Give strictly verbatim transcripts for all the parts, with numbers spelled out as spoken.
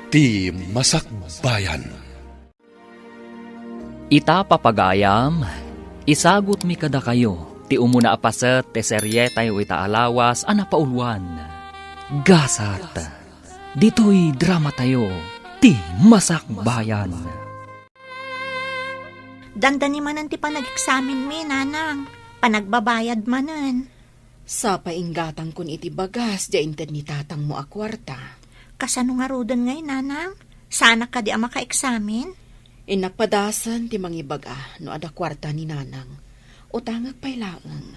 Ti Masakbayan. Ita, papagayam, isagutmi kadakayo ti umuna a paset ti serietayo ita a lawas a napauluan, Gasat. Ditoy dramatayo, Ti Masakbayan. Dandani manen ti panageksaminmi, nanang. Panagbabayad manen. Sapay inggatangkon iti bagas, diay inted ni tatangmo a kuarta. Kasano ngaruden ngay, nanang? Saanak kadi a makaeksamin? Innak padasen ti mangibaga no adda kuarta ni nanang. Utangek pay laeng.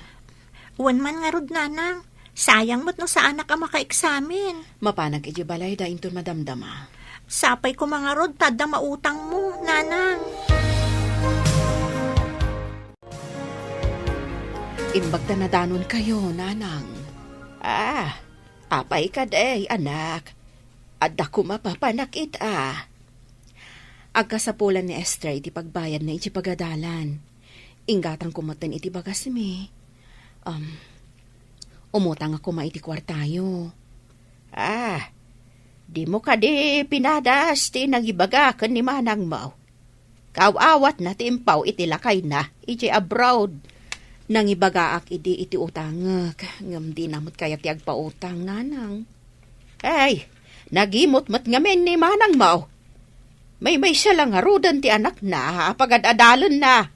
Wen man ngarud, nanang. Sayang met no saanak a makaeksamin. Mapanak idiay balayda inton madamdama. Sapay koma ngarud ta adda mautangmo, nanang. Imbag ta nadanonkayo, nanang. Ah, apay kadi, anak? Adda koma papanak ita. Agkasapulan ni Esther iti pagbayadna iti pagadalan. Inggatangko metten iti bagasmi. Um, umutangak koma iti kuartayo. Ah, dimo kadi pinadas ti nangibaga ken ni manangmo? Kaaw-awatna ti impaw iti lakayna idiay abroad. Nangibagaak idi iti utangek, ngem dina met kayat ti agpautang, nanang. Ay, nagimot met ngamin ni manangmo. Maymaysa la ngaruden ti anakna a pagad-adalenna.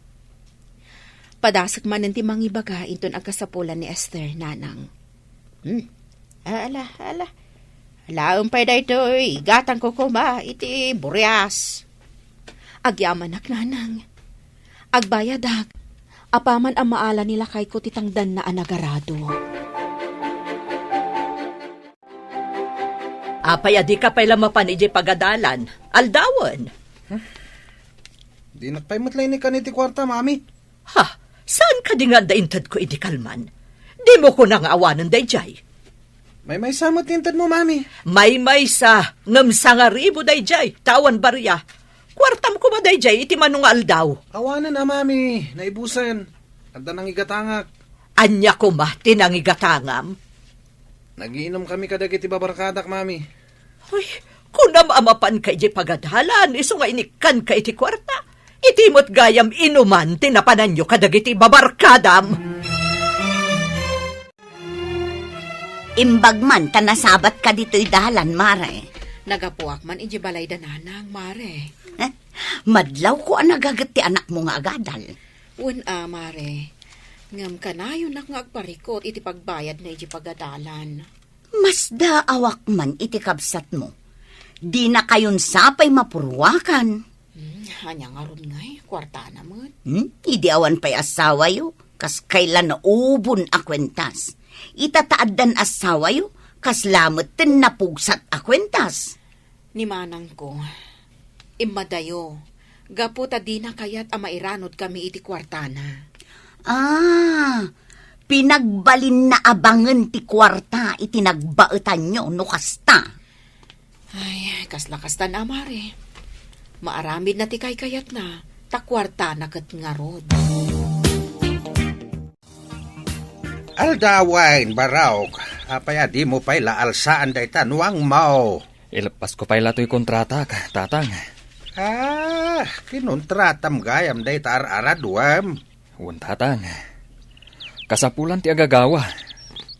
Padasek manen ti mangibaga inton agkasapulan ni Esther, nanang. Hmm. Ala, ala. Alaem pay daytoy, igatangko koma iti burias. Agyamanak, nanang. Agbayadak. Apaman a maala ni lakayko ti tangdanna a nagarado. Apay a dika pay la mapan idiay pagadalan? Aldawen. Dinak pay met la inikan iti kuarta, Mami. Ha? Saan kadi nga adda intedko idi kalman? Dimo kuna nga awanen daydiay? Maymaysa met ti intedmo, Mami. Maymaysa, ngem sangaribu daydiay, ta awan baria. Kuartam koma daydiay iti mano nga aldaw. Awanen a, Mami. Naibusen. Adda nangigatangak. Ania koma ti nangigatangam? Nagiinumkami kadagiti babarkadak, Mami. Ay, kunam a mapanka idiay pagadalan, isu nga inikkanka iti kuarta. Iti met gayam inuman ti napananyo kadagiti babarkadam. Imbag man ta nasabatka ditoy dalan, Mare. Nagapuak man idiay balayda nanang, Mare. Eh, madlawko a nagaget ti anakmo nga agadal. Wen a, Mare. Ngem kanayonak nga agparikut iti pagbayadna idiay pagadalan. Masdaawak man iti kabsatmo. Dinakayon sapay mapuruakan. Hmm, ania ngarud ngay, kuartana met? Hmm? Idi awan pay asawayo, kas kayla naubon a kuentas. Ita ta addan asawayo, kasla metten napugsat a kuentas. Ni manangko, immadayo, gapu ta dina kayat a mairanudkami iti kuartana. Ah, pinagbalinna a bangen ti kuarta iti nagbaetanyo no kasta. Ay, kasla kastan a, Mare. Maaramidna ti kaykayatna, ta kuartana ket ngarud. Aldawen, Barok, apay a dimo pay la alsaan dayta nuangmo? Ileppasko pay la toy kontratak, Tatang. Ah, kinontratam gayam dayta ar-araduem? Wen, Tatang. Kasapulan ti agagawa,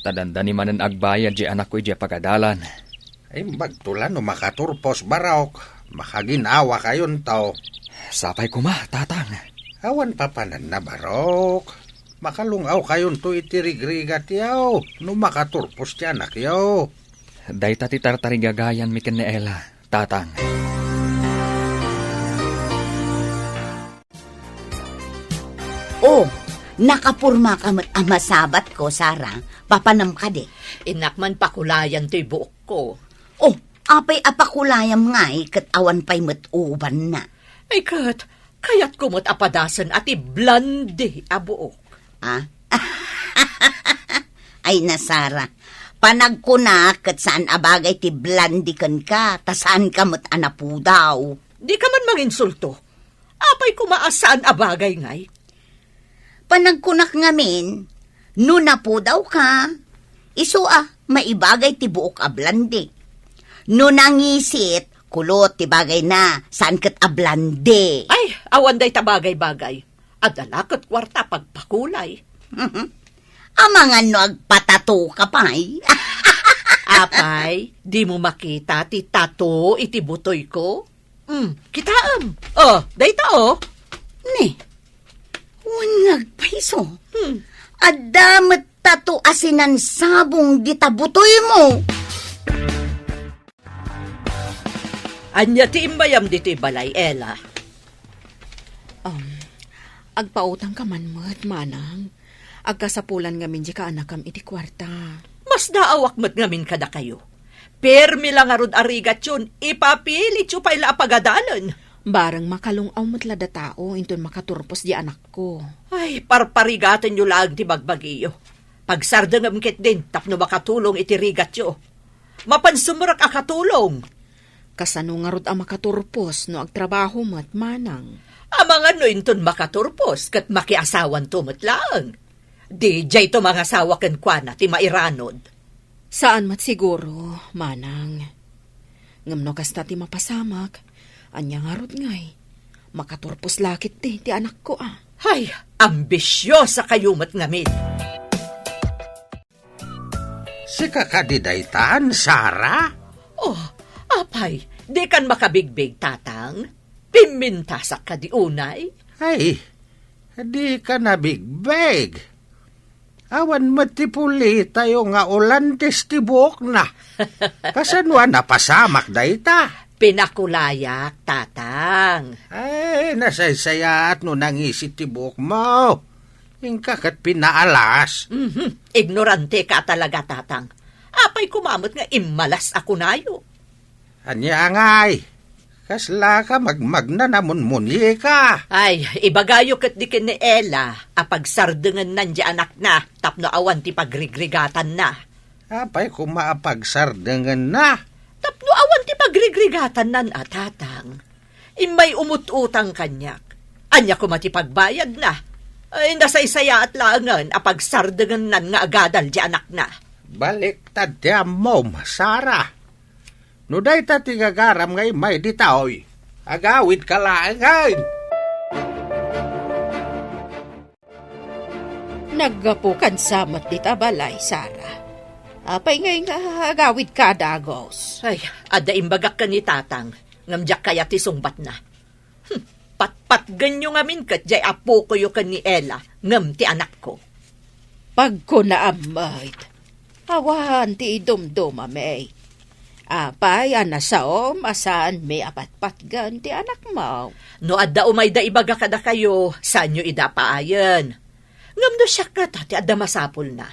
ta dandani manen agbayad diay anakko idiay pagadalan. Imbagto la no makaturpos, Barok. Makaginawakayonto. Sapay koma, Tatang. Awan papananna, Barok. Makalung-awkayonto iti rigrigatyo no makaturpos ti anakyo. Dayta ti tartarigagayanmi ken ni Ella, Tatang. Oh, nakapurmaka met a masabatko, Sara. Papanam kadi? Innak man pakulayan toy buokko. Oh, apay a pakulayam ngay ket awan pay met ubanna? Ay ket, kayatko met a padasen a ti blonde a buok. Ah? Ay na, Sara. Panagkunak ket saan a bagay ti blonde kenka, ta saanka met a napudaw. Dika man manginsulto. Apay koma a saan a bagay ngay? Panagkunak ngamin, no napudawka, isu a maibagay ti buok a blonde. No nangisit, pulot ti bagayna, saan ket a blonde. Ay, awan dayta bagay-bagay. Adda la ket kuarta pagpakulay. Amangan no agpatato ka pay. Apay, dimo makita ti tato iti butoyko? Hmm, kitaem. Oh, dayta, oh. Ni, wen nga agpayso. Hmm. Adda met tato a sinansabong dita butoymo. Ania ti imbayam ditoy balay, Ella? Um, agpautangka man met, manang. Agkasapulan ngamin diay kaanakam iti kuarta. Masdaawak met ngamin kadakayo. Permi la ngarud a rigatyon, ipapilityo pay la a pagadalen. Bareng makalung-aw met la datao inton makaturpos diay anakko. Ay, parparigatenyo laeng ti bagbagiyo. Pagsardengem ketdin tapno makatulong iti rigatyo. Mapan sumrek a katulong. Kasano ngarud a makaturpos no agtrabaho met, manang? Amangan no inton makaturpos ket makiasawanto met laeng. Di diayto mangasawa kenkuana ti mairanod. Saan met siguro, manang. Ngem no kasta ti mapasamak, ania ngarud ngay? Makaturpos la ketdi ti anakko a. Hay, ambisiosa kayo met ngamin. Sika kadi daytan, Sara? Oh, apay, dikan makabigbig, tatang? Pimmintasak kadi unay? Ay, dika nabigbig. Awan met ti pulitayo nga ulantes ti buokna. Kasano a napasamak dayta? Pinakulayak, tatang. Ay, nasaysayaat no nangisit ti buokmo. Inka ket pinaalas. Mhm. Ignorante ka talaga, tatang. Apay koma met nga immalas a kunayo? Ania ngay? Kasla ka magmagna a munmunika? Ay, ibagayo ketdi ken ni Ella a pagsardengennan diay anakna tapno awan ti pagrigrigatanna. Apay koma a pagsardengenna? Tapno awan ti pagrigrigatannan a, tatang. Immay umut-utang kaniak. Ania koma ti pagbayadna? Ay, nasaysayaat laengen a pagsardengennan nga agadal diay anakna. Baliktad ti ammom, Sara. No dayta ti gagaram nga immay ditoy, agawidka laengen. Naggapukan sa met dita balay, Sara. Apay ngay nga agawidka a dagus? Ay, adda imbagak ken ni tatang, ngem diak kayat ti sungbatna. Hmm, patpatgenyo ngamin ket diay apokoyo ken ni Ella, ngem ti anakko. Pagkunaam met, awan ti idumdumami. Apay a nasaom a saanmi a patpatgen ti anakmo? No adda umayda ibaga kadakayo, saanyo ida paayen. Ngem no siak ngata ti adda masapulna,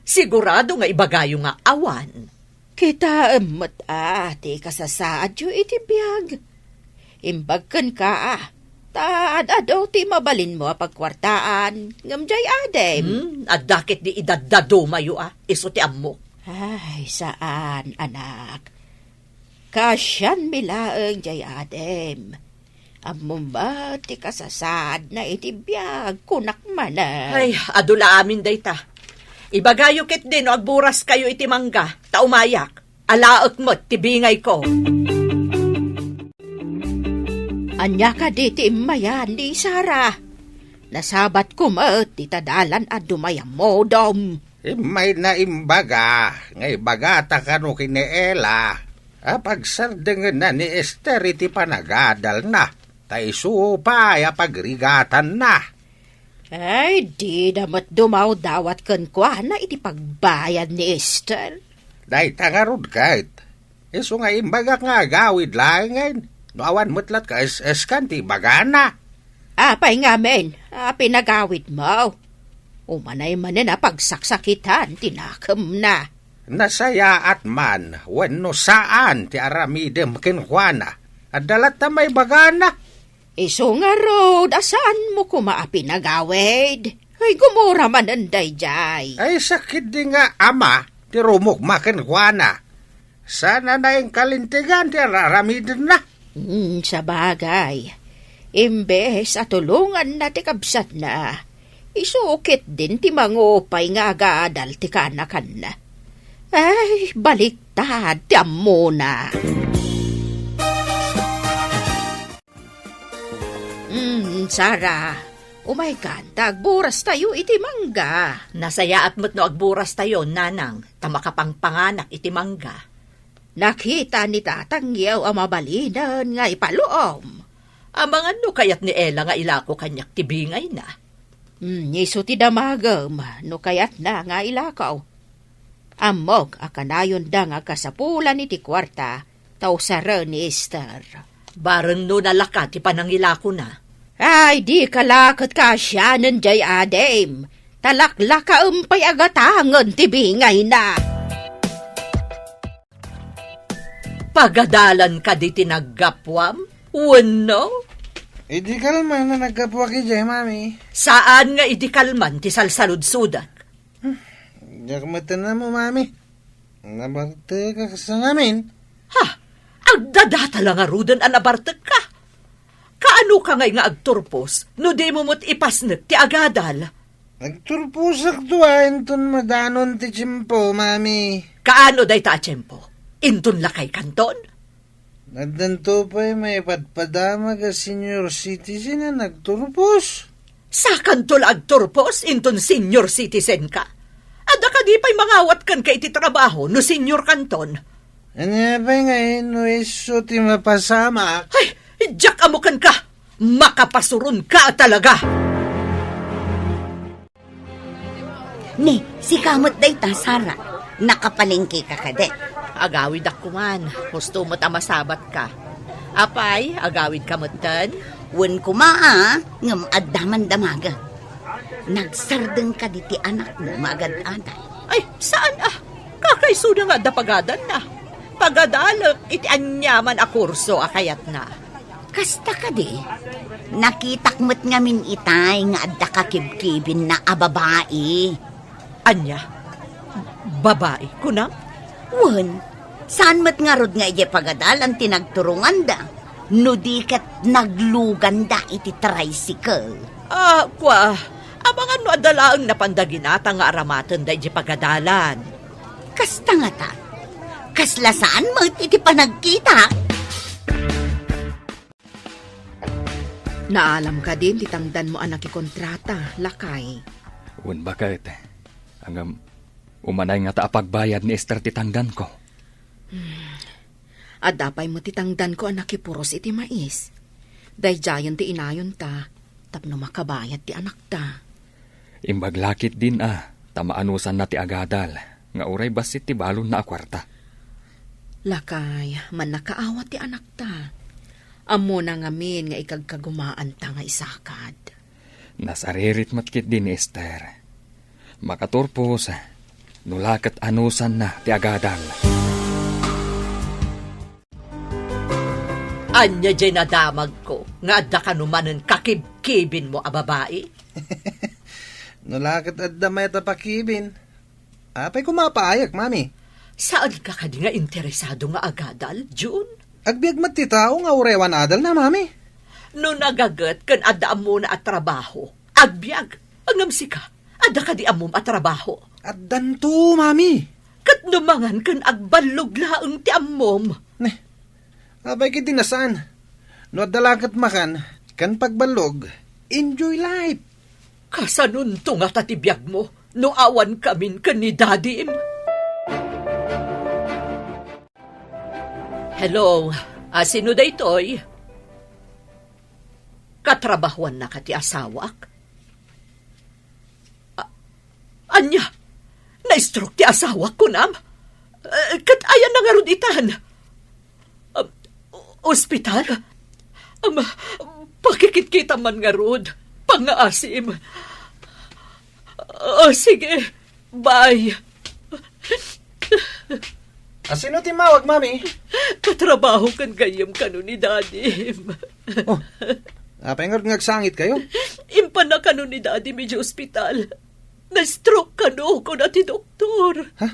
sigurado nga ibagayo nga awan. Kitaem met a ti kasasaadyo iti biag. Imbag kenka a, ta ad-adu ti mabalinmo a pagkuartaan, ngem diay adim. Hmm, adda ketdi idaddadumayo a, isu ti ammok. Ay, saan, anak. Kaasianmi laeng diay adim. Ammom met ti kasasaadna iti biag, kunak manen. Ay, adu la amin dayta. Ibagayo ketdi no agburas kayo iti mangga, ta umayak. Alaek met ti bingayko. Ania kadi ti immayan ni Sara? Nasabatko met dita dalan a dumay a modom. Immayna imbaga nga ibagata kano ken ni Ella a pagserdengenna ni Ester iti panagadalna, ta isu pay a pagrigatanna. Ay, dida met dumawdawat kenkuana iti pagbayad ni Ester. Dayta ngarud ket, isu nga imbagak nga agawid laengen, no awan met latta kaes-eskan ti ibagana. Apay ngamin a pinagawidmo? Umanay manen a pagsaksakitan ti nakemna. Nasayaat man wenno saan ti aramidem kenkuana, adda latta maibagana. Isu ngarud a saanmo koma a pinagawid. Ay, gumura manen daydiay. Ay, sakit di nga ama ti rumukma kenkuana. Sana na inkalintegan ti ar-aramidenna. Hmm, sabagay. Imbes a tulonganna ti kabsatna, isu ketdin ti mangupay nga agadal ti kaanakanna. Ay, baliktad ti ammona. Hmm, Sara, umaykan ta agburas tayo iti mangga. Nasayaat met no agburas tayo, nanang, ta makapangpanganak iti mangga. Nakita ni tatangyo a mabalinen nga ipaluom. Amangan no kayat ni Ella nga ilako kaniak ti bingayna. Hmm, isu ti damagem no kayatna nga ilako. Ammok a kanayonda nga agkasapulan iti kuarta ta usaren ni Esther. Bareng no nalaka ti panangilakona. Ay, dika la ket kaasianen jay adim. Talaklakaem pay a gatangen ti bingayna. Pagadalan kadi ti naggapuam? Wenno? Idi kalman a naggapuak idiay, Mami. Saan nga idi kalman ti salsaludsodak? Diak met ammo, Mami. Nabartekak sa ngamin. Ha? Agdadata la ngaruden a nabartekka? Kaanoka ngay nga agturpos no dimo met ipasnek ti agadal? Agturposakto a inton madanon ti tiempo, Mami. Kaano dayta a tiempo? Inton lakay kanton? Addanto pay maipadpadamag a senior citizen a nagturpos. Sakanto la agturpos inton senior citizen ka? Adda kadi pay mangawat kenka iti trabaho no senior kanton? Ania pay ngay no isu ti mapasamak? Ay, diak ammo kenka! Makapasuron ka talaga! Ni, sika met dayta, Sara. Nakapalengke ka kadi? Agawidak kuman. Husto met a masabat ka. Apay, agawid ka metten? Wen kuma, a, ngem adda man damaga. Nagsardeng kadi ti anakmo nga agad-adal? Ay, saan a? Kakaisuna nga adda pagadanna. Pagadalek iti aniaman a kurso a kayatna. Kasta kadi, nakitak met ngamin itay nga adda kakibkibinna a babai. Ania? Babai, kunam? Wen, saan met ngarud nga idiay pagadalan ti nagturonganda, no di ket nagluganda iti tricycle. Ah, kua, amangan no adda laeng napanda ginatang nga aramatenda idiay pagadalan. Kasta ngata, kasla saan met iti panagkita? Naalam kadin ti tangdanmo a nakikontrata, lakay? Wen baket. Ngem, umanay ngata a pagbayad ni Esther ti tangdanko. Hmm. Adda pay met ti tangdanko a nakipuros iti mais. Daydiayen ti inayonta tapno makabayad ti anakta. Imbag la ketdin a, ta maanusanna ti agadal, nga uray bassit ti balonna a kuarta. Lakay, mannakaawat ti anakta. Ammona ngamin nga ikagkagumaanta nga isakad. Nasaririt met ketdi ni Esther. Makaturpos, no la ket anusanna ti agadal. Ania diay nadamagko nga adda kano manen kakibkibinmo a babai? No la ket adda mayat a pakibin, apay koma a paayek, Mami? Saanka kadi nga interesado nga agadal, Jun? Agbiag met ti tao nga uray awan adalna, Mami. No nagaget ken adda ammona a trabaho, agbiag. Ngem sika, adda kadi ammom a trabaho? Addanto, Mami. Ket no mangan ken agballog laeng ti ammom? Ne, apay ketdi a saan? No adda la ket makan ken pagballog, enjoy life. Kasanonto ngata ti biagmo no awan kamin ken ni Dadim? Hello, a, sino daytoy? Katrabahuannaka ti asawak? A-, ania? Na-stroke ti asawak, kunam? Eh, ket ayanna ngarud itan? Um, ospital? Um, pakikitkitam man ngarud. Pangngaasim. Ah, sige. Bye. A, sino ti immawag, Mami? Katrabaho ken gayyem kano ni Dadim. Oh, apay ngarud nga agsangitkayo? Impanna kano ni Dadim idiay ospital. Na-stroke kano, kuna ti doktor. Ha?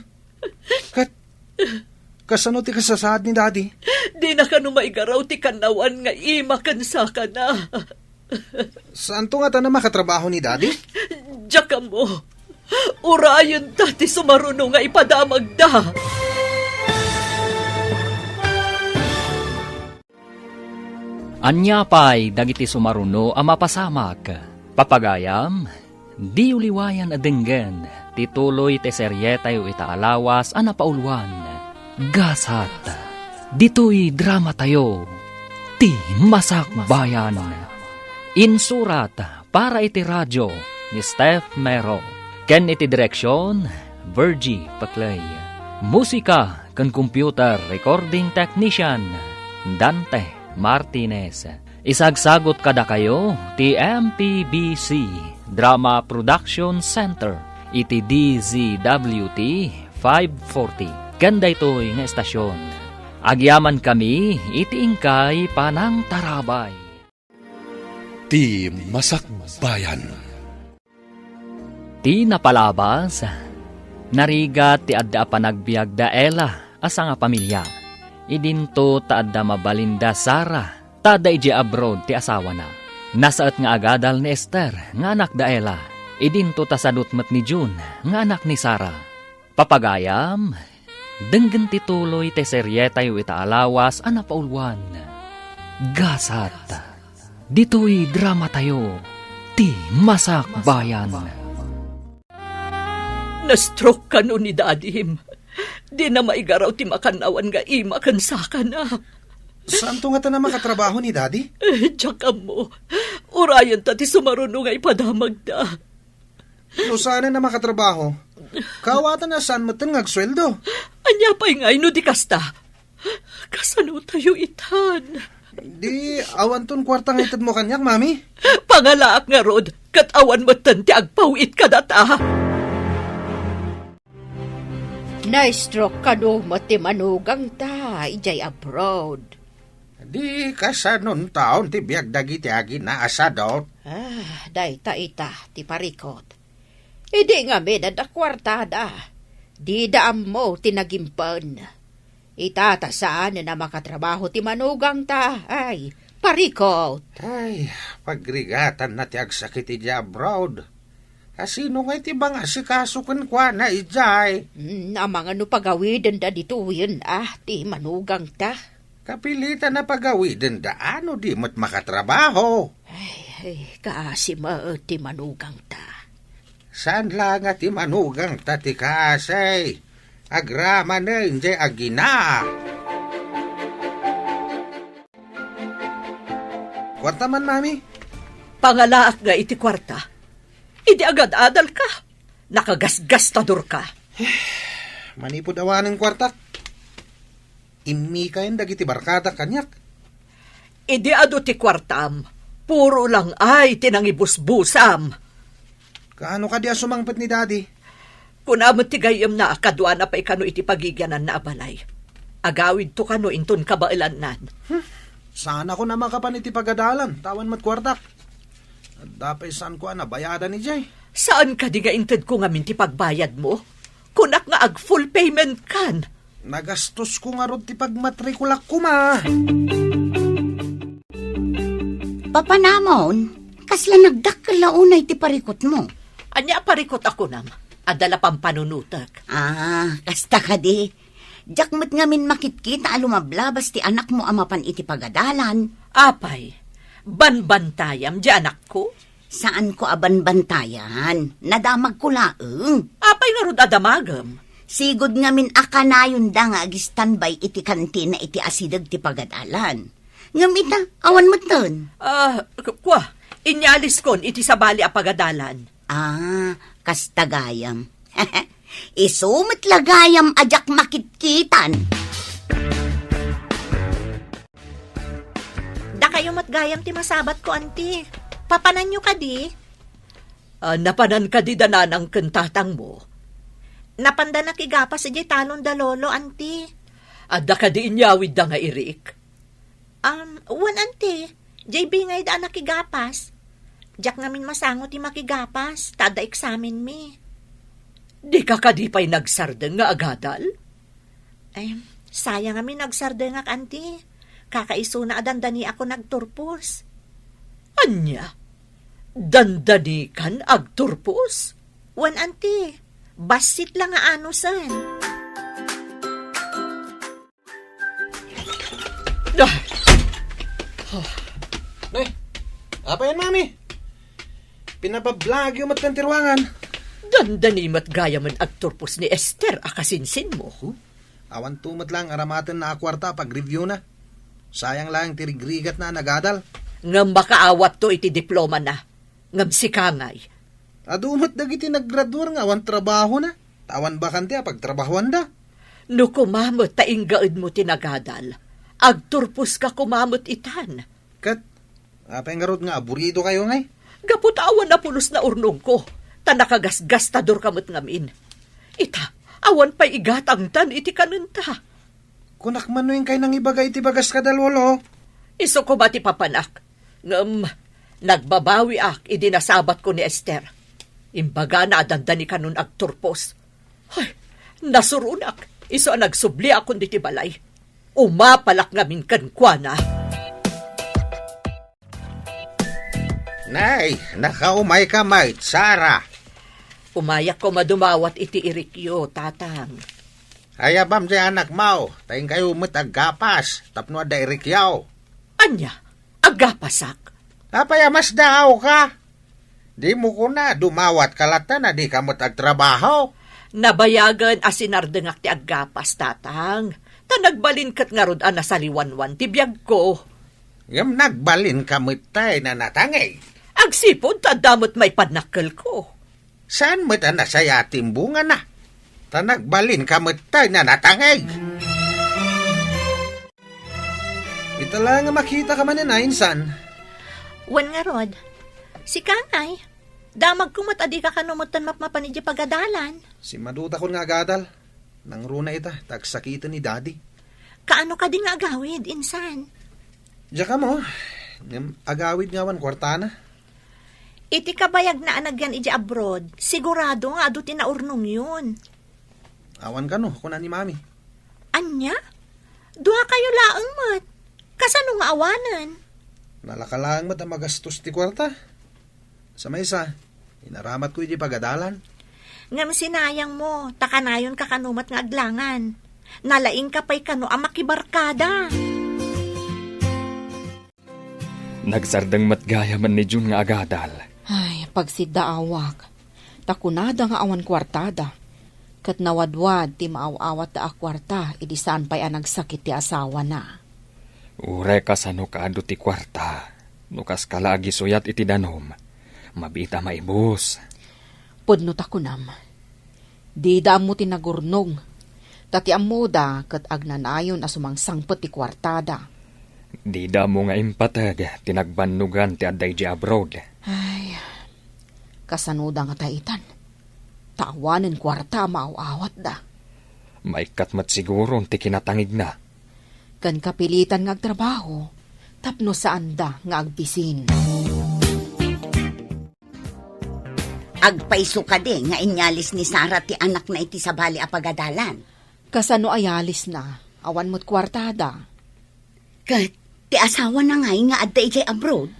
Ket, kasano ti kasasaad ni Dadi? Dina kano maigaraw ti kannawan nga ima ken sakana. Saanto ngata a makatrabaho ni Dadi? Diak ammo. Urayenta ti sumaruno nga ipadamagda. Ania pay dagiti sumaruno a mapasamak? Papagayam, diyo liwayan a denggen ti tuloy ti serietayo ita a lawas a napauluan, Gasat. Ditoy dramatayo, Ti Masakbayan. Insurat para iti radio ni Steph Mero, ken iti direksion, Virgie Paclay. Musika ken computer recording technician, Dante Martinez. Isagsagot kadakayo ti M P B C Drama Production Center iti D Z W T five forty. Ken daytoy nga estasyon, agyamankami iti inkay panangtarabay. Ti Masakbayan. Ti napalabas, narigat ti adda a panagbiag da Ella a sangapamilia. Idinto ta adda mabalinda Sara, ta adda idiay abroad ti asawana. Nasaet nga agadal ni Esther nga anak da Ella. Idinto ta sadut met ni June nga anak ni Sara. Papagayam, denggen ti tuloy ti serietayo ita a lawas a napauluan, Gasat. Ditoy dramatayo, Ti Masakbayan. Na-stroke kano ni Dadim. Dina maigaraw ti makannawan nga ima ken sakana. Saanto ngata a makatrabaho ni Daddy? Eh, diak ammo. Urayenta ti sumaruno nga ipadamagda. No saanen a makatrabaho, kawatan a saan metten nga agsueldo. Ania pay ngay no di kasta? Kasano tayo itan? Di, awanton kuarta nga itedmo kaniak, Mami? Pangalaak ngarud, ket awan metten ti agpaw-it kadata. Na-stroke kano met ti manugangta idiay abroad. Di kasanontaon ti biag dagiti agina a sadut? Ah, dayta ita ti parikut. Idi ngamin adda kuartada, dida ammo ti nagimpen. Ita ta saanen a makatrabaho ti manugangta, ay, parikut. Ay, pagrigatanna ti agsakit idiay abroad. Kasino ngay ti mangasikaso kenkuana idiay? Mm, amangan no pagawidenda ditoyen, ah, ti manugangta. Kapilitan a pagawidenda no di met makatrabaho. Ay, ay, kaasi met ti manugangta. Saan la nga ti manugangta ti kaasi? Agramanen jay agina. Kuarta man, Mami? Pangalaak nga iti kuarta. Idi agad-adalka, nakagasgastadorka. Manipud awanen kuartak, immikayen dagiti barkadak kaniak. Idi adu ti kuartam, puro lang ay ti nangibusbusam. Kaano kadi a sumangpet ni Daddy? Kuna met ti gayyemna a kaduana pay kano iti pagigiananna a balay. Agawidto kano inton kabaelannan. Hmm. Saan ako a makapan iti pagadalan, ta awan met kuartak. Adda pay saanko a nabayadan idiay. Saan kadi nga intedko ngamin ti pagbayadmo? Kunak nga ag-full payment kan. Nagastosko ngarud ti pagmatrikulak koma. Papanamon, kasla nagdakkel la unay ti parikutmo? Ania a parikut a kunam? Adda la pampanunotek. Ah, kasta kadi. Diak met ngamin makitkita a lumablabas ti anakmo a mapan iti pagadalan. Apay, banbantayam di anakko? Saanko a banbantayan. Nadamagko laeng. Apay ngarud a damagem? Sigud ngamin a kanayonda nga ag-standby iti kantina iti asideg ti pagadalan. Ngem ita, awan metten. Ah, k-, kua, inyaliskon iti sabali a pagadalan. Ah, kasta gayam. Isu met la gayam a diak makitkitan. Dakayo met gayam ti masabatko, anti. Papananyo kadi? Ah, napanan kadi da nanang ken tatangmo? Napanda nakigapas idiay talon da lolo, anti. Adda kadi inyawidda nga irik? Um, wen, anti. Jay bingayda a nakigapas. Diak ngamin masango ti makigapas, ta adda eksamenmi. Dika kadi pay nagsardeng nga agadal? Ay, sayang a nagsardengak, anti. Kakaisuna a dandaniakon agturpos. Ania? Dandanikan agturpos? Wen, anti. Bassit la nga anusen. Ah! Oh. Nay, apay, Mami? Pinabablagyo met kan ti ruangan. Dandani met gayamen agturpos ni Esther a kasinsinmo. Huh? Awanto met laeng aramatenna a kuarta a pagreviewna. Sayang laeng ti rigrigatna a nagadal. Ngem makaawatto iti diplomana. Ngem sika ngay? Adu met dagiti naggraduar nga awan trabahona, ta awan bakante a pagtrabahoanda. No koma met ta inggaedmo ti nagadal, agturposka koma met itan. Ket apay ngarud nga aburidokayo ngay? Gapu ta awan a pulos naurnongko, ta nakagasgastadorka met ngamin. Ita, awan pay igatangtan iti kanenta. Kunak man no inkay nangibaga iti bagaska da Lolo. Isu koma ti papanak. Ngem, nagbabawiak idi nasabatko ni Esther. Imbagana a dandani kanon agturpos. Ay, nasuronak. Isu a nagsubliakon diti balay. Umapalak ngamin kenkuana. Nay, nakaumayka met, Sara. Umayak koma dumawat iti irikyo, Tatang. Ayabam ti anakmo, ta inkayo met aggapas tapno adda irikyo. Ania? Aggapasak? Apay a masdaawka? Dimo kuna dumawatka latta no dika met agtrabaho? Nabayagen a sinardengak ti aggapas, Tatang. Ta nagbalin ket ngarud a nasaliwanwan ti biagko. Ngem nagbalinka met tay nanatangig. Agsipud ta adda met maipannakkelko. Saan met a nasaya ti imbungana? Ta nagbalinka met tay nanatangig. Ita la nga makitaka manen a, insan. Wen ngarud, sika ngay, damagko met a dika kano metten mapmapan idiay pagadalan. Simmadutakon nga agadal. Nangruna ita, ta agsakiten ni Daddy. Kaano kadi nga agawid, insan? Diak ammo, ngem agawid nga awan kuartana. Iti kabayagna a nagyan idiay abroad, sigurado nga adu ti naurnongyon. Awan kano, kuna ni Mami. Ania? Duakayo laeng met. Kasano nga awanen? Nalaka laeng met a magastos ti kuarta. Sa maysa, inaramatko idiay pagadalan. Ngem sinayangmo, ta kanayonka kano met nga aglangan. Nalaingka pay kano a makibarkada. Nagsardeng met gayamen ni June nga agadal. Ay, pagsiddaawak. Ta kunada nga awan kuartada. Ket nawadwad ti maaw-awatda a kuarta idi saan pay a nagsakit ti asawana. Uray kasano kaadu ti kuarta, no kaska la agisuyat iti danum, mabiit a maibus. Pudno ta kunam, dida ammo ti nagurnong, ta ti ammoda ket agnanayon a sumangsangpet ti kuartada. Dida ammo nga impateg ti nagbannogan ti adda idiay abroad. Ay, kasanoda ngata itan? Ta awanen kuarta a maaw-awatda. Maikkat met siguron ti kinatangigna. Ken kapilitan nga agtrabaho tapno saanda nga agbisin. Agpayso kadi nga inyalis ni Sara ti anakna iti sabali a pagadalan? Kasano a yalisna? Awan met kuartada. Ket ti asawana ngay nga adda idiay abroad?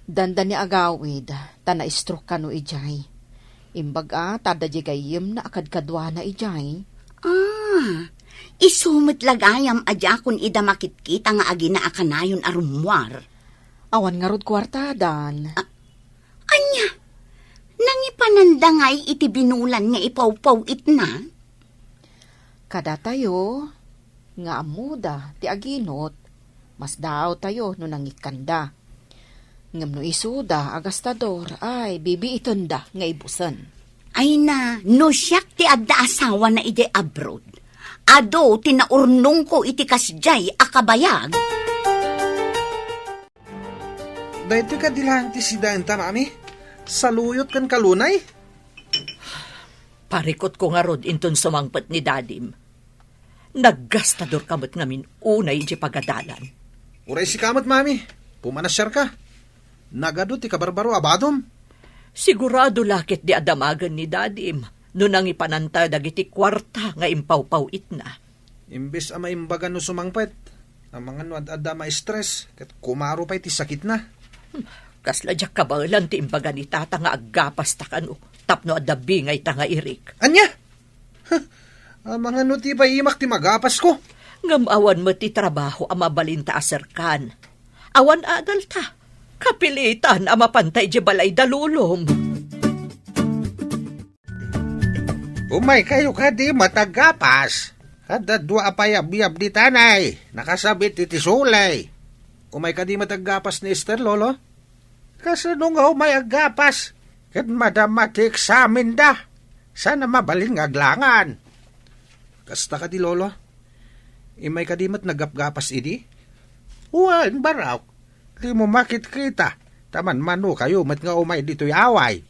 Dandani agawid, ta na-stroke kano idiay. Imbag a, ta adda diay gayyemna a kadkaduana idiay. Ah, isu met la gayam a diakon ida makitkita nga agina a kanayon a rummuar. Awan ngarud kuartadan. Ah, ania? Nangipananda ngay iti binulan nga ipawpaw-itna? Kadatayo, nga ammoda ti aginot, masdaawtayo no nangikkanda. Ngem no isuda a gastador, ay, bibiitenda nga ibusen. Ay na, no siak ti adda asawana idiay abroad, adu ti naurnongko iti kasdiay a kabayag. Daytoy kadi laeng ti sidaenta, Mami? Saluyot ken kalunay? Parikutko ngarud inton sumangpet ni Dadim. Naggastadorka met ngamin unay idiay pagadalan. Uray sika met, Mami. Pumanasiarka. Nagadu ti kabarbaro a badom. Sigurado la ketdi a damagen ni Dadim no nangipananta dagiti kuarta nga impawpaw-itna. Imbes a maimbaga no sumangpet, amangan no ad-adda ma-stress, ket kumaro pay ti sakitna. Hmm, kasla diak kabaelan ti imbaga ni Tata nga aggapasta kano tapno adda bingayta nga irik. Ania? Huh, amangan no ti paimak ti magapasko. Ngem awan met ti trabaho a mabalinta a serkan. Awan adalta. Kapilitan a mapanta idiay balay da lolom. Umaykayo kadi met aggapas. Adda dua a payabyab ditan ay nakasabit iti suley. Umay kadi met aggapas ni Esther, Lolo? Kasano nga umay aggapas? Ket madama ti eksamenda. Saan a mabalin nga aglangan. Kasta kadi, Lolo? Imay kadi met naggapgapas idi? Wen, barok. Dimo makitkita, ta manmanokayo met nga umay ditoy away.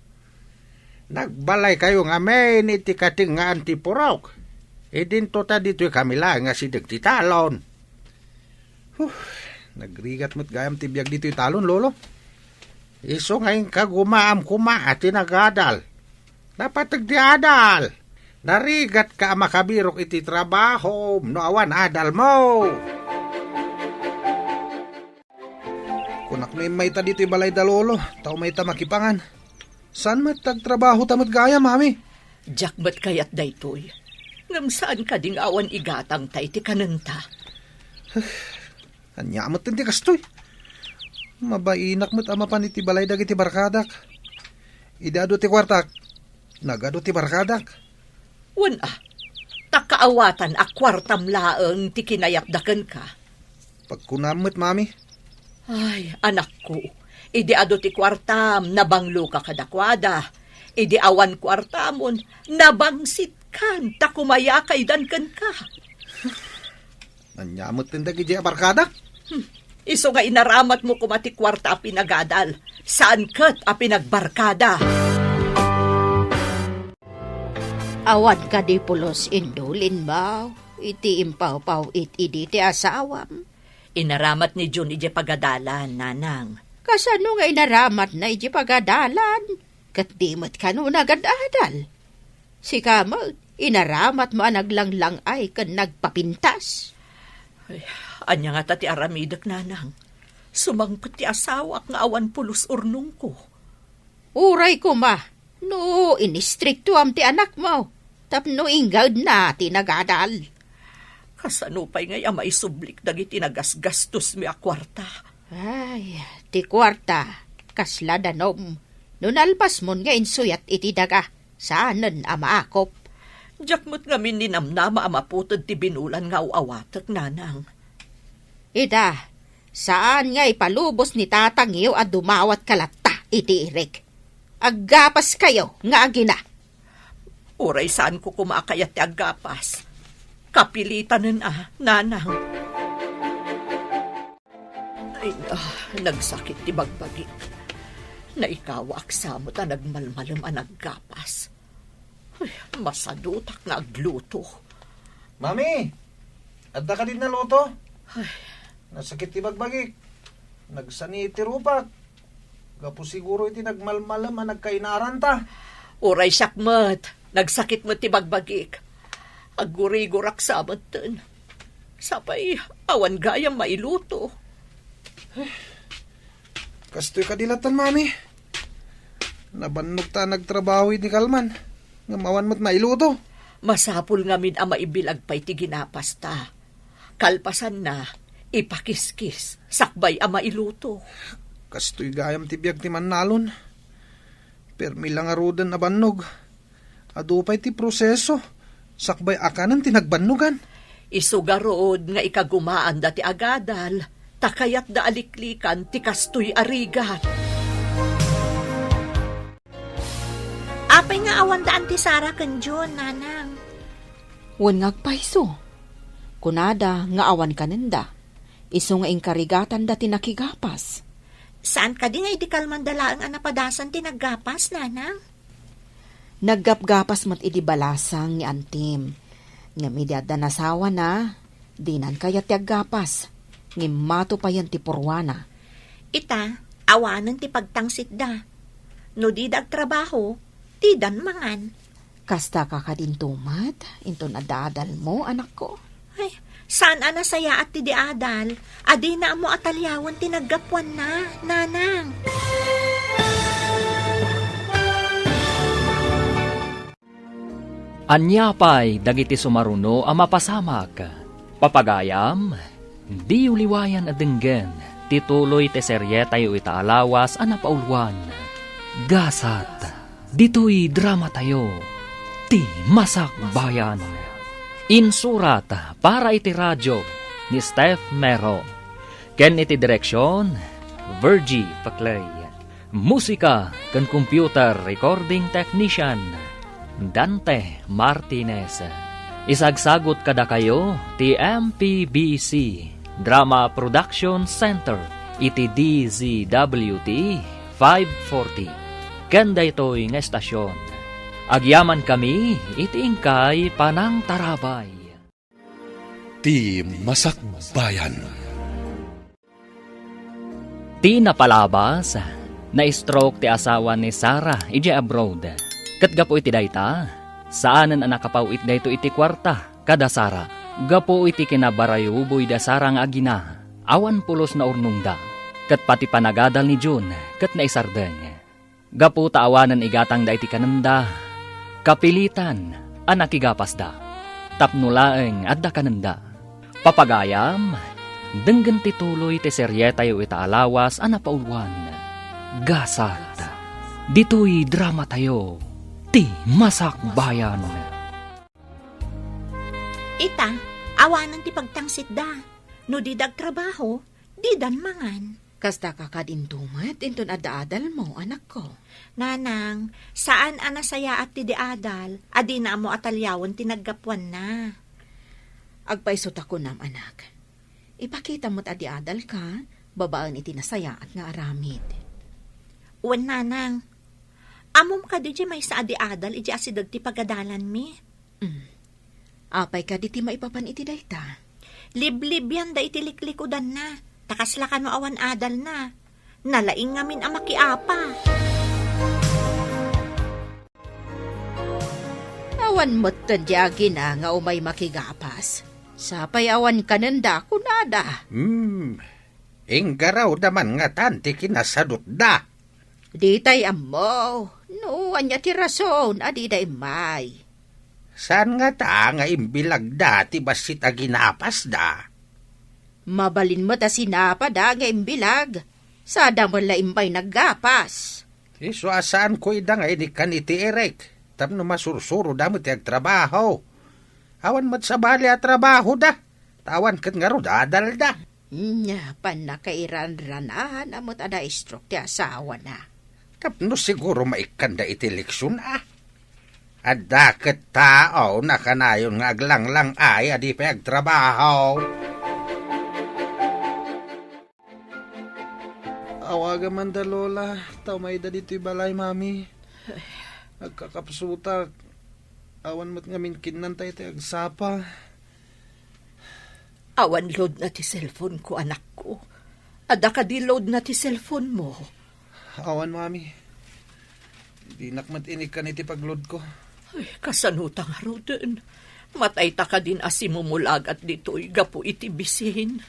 Nagbalaykayo ngamin iti katengngaan ti purok. Idinto ta ditoy kami laeng nga asideg ti talon. Huh, nagrigat met gayam ti biag ditoy talon, Lolo. Isu nga inkagumaam koma a ti nagadal. Napateg ti adal. Narigatka a makabirok iti trabahom no awan adalmo. Kunak no immayta ditoy balay da Lolo, ta umayta makipangan. Saan met ti agtrabahota met gayam, Mami? Diak met kayat daytoy. Ngem saan kadi nga awan igatangta iti kanenta? Ania met ti kastoy? Mabainak met a mapan iti balay dagiti barkadak. Idi adu ti kuartak, nagadu ti barkadak. Wen a, ta kaawatan a kuartam laeng ti kinayatda kenka. Pagkunam met, Mami. Ay, anakko, idi adu ti kuartam, nabangloka kadakuada. Idi awan kuartamon, nabangsitkan ta kumayakaydan kenka. Ania met ti dagiti a barkada? Hmm. Isu nga inaramatmo koma ti kuarta a pinagadal, saan ket a pinagbarkada. Awan kadi pulos indulinmo iti impawpaw-it idi ti asawam? Inaramat ni Jun idiay pagadalan, Nanang. Kasano nga inaramatna idiay pagadalan? Ket di met kano nagad-adal? Sika met, inaramatmo a naglanglang-ay ken nagpapintas. Ay, ania ngata ti aramidek, Nanang? Sumangpet ti asawak nga awan pulos urnongko. Uray koma, no inistriktuam ti anakmo, tapno inggedna ti nagadal. Kasano pay ngay a maisublik dagiti nagasgastosmi a kuarta? Ay, ti kuarta, kasla danom. No nalpasmon nga insuyat iti daga, saanen a maakop. Diak met ngamin ninamnama a maputed ti binulan nga aw-awatek, Nanang. Ita, saan nga ipalubos ni tatangyo a dumawat ka latta iti irik. Aggapaskayo nga agina. Uray saanko koma a kayat ti aggapas. Kapilitanen a, Nanang. Ay, ah, nagsakit ti bagbagik. Naikawaak sa met a nagmalmalem a naggapas. Ay, masadutak nga agluto. Mami, adda kadi naluto? Ay. Nasakit ti bagbagik. Nagsani ti rupak. Gapu siguro iti nagmalmalem a nagkainaranta. Uray siak met. Nagsakit met ti bagbagik. Aggurigurak sa metten. Sapay, awan gayam mailuto. Kastoy kadi lattan, Mami. Nabannog ta nagtrabaho idi kalman, ngem awan met mailuto. Masapul ngamin a maibilag pay ti ginapasta. Kalpasanna, ipakiskis, sakbay a mailuto. Kastoy gayam ti biag ti mannalon. Permi la ngaruden a bannog. Adu pay ti proseso, sakbay a kanen ti nagbannogan. Isu garud nga ikagumaanda ti agadal, ta kayatda a liklikan ti kastoy a rigat. Apay nga awanda Anti Sara ken Jun, Nanang? Wen nga agpayso. Kunada nga awan kanenda. Isu nga inkarigatanda ti nakigapas. Saan kadi nga idi kalmanda laeng a napadasan ti naggapas, Nanang? Naggapgapas met idi balasang ni Antim. Ngem idi adda nasawana, dinan kayat ti aggapas. Ngem mato payen ti purwana. Ita, awanen ti pagtangsitda. No dida agtrabaho, didan mangan. Kasta ka kadinto met, inton adda adalmo, anakko? Ay, saan a nasayaat ti di adal, a dina ammo a taliawen ti naggapuanna, Nanang. Ania pay dagiti sumaruno a mapasamak? Papagayam, diyo liwayan a denggen. ti tuloy ti serietayo ita a lawas a napauluan, Gasat. Ditoy dramatayo, Ti Masakbayan. Insurat para iti radio ni Steph Mero. Ken iti direksion, Virgie Paclay. Musika ken computer recording technician, Dante Martinez. Isagsagut kadakayo ti M P B C Drama Production Center iti D Z W T five forty. Ken daytoy nga estasion, agyamankami iti inkay panangtarabay. Ti Masakbayan. Ti napalabas, na-stroke ti asawa ni Sarah idiay abroad. Ket gapu iti dayta, saanen a nakapaw-it daytoy iti kuarta kada Sarah. Gapu iti kinabarayuboy da Sarah nga agina, awan pulos naurnongda, ket pati panagadal ni June ket naisardeng. Gapu ta awanen igatangda iti kanenda, kapilitan a nakigapasda. Tapno laeng adda kanenda. Papagayam, denggen ti tuloy ti serietayo ita a lawas a napauluan, Gasat. Ditoy dramatayo, Ti Masakbayan. Ita, awanen ti pagtangsitda. No dida agtrabaho, didan mangan. Kasta ka kadinto met inton adda adalmo, anakko. Nanang, saan a nasayaat ti di adal, a dina ammo a taliawen ti naggapuanna. Agpayso ta kunam, anak. Ipakita met a di adalka, babaen iti nasayaat nga aramid. Wen, nanang. Ammom kadi diay maysa a di adal idiay asideg ti pagadalanmi? Mm. Apay kadi ti maipapan iti dayta? Liblibianda iti liklikudanna, ta kasla kano awan adalna. Nalaing ngamin a makiapa. Awan metten diay agina nga umay makigapas. Sapay awan kanenda, kunada. Hmm, inggarawda man ngatan ti kinasadutda. Ditay ammo no ania ti rason a dida immay. Saan ngata nga imbilagda ti bassit a ginapasda? Mabalin met a sinapada nga imbilag, sada met la immay naggapas. Isu a saanko ida nga inikkan iti irek, tapno masursuroda met ti agtrabaho. Awan met sabali a trabahoda, ta awan ket ngarud adalda. Nya, pannakairanranahanna met a na-stroke ti asawana. Tapno siguro maikkanda iti leksion, a. Adda ket tao nakanayon nga aglanglang-ay a di pay agtrabaho. Awagam man da Lola, ta umayda ditoy balay, Mami. Agkakapsutak. Awan met ngamin kinnanta iti agsapa. Awan load na ti cellphone ko, anakko. Adda kadi load na ti cellphone mo? Awan, Mami. Dinak met inikkan iti pagload ko. Ay, kasano ta ngaruden? Matay ta kadin a simumulagat ditoy gapu iti bisin.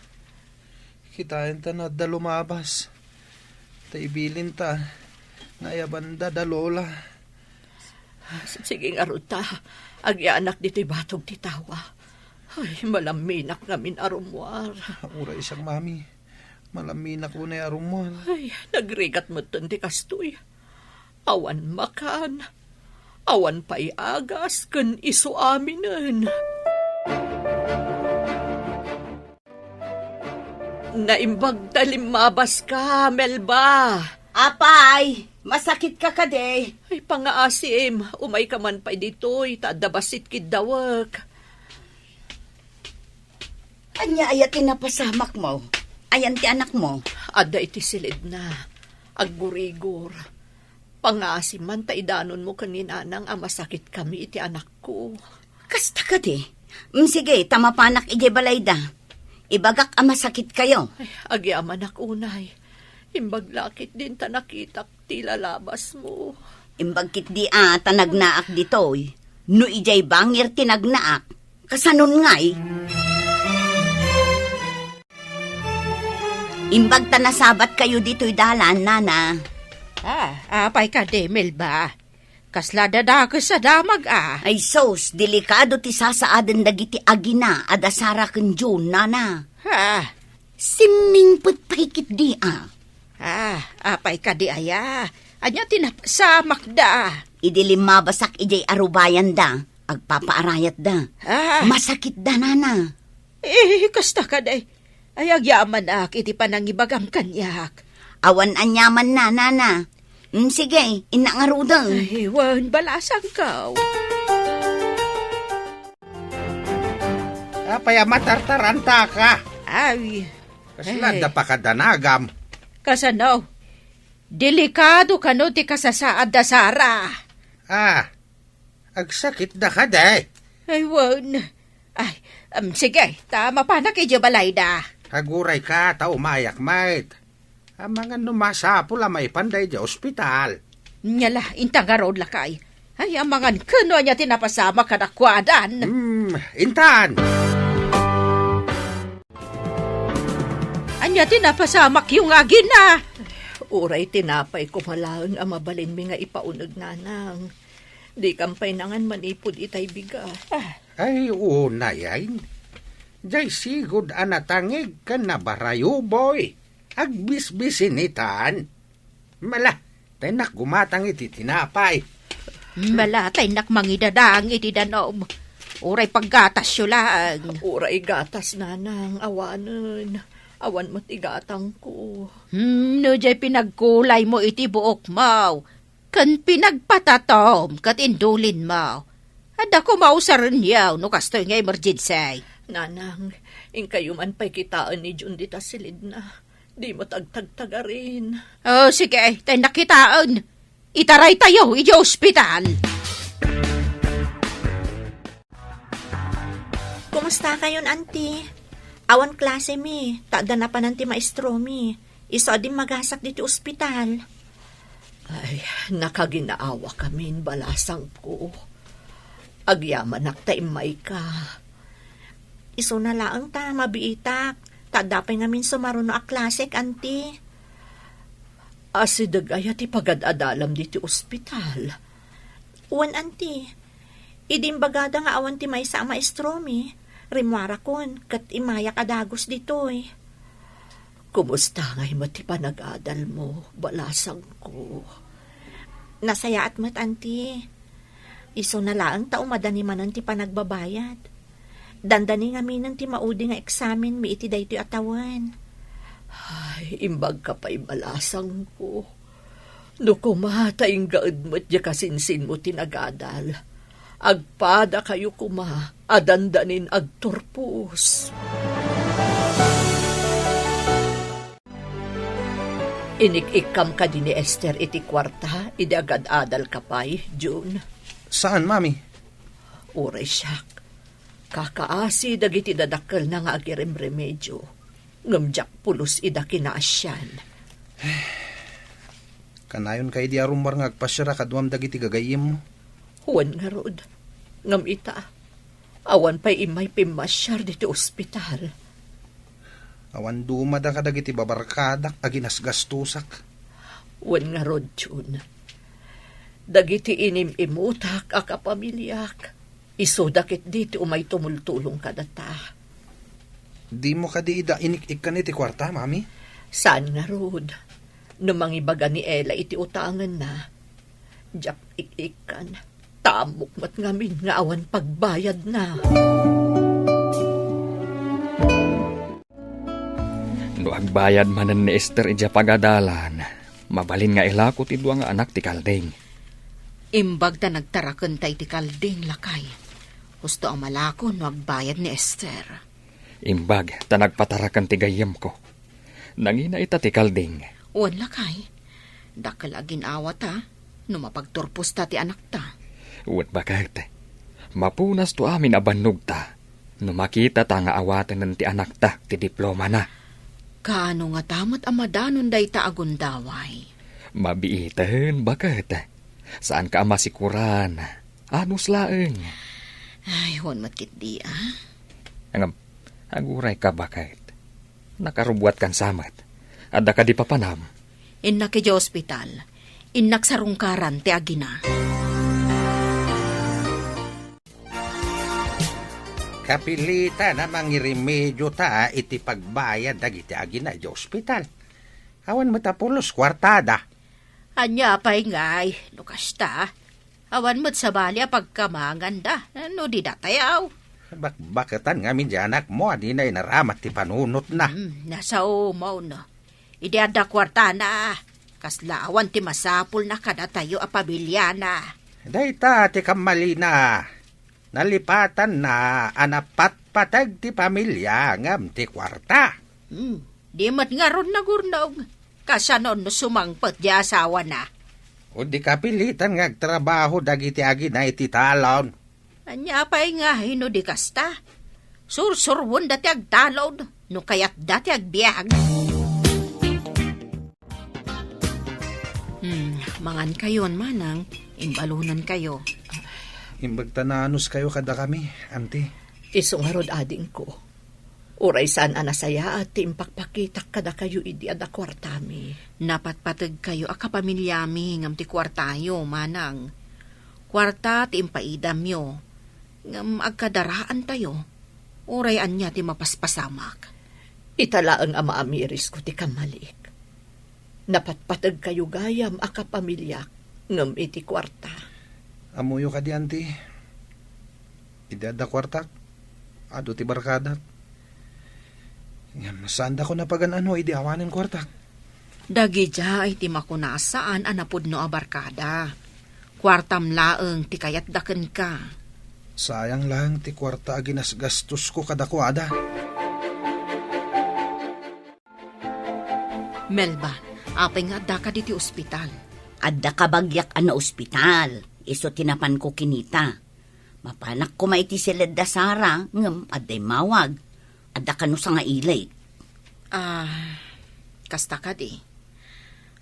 Kitaen ta no adda lumabas. Ta ibilin ta, naayabanda da Lola. Sige ngarud ta, agyanak ditoy batog ti tawa. Ay, malaminak ngamin a rummuar. Uray siak, Mami. Malaminak unay a rummuar. Ay, nagrigat metten ti kastoy. Awan makan, awan pay agas ken isu aminen. Naimbag ta limmabaska, Melba. Apay, masakitka kadi? Ay, pangaasim, umayka man pay ditoy, ta adda bassit kiddawek. Ania aya ti napasamakmo? Ayan ti anakmo? Adda iti silidna. Aggurigor. Pangaasim man ta idanonmo ken ni Nanang a masakitkami iti anakko. Kasta kadi? Mm, sige, ta mapanak idiay balayda. Ibagak a masakitkayo. Ay, agyamanak unay. Imbag la ketdin ta nakitak ti lalabasmo. Imbag ketdi a ta nagnaak ditoy. No idiay bangir ti nagnaak, kasanon ngay? Imbag ta nasabatkayo ditoy dalan, Nana. Ah, apay kadi, Melba? Kasla dadakes a damag, a. Ay sus, delikado ti sasaaden dagiti agina a da Sara ken June, Nana. Ah. Simming Ipet pay ketdi a. Ah, apay kadi aya? Ania ti napasamakda? Idi limmabasak idiay arubayanda, agpapaarayatda. Ah. Masakitda, nana. Eh, kasta kadi. Ay, agyamanak iti panangibagam kaniak. Awan aniamanna, nana. Mm, sige, innak ngaruden. Ay, wen, balasangko. Apay a matartarantaka? Ay. Kasla eh. Adda pakadanagam? Kasano? Delikado kano ti kasasaad da Sara? Ah, agsakitda kadi? Ay, wen. Ay, em, sige, ta mapanak idiay balayda. Agurayka, ta umayak met. Amangan no masapul a maipanda idiay ospital. Nia la, inta ngarud, lakay. Ay, amangan ken no ania ti napasamak kadakuadan. Hmm, intan. Ania ti napasamakyo nga agina? Uray tinapay koma laeng a mabalinmi nga ipauneg, nanang. Dikam pay nangan manipud itay bigas. Ah. Ay, unay, ay. Jay sigud a natangig ken nabarayuboy. Agbisbisinitan. Mala, ta innak gumatang iti tinapay. Mala, ta innak mangidadang iti danum. Uray paggatasyo laeng. Uray gatas, nanang, awanen. Awan met igatangko. Hmm, no jay pinagkulaymo iti buokmo, ken pinagpatatom ket indulinmo. Adda koma usarenyo no kastoy nga emergency. Nanang, inkayo man pay kitaen ni Jun dita silidna. Di met agtagtagarin. Oh, sige, ta innak kitaen. Itaraytayo idiay ospital. Kumusta kayon, Auntie? Awan klase mi, ta adda napanan ti maestro mi. Isu a dimmagasak ditoy ospital. Ay, nakaginaawa kamin, balasangko. Agyamanak ta immayka. Isuna laeng ta mabiitak, ta adda pay ngamin sumaruno a klasek, Auntie. Asideg aya ti pagad-adalam ditoy ospital? Wen, Auntie. Idi imbagada nga awan ti maysa a maestromi, rimmuarakon ket immayak a dagus ditoy. Kumusta ngay met ti panagadalmo, balasangko? Nasayaat met, Auntie. Isuna laeng ta umadani manen ti panagbabayad. Dandani ngaminen ti maudi nga eksamenmi iti daytoy a tawen. Ay, imbagka pay, balasangko. No koma ta inggaed met diay kasinsinmo ti nagadal, agpadakayo koma a dandanin agturpos. Inik-ikkam kadi ni Esther iti kuarta idi agad-adalka pay, Jun? Saan, Mami. Uray siak. Kakaasi dagiti dadakkelna nga agiremremedio, ngem diak pulos ida kinaasian. Kanayonka idi a rummuar nga agpasiar a kaduam dagiti gagayyemmo? Wen ngarud. Ngem ita, awan pay immay pimmasiar ditoy ospital. Awan dumada kadagiti babarkadak a ginasgastosak. Wen ngarud, Jun. Dagiti inim-imutak a kapamiliak, isuda ketdi ti umay tumultulong kadata. Dimo kadi ida inik-ikkan iti kuarta, Mami? Saan ngarud. No mangibaga ni Ella iti utangenna, diak ik-ikkan. Ta ammok met ngamin nga awan pagbayadna. No agbayad manen ni Esther idiay pagadalan, mabalin nga ilako ti dua nga anak ti kalding. Imbag ta nagtarakenta iti kalding, lakay. Husto a malako no agbayad ni Esther. Imbag ta nagpataraken ti gayyemko. Nangina ita ti kalding. Wen, lakay. Dakkel a gin-awata no mapagturposta ti anakta. Wen, baket. Mapunasto amin a bannogta no makitata nga awatenen ti anakta ti diplomana. Kaano ngata met a madanon dayta a gundaway? Mabiiten, baket. Saanka a masikuran. Anus laeng. Ay, wen met ketdi, a. Ngem, agurayka, baket. Nakarubuatkan sa met. Adda kadi papanam? Innak idiay ospital. Innak sarungkaran ti agina. Kapilitan a mangiremedio ta iti pagbayad dagiti agina iti ospital. Awan met a pulos kuartada. Ania pay ngay, no kasta? Awan met sabali a pagkamanganda, no di datayaw. Bakbaketan ngamin di anakmo a dina inaramat ti panunotna. Hmm, nasaomon. Idi adda kuartana, kasla awan ti masapulna kadatayo a pamiliana. Dayta ti kammalina. Nalipatanna a napatpateg ti pamilia ngem ti kuarta. Hmm, di met ngarud nagurnong. Kasano no sumangpet di asawana? O di kapilitan nga agtrabaho dagiti agina iti talon. Ania pay nga no di kasta? Sursuruenda ti agtalon no kayatda ti agbiag. Hmm, mangan kayon, manang. Imbalunan kayo. Imbag ta naanus kayo kada kami, anti. Isu ngarud, adingko. Uray saan a nasayaat ti impakpakitak kadakayo idi adda kuartami. Napatpateg kayo a kapamilyami ngem ti kuartayo, manang. Kuarta ti impaidamyo, ngem agkadaraantayo. Uray ania ti mapaspasamak. Ita laeng a maamirisko ti kammaliek. Napatpateg kayo gayam a kapamiliak ngem iti kuarta. Ammoyo kadi, anti? Idi adda kuartak, adu ti barkadak. Ngem saandako napagan-ano idi awanen kuartak. Dagidiay ti makuna a saan a napudno a barkada. Kuartam laeng ti kayatda kenka. Sayang laeng ti kuarta a ginasgastosko kadakuada. Melba, apay nga addaka diti ospital? Adda kabagiak a naospital, isu ti napanko kinita. Mapanak koma iti siled da Sara, ngem adda immawag. Adda kano sangailik. Ah, kasta kadi.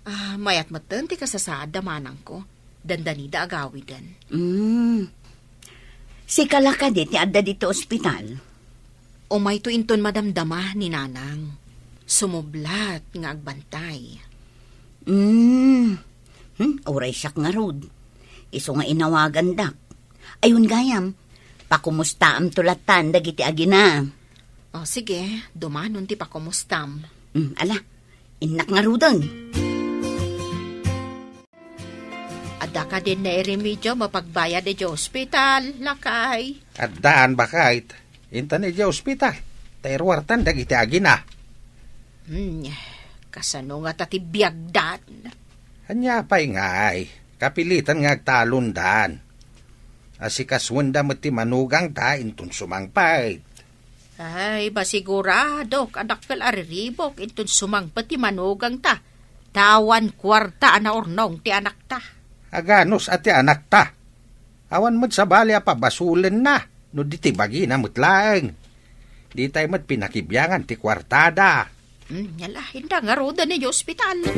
Ah, mayat metten ti kasasaad da manangko. Dandanida agawiden. Mm. Sika la kadi ti adda dito ospital? Umayto inton madamdama ni Nanang. Sumublat nga agbantay. Mm. Hmm, uray siak ngarud. Isu nga inawagandak. Ayun gayam, pakumustaamto latan dagiti agina. O, sige, dumanon ti pakumustam. Mm, ala, innak ngaruden. Adda kadin nairemedio mapagbayad iti ospital, lakay? Addaan, baket. Intan iti ospital, ta iruartan dagiti agina. Hmm, kasano ngata ti biagdan? Ania pay ngay, kapilitan nga agtalondan. Asikasuenda met ti manugangta inton sumangpet. Ay, masiguradok a dakkel a riribuk inton sumangpet ti manugangta, ta awan kuarta a naurnong ti anakta. Aganus a ti anakta? Awan met sabali a pabasolenna no di ti bagina met laeng. Ditay met pinakibiangan ti kuartada. Hmm, ala, inda ngaruden iti ospital.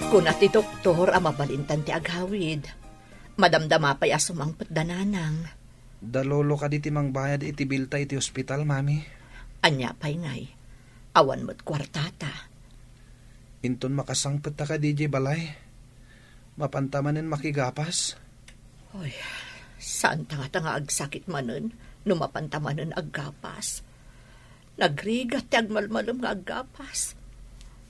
Kuna ti doktor a mabalintan ti agawid. Madamdama pay a sumangpet da Nanang. Da Lolo kadi ti mangbayad iti bilta iti ospital, Mami? Ania pay ngay? Awan met kuartata. Inton makasangpet ta kadi idiay balay, mapanta manen makigapas? Oy, saanta ngata nga agsakit manen no mapanta manen aggapas. Nagrigat ti agmalmalem nga aggapas.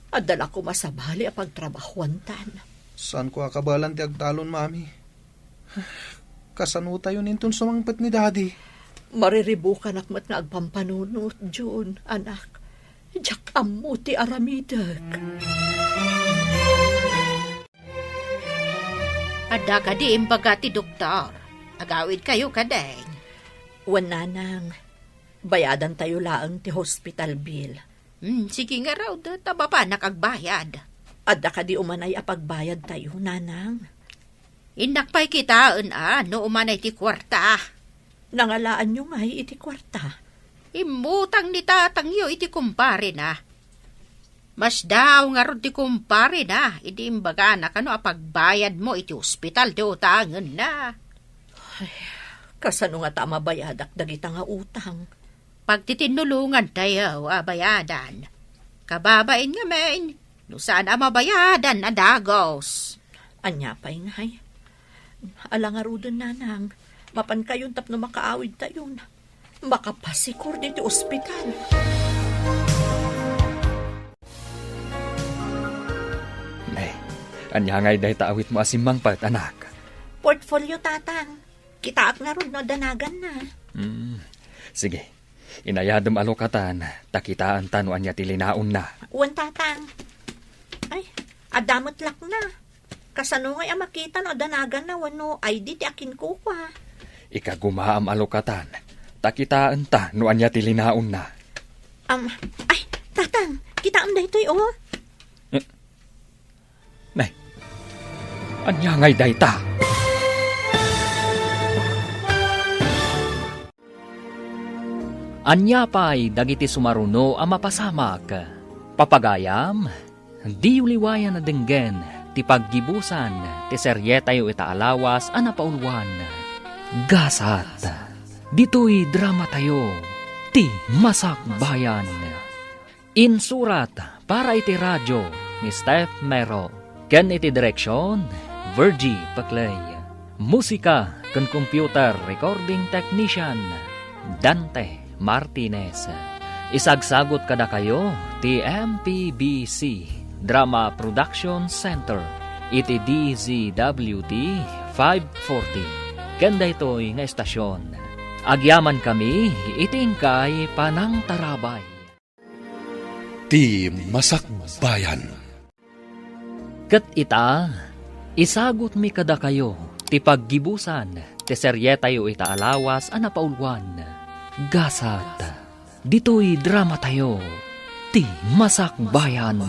Adda la koma sabali a pagtrabahuantan. Saanko a kabaelan ti agtalon, Mami. Kasanotayon inton sumangpet ni Daddy? Mariribukanak met nga agpampanunot, Jun, anak. Diak ammo ti aramidek. Adda kadi imbaga ti doktor? Agawidkayo kadin? Wen, Nanang. Bayadantayo laeng ti hospital bill. Hmm, sige ngarud, ta mapanak agbayad. Adda kadi umanay a pagbayadtayo, Nanang? Innak pay kitaen a no umanay ti kuarta. Nangalaanyo ngay iti kuarta? Immutang ni tatangyo iti kumparena. Masdaaw ngarud ti kumparena idi imbagana kano a pagbayadmo iti ospital ti utangenna. Ay, kasano ngata a mabayadak dagita nga utang? Pagtitinnulongantayo a bayadan. Kababain ngamin, no saan a mabayadan a dagus. Ania pay ngay? Ala ngaruden, nanang, mapankayon tapno makaawidtayon. Makapasikor ditoy ospital. Ne, ania ngay dayta awitmo a simmangpet, anak? Portfolio, tatang. Kitaak ngarud no adda naganna. Hmm, sige. Inayadem a lukatan, ta kitaenta no ania ti linaonna. Wen, tatang. Ay, adda met lakna. Kasano ngay a makita no adda naganna wenno I D ti akinkukua? Ikagumaam a lukatan, ta kitaenta no ania ti linaonna. Am, ay, tatang, kitaem daytoy, oh. Eh, nay, ania ngay dayta? Ania pay dagiti sumaruno a mapasamak? Papagayam, diyo liwayan a denggen ti paggibusan ti serietayo ita a lawas a napauluan. Gasat, ditoy dramatayo, ti Masakbayan. Insurat para iti radio ni Steph Mero, ken iti direksion, Virgie Paclay. Musika ken computer recording technician, Dante Martinez. Isagsagut kadakayo ti M P B C Drama Production Center iti D Z W T five forty, ken daytoy nga estasyon. Agyamankami iti inkay panangtarabay. Ti Masakbayan. Ket ita, isagutmi kadakayo ti paggibusan ti serietayo ita a lawas a napauluan. Gasat, ditoy dramatayo, ti Masakbayan.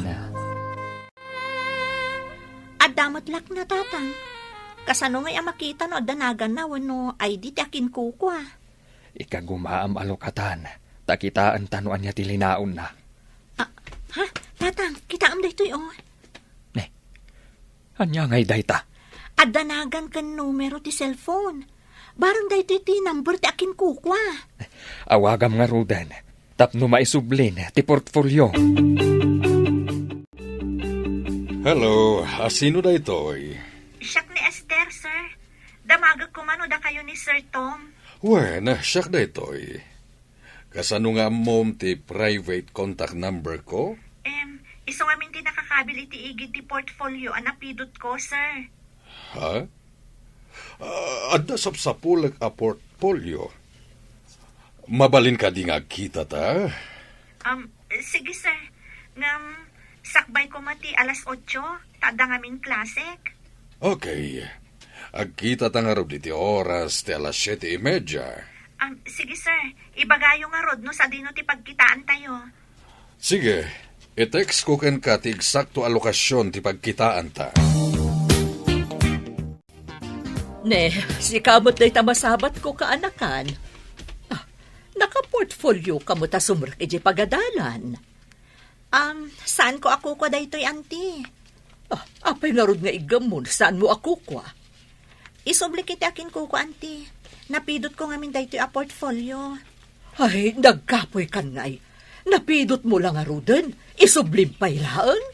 Adda met lakna, tatang. Kasano ngay a makita no adda naganna wenno I D ti akinkukua? Ikagumaam a lukatan, ta kitaenta no ania ti linaonna. Ah, ha? Tatang, kitaem daytoy, oh. Ne, ania ngay dayta? Adda nagan ken numero ti cellphone. Bareng daytoy ti number ti akinkukua. Awagam ngaruden, tapno maisublin ti portfolio. Hello, a sino daytoy? Siak ni Esther, sir. Damagek koma no dakayo ni Sir Tom. Wen, siak daytoy. Kasano nga ammom ti private contact number ko? Em, isu ngamin ti nakakabil iti igid ti portfolio a napidot ko, sir. Ha? Ah, adda sapsapulek a portfolio. Mabalin kadi nga agkitata? Um, sige, sir. Ngem, sakbay koma ti alas otso, ta adda ngamin klasek. Okay. Agkitata ngarud iti oras ti alas siete y media. Um, sige, sir. Ibagayo ngarud no sadino ti pagkitaantayo. Sige, i-text ko kenka ti eksakto a lokasyon ti pagkitaanta. Ne, sika met dayta masabatko, kaanakan. Ah, nakaportfolioka met a sumrek idiay pagadalan. Um, saanko a kukua daytoy, anti. Ah, apay ngarud nga iggammon, saanmo a kukua? Isublik iti akinkukua, anti. Napidotko ngamin daytoy a portfolio. Ay, nagkapuykan ngay. Napidotmo la ngaruden, isublim pay laeng?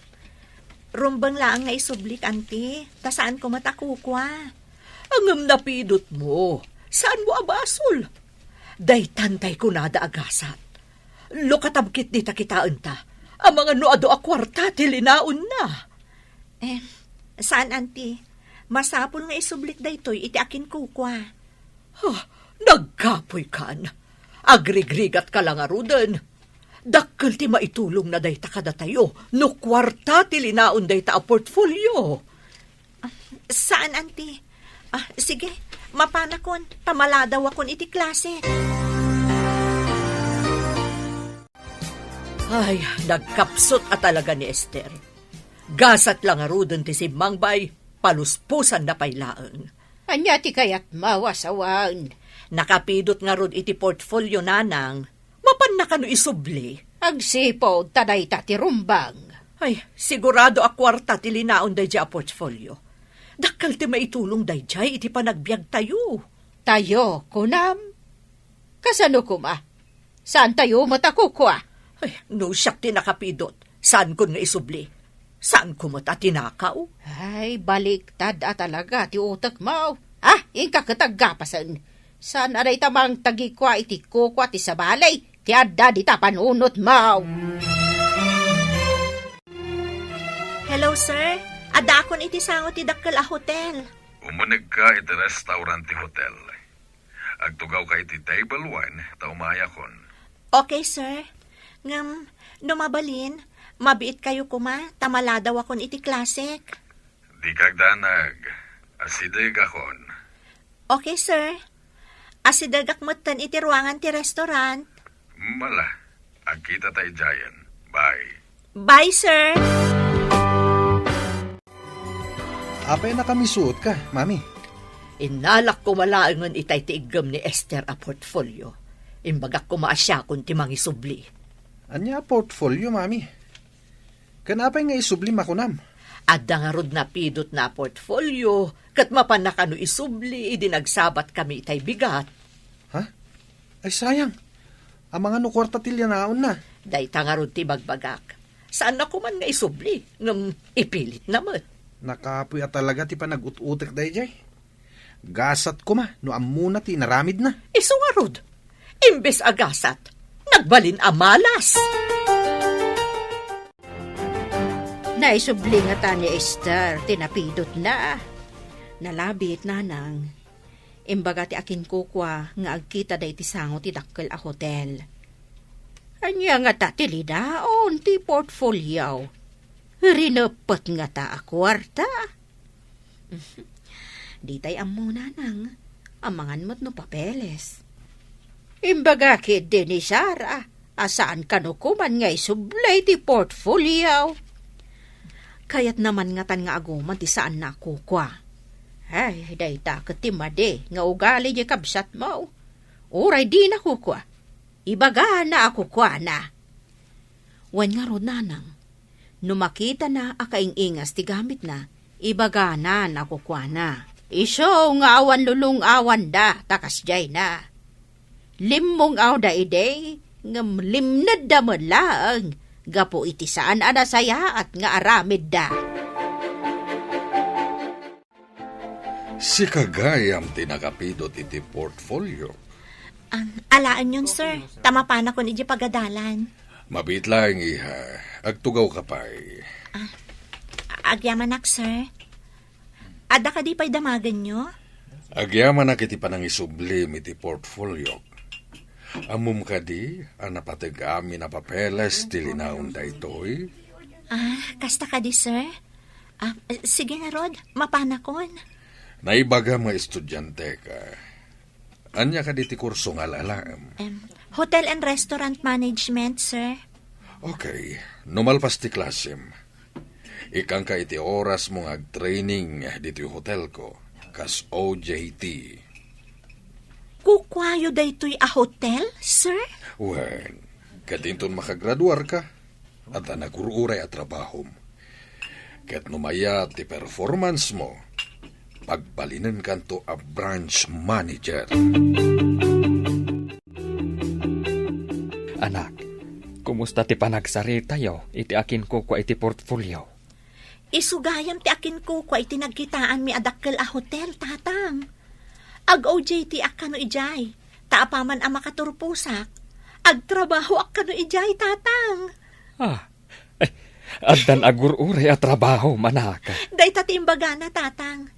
Rumbeng laeng nga isublik, anti, ta saanko met a kukua. Ngem napidotmo, saanmo a basol? Daytan tay kunada a gasat. Lukatam ketdi ta kitaenta, amangan no adu a kuarta ti linaonna. Eh, saan, anti. Masapul nga isublik daytoy iti akinkukua. Ah, nagkapuykan. Agrigrigatka la ngaruden. Dakkel ti maitulongna dayta kadatayo no kuarta ti linaon dayta a portfolio. Saan, anti. Ah, sige, mapanakon, ta maladawakon iti klase. Ay, nagkapsut a talaga ni Esther. Gasat la ngaruden ti simmangbay, palusposanna pay laeng. Ania ti kayatmo a sawen? Nakapidot ngarud iti portfolio, nanang. Mapanna kano isubli? Agsipud ta dayta ti rumbeng. Ay, sigurado a kuarta ti linaon daydiay a portfolio. Dakkel ti maitulong daydiay iti panagbiagtayo. Tayo, kunam? Kasano koma? Saantayo met a kukua? Ay, no siak ti nakapidot, saankon nga isubli. Saanko met a tinakaw. Ay, baliktad a talaga ti utekmo. Ah, inka ket aggapasen. Saan a dayta mangtagikua iti kukua ti sabali ti adda dita panunotmo? Hello, sir. Addaakon iti sango ti dakkel a hotel. Umunegka iti restaurant ti hotel. Agtugawka iti table one ta umayakon. Okay, sir. Ngem, no mabalin, mabiitkayo koma ta maladawakon iti klasek. Dika agdanag. Asidegakon. Okay, sir. Asidegak metten iti ruangan ti restaurant. Mala, agkitata idiayen. Bye. Bye, sir. Apay a nakamisuotka, Mami? Innalak koma laengen itay ti iggem ni Esther a portfolio. Imbagak koma a siakon ti mangisubli. Ania a portfolio, Mami? Ken apay nga isublim a kunam? Adda ngarud napidotna a portfolio, ket mapanna kano isubli idi nagsabatkami itay bigat. Ha? Ay, sayang. Amangan no kuarta ti lianaonna. Dayta ngarud ti ibagbagak. Saanna koman nga isubli, ngem ipilitna met. Nakapuy a talaga ti panag-ut-utek daydiay. Gasat koma no ammona ti inaramidna. Isu ngarud, imbes a gasat, nagbalin a malas. Naisubli ngata ni Esther ti napidotna. Nalabit, nanang. Imbaga ti akinkukua nga agkitada iti sango ti dakkel a hotel. Ania ngata ti linaon ti portfolio? Rineppet ngata a kuarta? Ditay ammo, nanang. Amangan met no papeles. Imbaga ketdi ni Sara a saan kano koman nga isubli ti portfolio. Kayatna man ngatan nga aguman ti saanna a kukua. Ay, dayta ket ti madi nga ugali diay kabsatmo. Uray dina kukua, ibagana a kukuana. Wen ngarud, nanang, no makitana a kaing-ingas ti gamitna, ibagana a kukuana. Isu nga awan lulong-awanda ta kasdiayna. Limmong-awda idi, ngem limnedda met laeng gapu iti saan a nasayaat nga aramidda. Sika gayam ti nakapidot iti portfolio. Ang alaenyon, sir, ta mapanakon idiay pagadalan. Mabiit laeng, iha. Agtugawka pay. Ah, agyamanak, sir. Adda kadi pay damagenyo? Agyamanak iti panangisublim iti portfoliok. Ammom kadi a napateg amin a papeles ti linaon daytoy? Ah, kasta kadi, sir? Ah, sige ngarud, mapanakon. Naibagam nga estudiante ka. Ania kadi ti kurso nga alaem? Em, Hotel and Restaurant Management, sir. Okay. No malpas ti klasem, ikkanka iti orasmo nga agtraining ditoy hotelko, kas O J T. Kukuayo daytoy a hotel, sir? Wen, ket inton makagraduarka, adda nagur-uray a trabahom. Ket no mayat ti performance mo, pagbalinenkanto a branch manager. Anak, kumusta ti panagsaritayo iti akinkukua iti portfolio? Isu gayam ti akinkukua iti nagkitaanmi a dakkel a hotel, Tatang. Ag-O J T ak kano idiay, ta apaman a makaturposak, agtrabahoak kano idiay, Tatang. Ah, eh, addan agur-uray a trabaho, anak. Dayta ti imbagana, Tatang.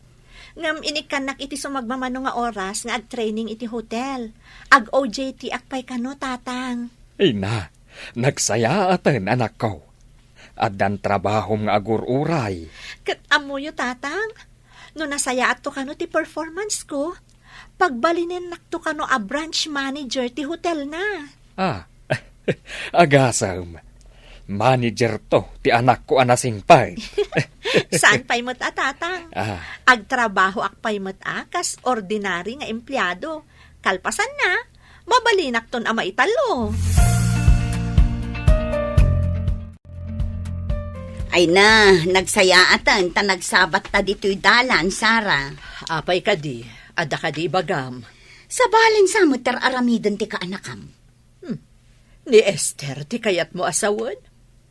Ngem inikkannak iti sumagmamano nga oras nga agtraining iti hotel. Ag-O J T ak pay kano, Tatang. Ina, nagsayaaten, anakko. Addan trabahom nga agur-uray. Ket ammoyo, Tatang, no nasayaatto kano ti performance ko, pagbalinennakto kano a branch manager ti hotel na. Ah, agasem. Manager to ti anakko a nasingpet. Saan pay met a, Tatang? Ah. Agtrabahoak pay met a kas ordinary nga empleado. Kalpasanna, mabalinakton a maitallo. Ay na, nagsayaaten ta nagsabatta ditoy dalan, Sara. Apay kadi, adda kadi ibagam? Sabalen sa met ti ar-aramiden ti kaanakam. Hmm. Ni Esther ti kayatmo a sawen?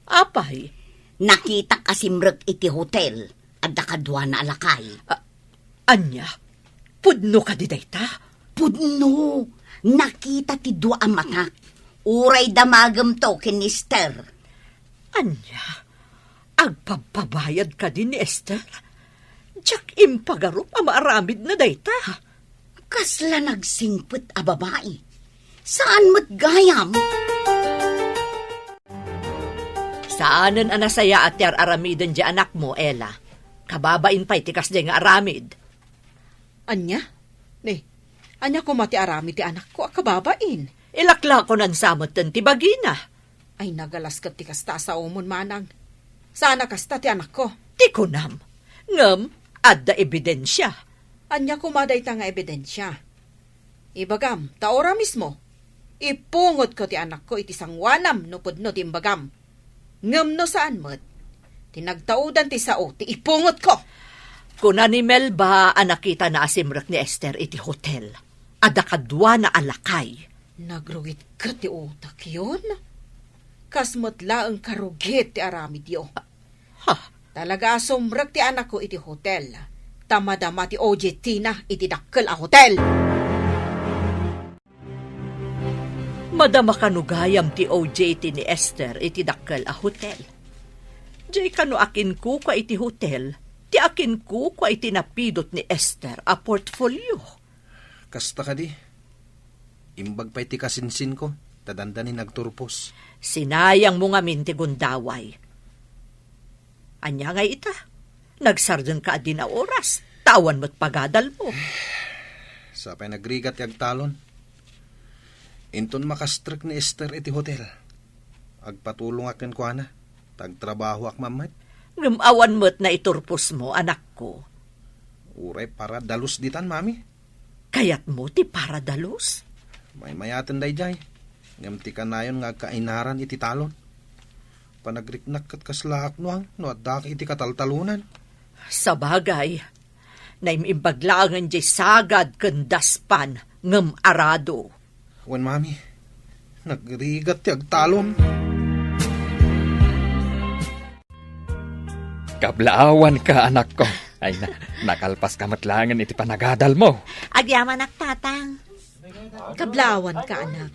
Apay? Nakitak a simrek iti hotel. Adda kaduana a lakay. A-, ania? Pudno kadi dayta? Pudno. Nakita ti dua a matak. Uray damagemto ken ni Esther. Ania? Agpabpabayad kadi ni Esther? Diak impagarup a maaramidna dayta. Kasla nagsingpet a babai. Saan met gayam? Saanen a nasayaat ti ar-aramiden ti anakmo, Ella. Kababain pay ti kasdiay nga aramid. Ania? Ni, ania koma ti aramid ti anakko a kababain? Ilaklakonan sa metten ti bagina. Ay, nagalas ket ti kasta a saomon, manang. Saan a kasta ti anakko. Ti kunam. Ngem, adda ebidensia. Ania koma dayta nga ebidensia? Ibagam, ta ora mismo, ipungotko ti anakko iti sangoanam no pudno ti imbagam. Ngem no saan met, ti nagtaudan ti sao ti ipungotko. Kuna ni Melba a nakitana a simrek ni Esther iti hotel. Adda kaduana a lakay. Nagrugit ket ti utakyon? Kas met laeng karugit ti aramidyo. Ha? Talaga a sumrek ti anakko iti hotel. Ta madama ti O J T na iti dakkel a hotel. Madama kano gayam ti O J T ni Esther iti dakkel a hotel. Diay kano akinkukua iti hotel, ti akinkukua iti napidot ni Esther a portfolio. Kasta kadi, imbag pay ti kasinsinko, ta dandani nagturpos. Sinayangmo ngamin ti gundaway. Ania ngay ita? Nagsardengka a dina oras, ta awan met pagadalmo. Sapay nagrigat ti agtalon. Inton makastrek ni Esther iti hotel, agpatulongak kenkuana, ta agtrabahoak met. Ngem awan met naiturposmo, anakko. Uray para dalus ditan, Mami. Kayatmo ti para dalus? Maymayaten daydiay, ngem ti kanayon nga agkainaran iti talon. Panagriknak ket kaslaak nuang no addaak iti kataltalonan. Sabagay, naim-imbag laengen diay sagad ken daspan ngem arado. Wen, Mami, nagrigat ti agtalon. Kablaawanka, anakko. Ay, na, nakalpaska met laengen iti panagadalmo. Agyamanak, Tatang. Kablaawanka, anak.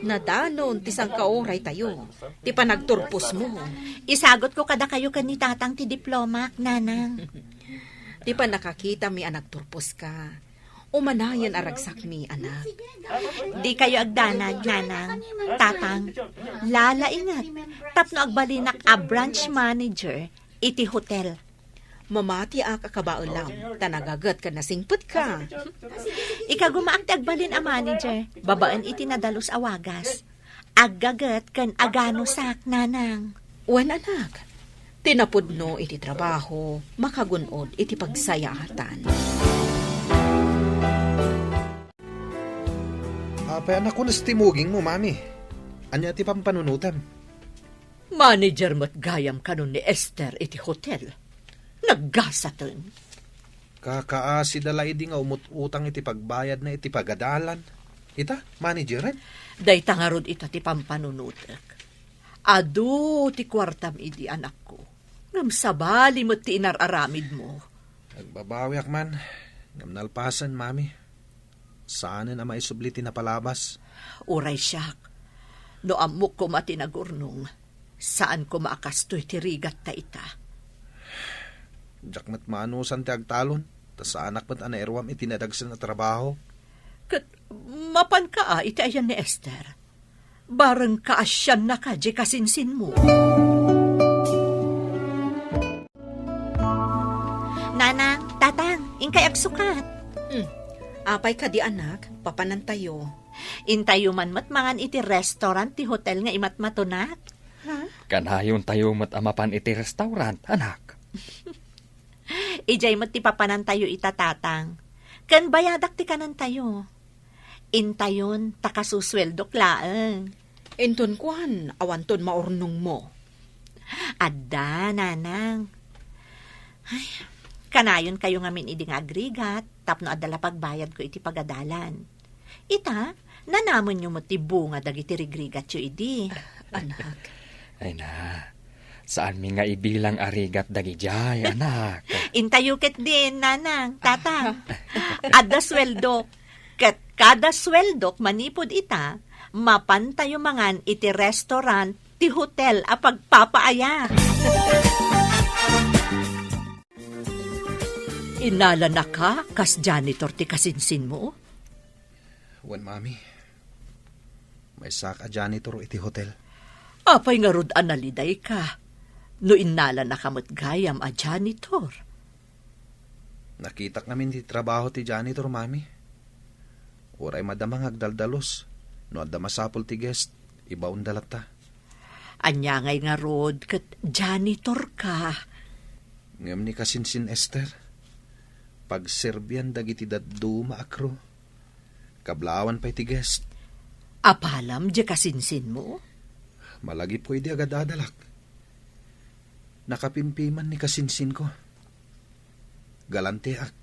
Nadanon ti sangkauray tayo, ti panagturposmo. Isagutko kadakayo ken ni Tatang ti diplomak, Nanang. Ti pannakakitami a nagturposka, umanayon a ragsakmi, anak. Dikayo agdanag, Nanang, Tatang. Lalainget tapno agbalinak a branch manager iti hotel. Mamatiak a kabaelam, ta nagaget ken nasingpetka. Ikagumaak ti agbalin a manager, babaen iti nadalus a wagas. Aggaget ken aganusak, Nanang. Wen, anak, ti napudno iti trabaho, makagun-od iti pagsayaatan. Apay a nakunas ti mugingmo, Mami? Ania ti pampanunotem? Manager met gayam kanon ni Esther iti hotel. Naggasaten. Kakaasida la idi nga umut-utang iti pagbayadna iti pagadalan. Ita, manageren? Dayta ngarud ita ti pampanunotek. Adu ti kuartam idi, anakko. Ngem sabali met ti inar-aramidmo. Agbabawiak man, ngem nalpasen, Mami. Saanen a maisubli ti napalabas. Uray siak, no ammok koma ti nagurnong, saan koma a kastoy ti rigatta ita. Diak met maanusan ti agtalon, ta saanak met a nairuam iti nadagsen a trabaho. Ket mapanka a iti ayan ni Esther. Bareng kaasiannaka diay kasinsinmo. Nanang, Tatang, inkay agsukat. Hmm. Apay kadi, anak, papanantayo. Intayo man met mangan iti restaurant ti hotel nga imatmatonak. Ha? Kanayontayo met a mapan iti restaurant, anak. Idiay met ti papanantayo ita, Tatang. Ken bayadak ti kanentayo. Intayon, ta kasusueldok laeng. Inton kuan, awanton maurnongmo. Adda, Nanang. Ay, kanayonkayo ngamin idi nga agrigat, tapno adda la pagbayadko iti pagadalan. Ita, nanamenyo met ti bunga dagiti rigrigatyo idi. Anak. Ay na, saanmi nga ibilang a rigat dagidiay, anak. Intayo ketdin, Nanang, Tatang. Adda sueldok. Ket kada sueldok manipud ita, mapantayo mangan iti restaurant ti hotel a pagpapaayat. Innalanaka kas janitor ti kasinsinmo? Wen, Mami. Maysak a janitor iti hotel. Apay ngarud a nalidayka no innalanaka met gayam a janitor? Nakitak ngamin ti trabaho ti janitor, Mami. Uray madama nga agdaldalus, no adda masapul ti guest, ibaonda latta. Ania ngay ngarud ket janitor ka? Ngem ni kasinsin Esther, pagserbian dagiti dadduma a crew. Kablawan pay ti guest. Apalam diay kasinsinmo? Malagipko idi agadadalak. Nakapimpiman ni kasinsinko. Galanteak.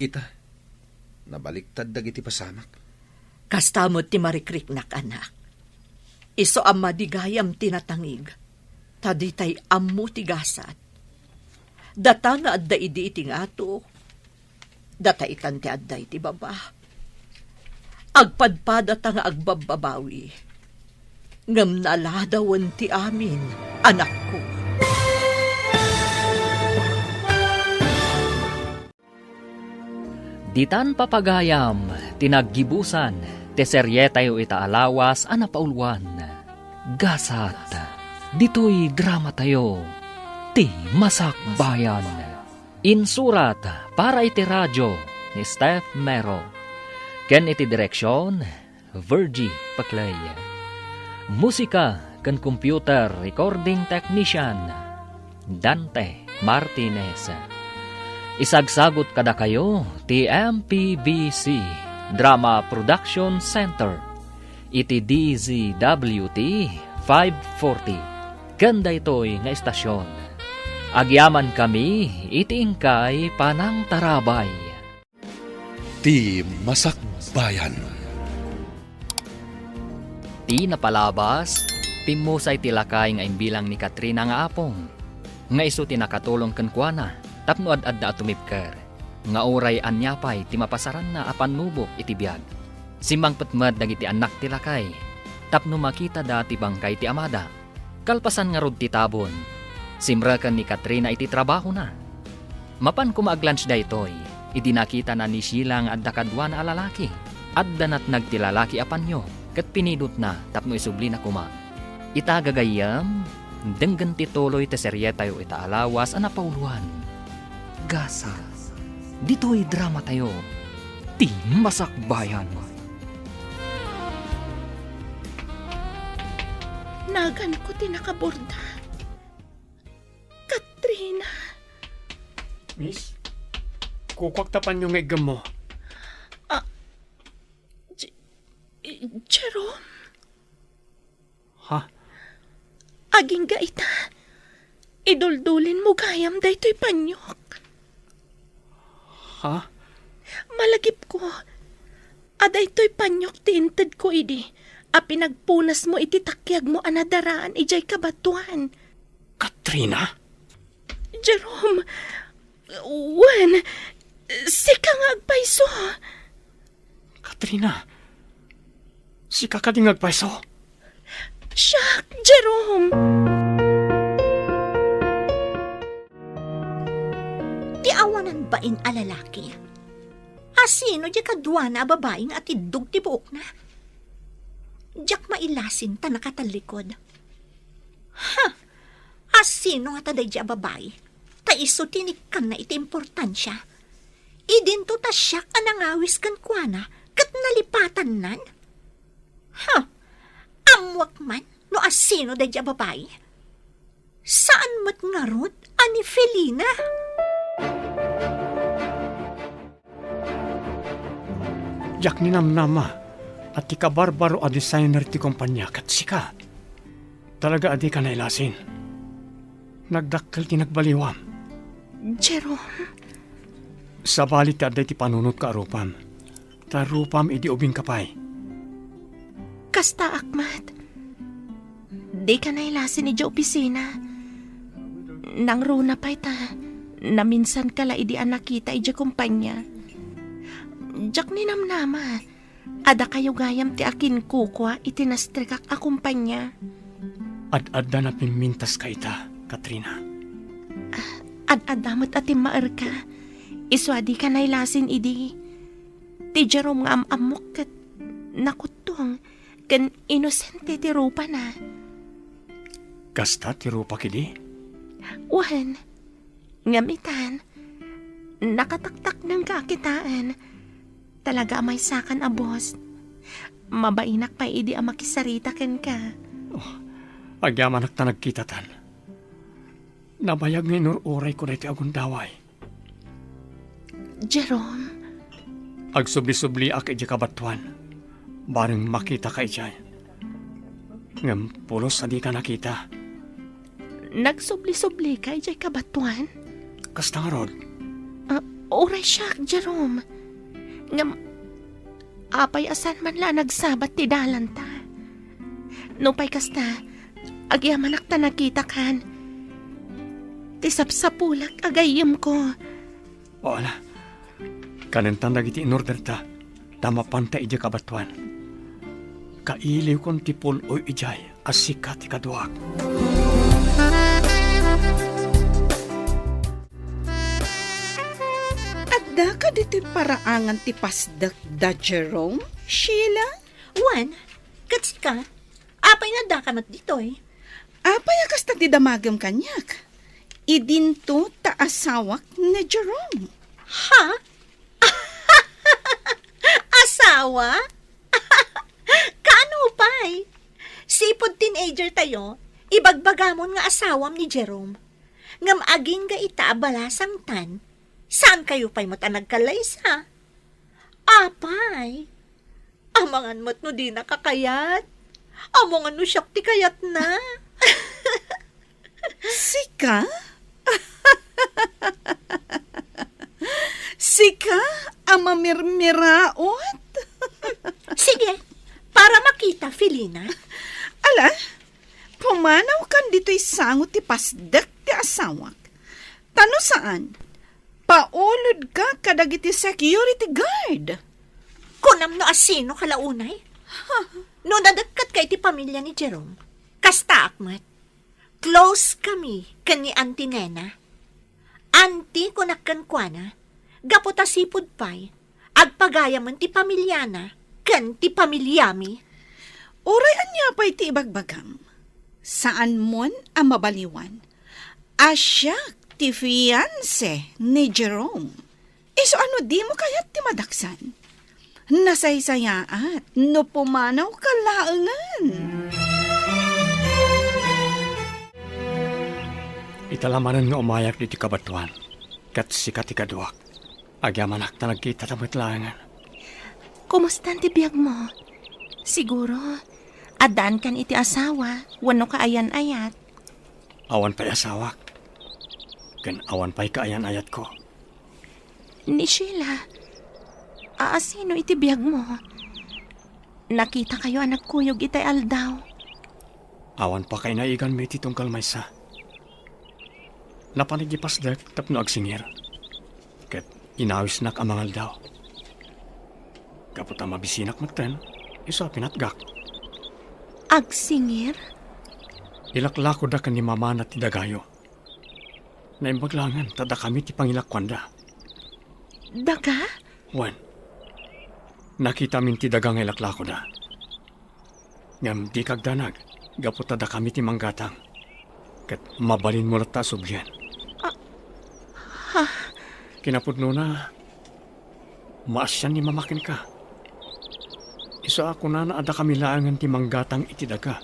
Ita, nabaliktad dagiti pasamak. Kasta met ti marikriknak, anak. Isu a madi gayam ti natangig, ta ditay ammo ti gasat. Data nga adda idi iti ngato, data itan ti adda iti baba. Agpadpadata nga agbabbabawi, ngem naladawen ti amin, anakko. Ditan papagayam ti naggibusan ti serietayo ita a lawas a napauluan, Gasat. Ditoy dramatayo, Ti Masakbayan. Insurat para iti radio ni Steph Mero, ken iti direksion, Virgie Paclay. Musika ken computer recording technician, Dante Martinez. Isagsagut kadakayo ti M P B C Drama Production Center iti D Z W T five forty ken daytoy nga estasion. Agyamankami iti inkay panangtarabay. Ti Masakbayan. Ti napalabas, pimmusay ti lakay nga imbilang ni Katrina nga apong, nga isu ti nakatulong kenkuana tapno ad-adda a tumibker, nga uray ania pay ti mapasaranna a pannubok iti biag. Simmangpet met dagiti annak ti lakay tapno makitada ti bangkay ti amada. Kalpasan ngarud ti tabon, simreken ni Katrina iti trabahona. Mapan koma ag-lunch daytoy, idi nakitana ni Sheila nga adda kaduana a lalaki. Adda natnag ti lalaki a panyo ket pinidotna tapno isublina koma. Ita gagayyem, denggen ti tuloy ti serietayo ita a lawas a napauluan, Gasat. Ditoy dramatayo, Ti Masakbayan. Naganko ti nakaborda. Katrina. Miss, kukuak ta panyo nga iggemmo. Ah, J-, Jerome? Ha? Agingga ita, iduldulinmo gayam daytoy panyok. Ha? Malagipko a daytoy panyok ti intedko idi a pinagpunasmo iti takiagmo a nadaraan idiay kabatoan. Katrina? Jerome, wen, sika nga agpayso. Katrina, sika kadi nga agpayso? Siak, Jerome! Ti awanan bain a lalaki. Asino diay kaduana a babai nga atiddog ti buokna? Diak mailasin ta nakatallikod. Ha! Asino ngata daydiay a babai? Ta isu ti inikkanna iti importansia. Idinto ta siak a nangawis kenkuana ket nalipatannan. Ha! Ammoak man no asino daydiay a babai. Saan met ngarud a ni Felina? Diak ninamnama a ti kabarbaro a designer ti kompania ket sika. Talaga a dika nailasin. Nagdakkel ti nagbaliwam. Jerome. Sabali ti adda iti panunotko a rupam. Ta rupam idi ubingka pay. Kastaak met. Dika nailasin idiay opisina. Nangruna pay ta Naminsanka la idi a nakita idiay kompania. Diak ninamnama. Adda kayo gayam ti akinkukua iti nastrekak a kompania. Ad-adda napimmintaska ita, Katrina. Ad-adda met a timmaerka. Isu a dika nailasin idi. Ti Jerome nga am-ammok ket nakuttong ken inosente ti rupana. Kasta ti rupak idi? Wen, ngem itan, nakataktaknengka a kitaen. Talaga a maysakan a boss. Mabainak pay idi a makisarita kenka. Oh, agyamanak ta nagkitatan. Nabayag nga inur-urayko daytoy a gundaway. Jerome. Agsubli-subliak idiay kabatoan. Bareng makitaka idiay. Ngem pulos a dika nakita. Nagsubli-sublika idiay kabatoan? Kasta ngarud. Ah, uray siak, Jerome. Ngem, apay a saan man la a nagsabat ti dalanta? Nupay kasta, agyamanak ta nakitakan. Ti sapsapulak a gayyemko. O, ala. Kanentan dagiti inorderta, ta mapanta idiay kabatoan. Kailiwkon ti pul-oy idiay a sika ti kaduak. Adda kadi ti paraangan ti pasdek da Jerome, Sheila? Wen, ket sika? Apay nga addaka met ditoy? Apay a kasta ti damagem kaniak? Idinto ta asawak ni Jerome. Ha? Asawa? Kaano pay? Sipud teenager tayo, ibagbagamon nga asawam ni Jerome. Ngem agingga ita a balasangtan, saan kayo pay met a nagkallaysa? Apay, amangan met no dinaka kayat. Amangan no siak ti kayatna. Sika? Sika a mamirmiraot? Sige, para makita, Felina. Ala, pumanawkan ditoy sango ti pasdek ti asawak. Ta no saan, paulodka kadagiti security guard. Kunam no asino ka la unay? No nadekketka iti pamilia ni Jerome, kastaak met. Close kami ken ni Auntie Nena. Auntie, kunak kenkuana, gapu ta sipud pay, agpagayamen ti pamiliana ken ti pamiliami. Uray ania pay ti ibagbagam, saanmon a mabaliwan a siak ti fiancé ni Jerome. Isu a no dimo kayat ti madaksan, nasaysayaat no pumanawka laengen. Ita la manen nga umayak ditoy kabatoan, ket sika ti kaduak. Agyamanak ta nagkitata met laengen. Kumustan ti biagmo? Siguro, addaankan iti asawa wenno kaayan-ayat? Awan pay asawak, ken awan pay kaayan-ayatko. Ni Sheila, aasino iti biagmo? Nakitakayo a nagkuyog itay aldaw. Awan pakainaiganmi iti tunggal maysa. Napan idiay pasdek tapno agsingir, ket inawisnak a mangaldaw. Gapu ta mabisinak metten, isu a pinatgak. Agsingir? Ilaklakoda ken ni mamana ti dagayo. Naimbag laengen ta dakami ti pangilakuanda. Daga? Wen, nakitamin ti daga nga ilaklakoda. Ngem dika agdanag, gapu ta dakami ti manggatang. Ket mabalinmo latta a sublien. Ah, ha? Kinapudnona, maasian ni Mama kenka. Isu a kunana a dakami laengen ti manggatang iti daga.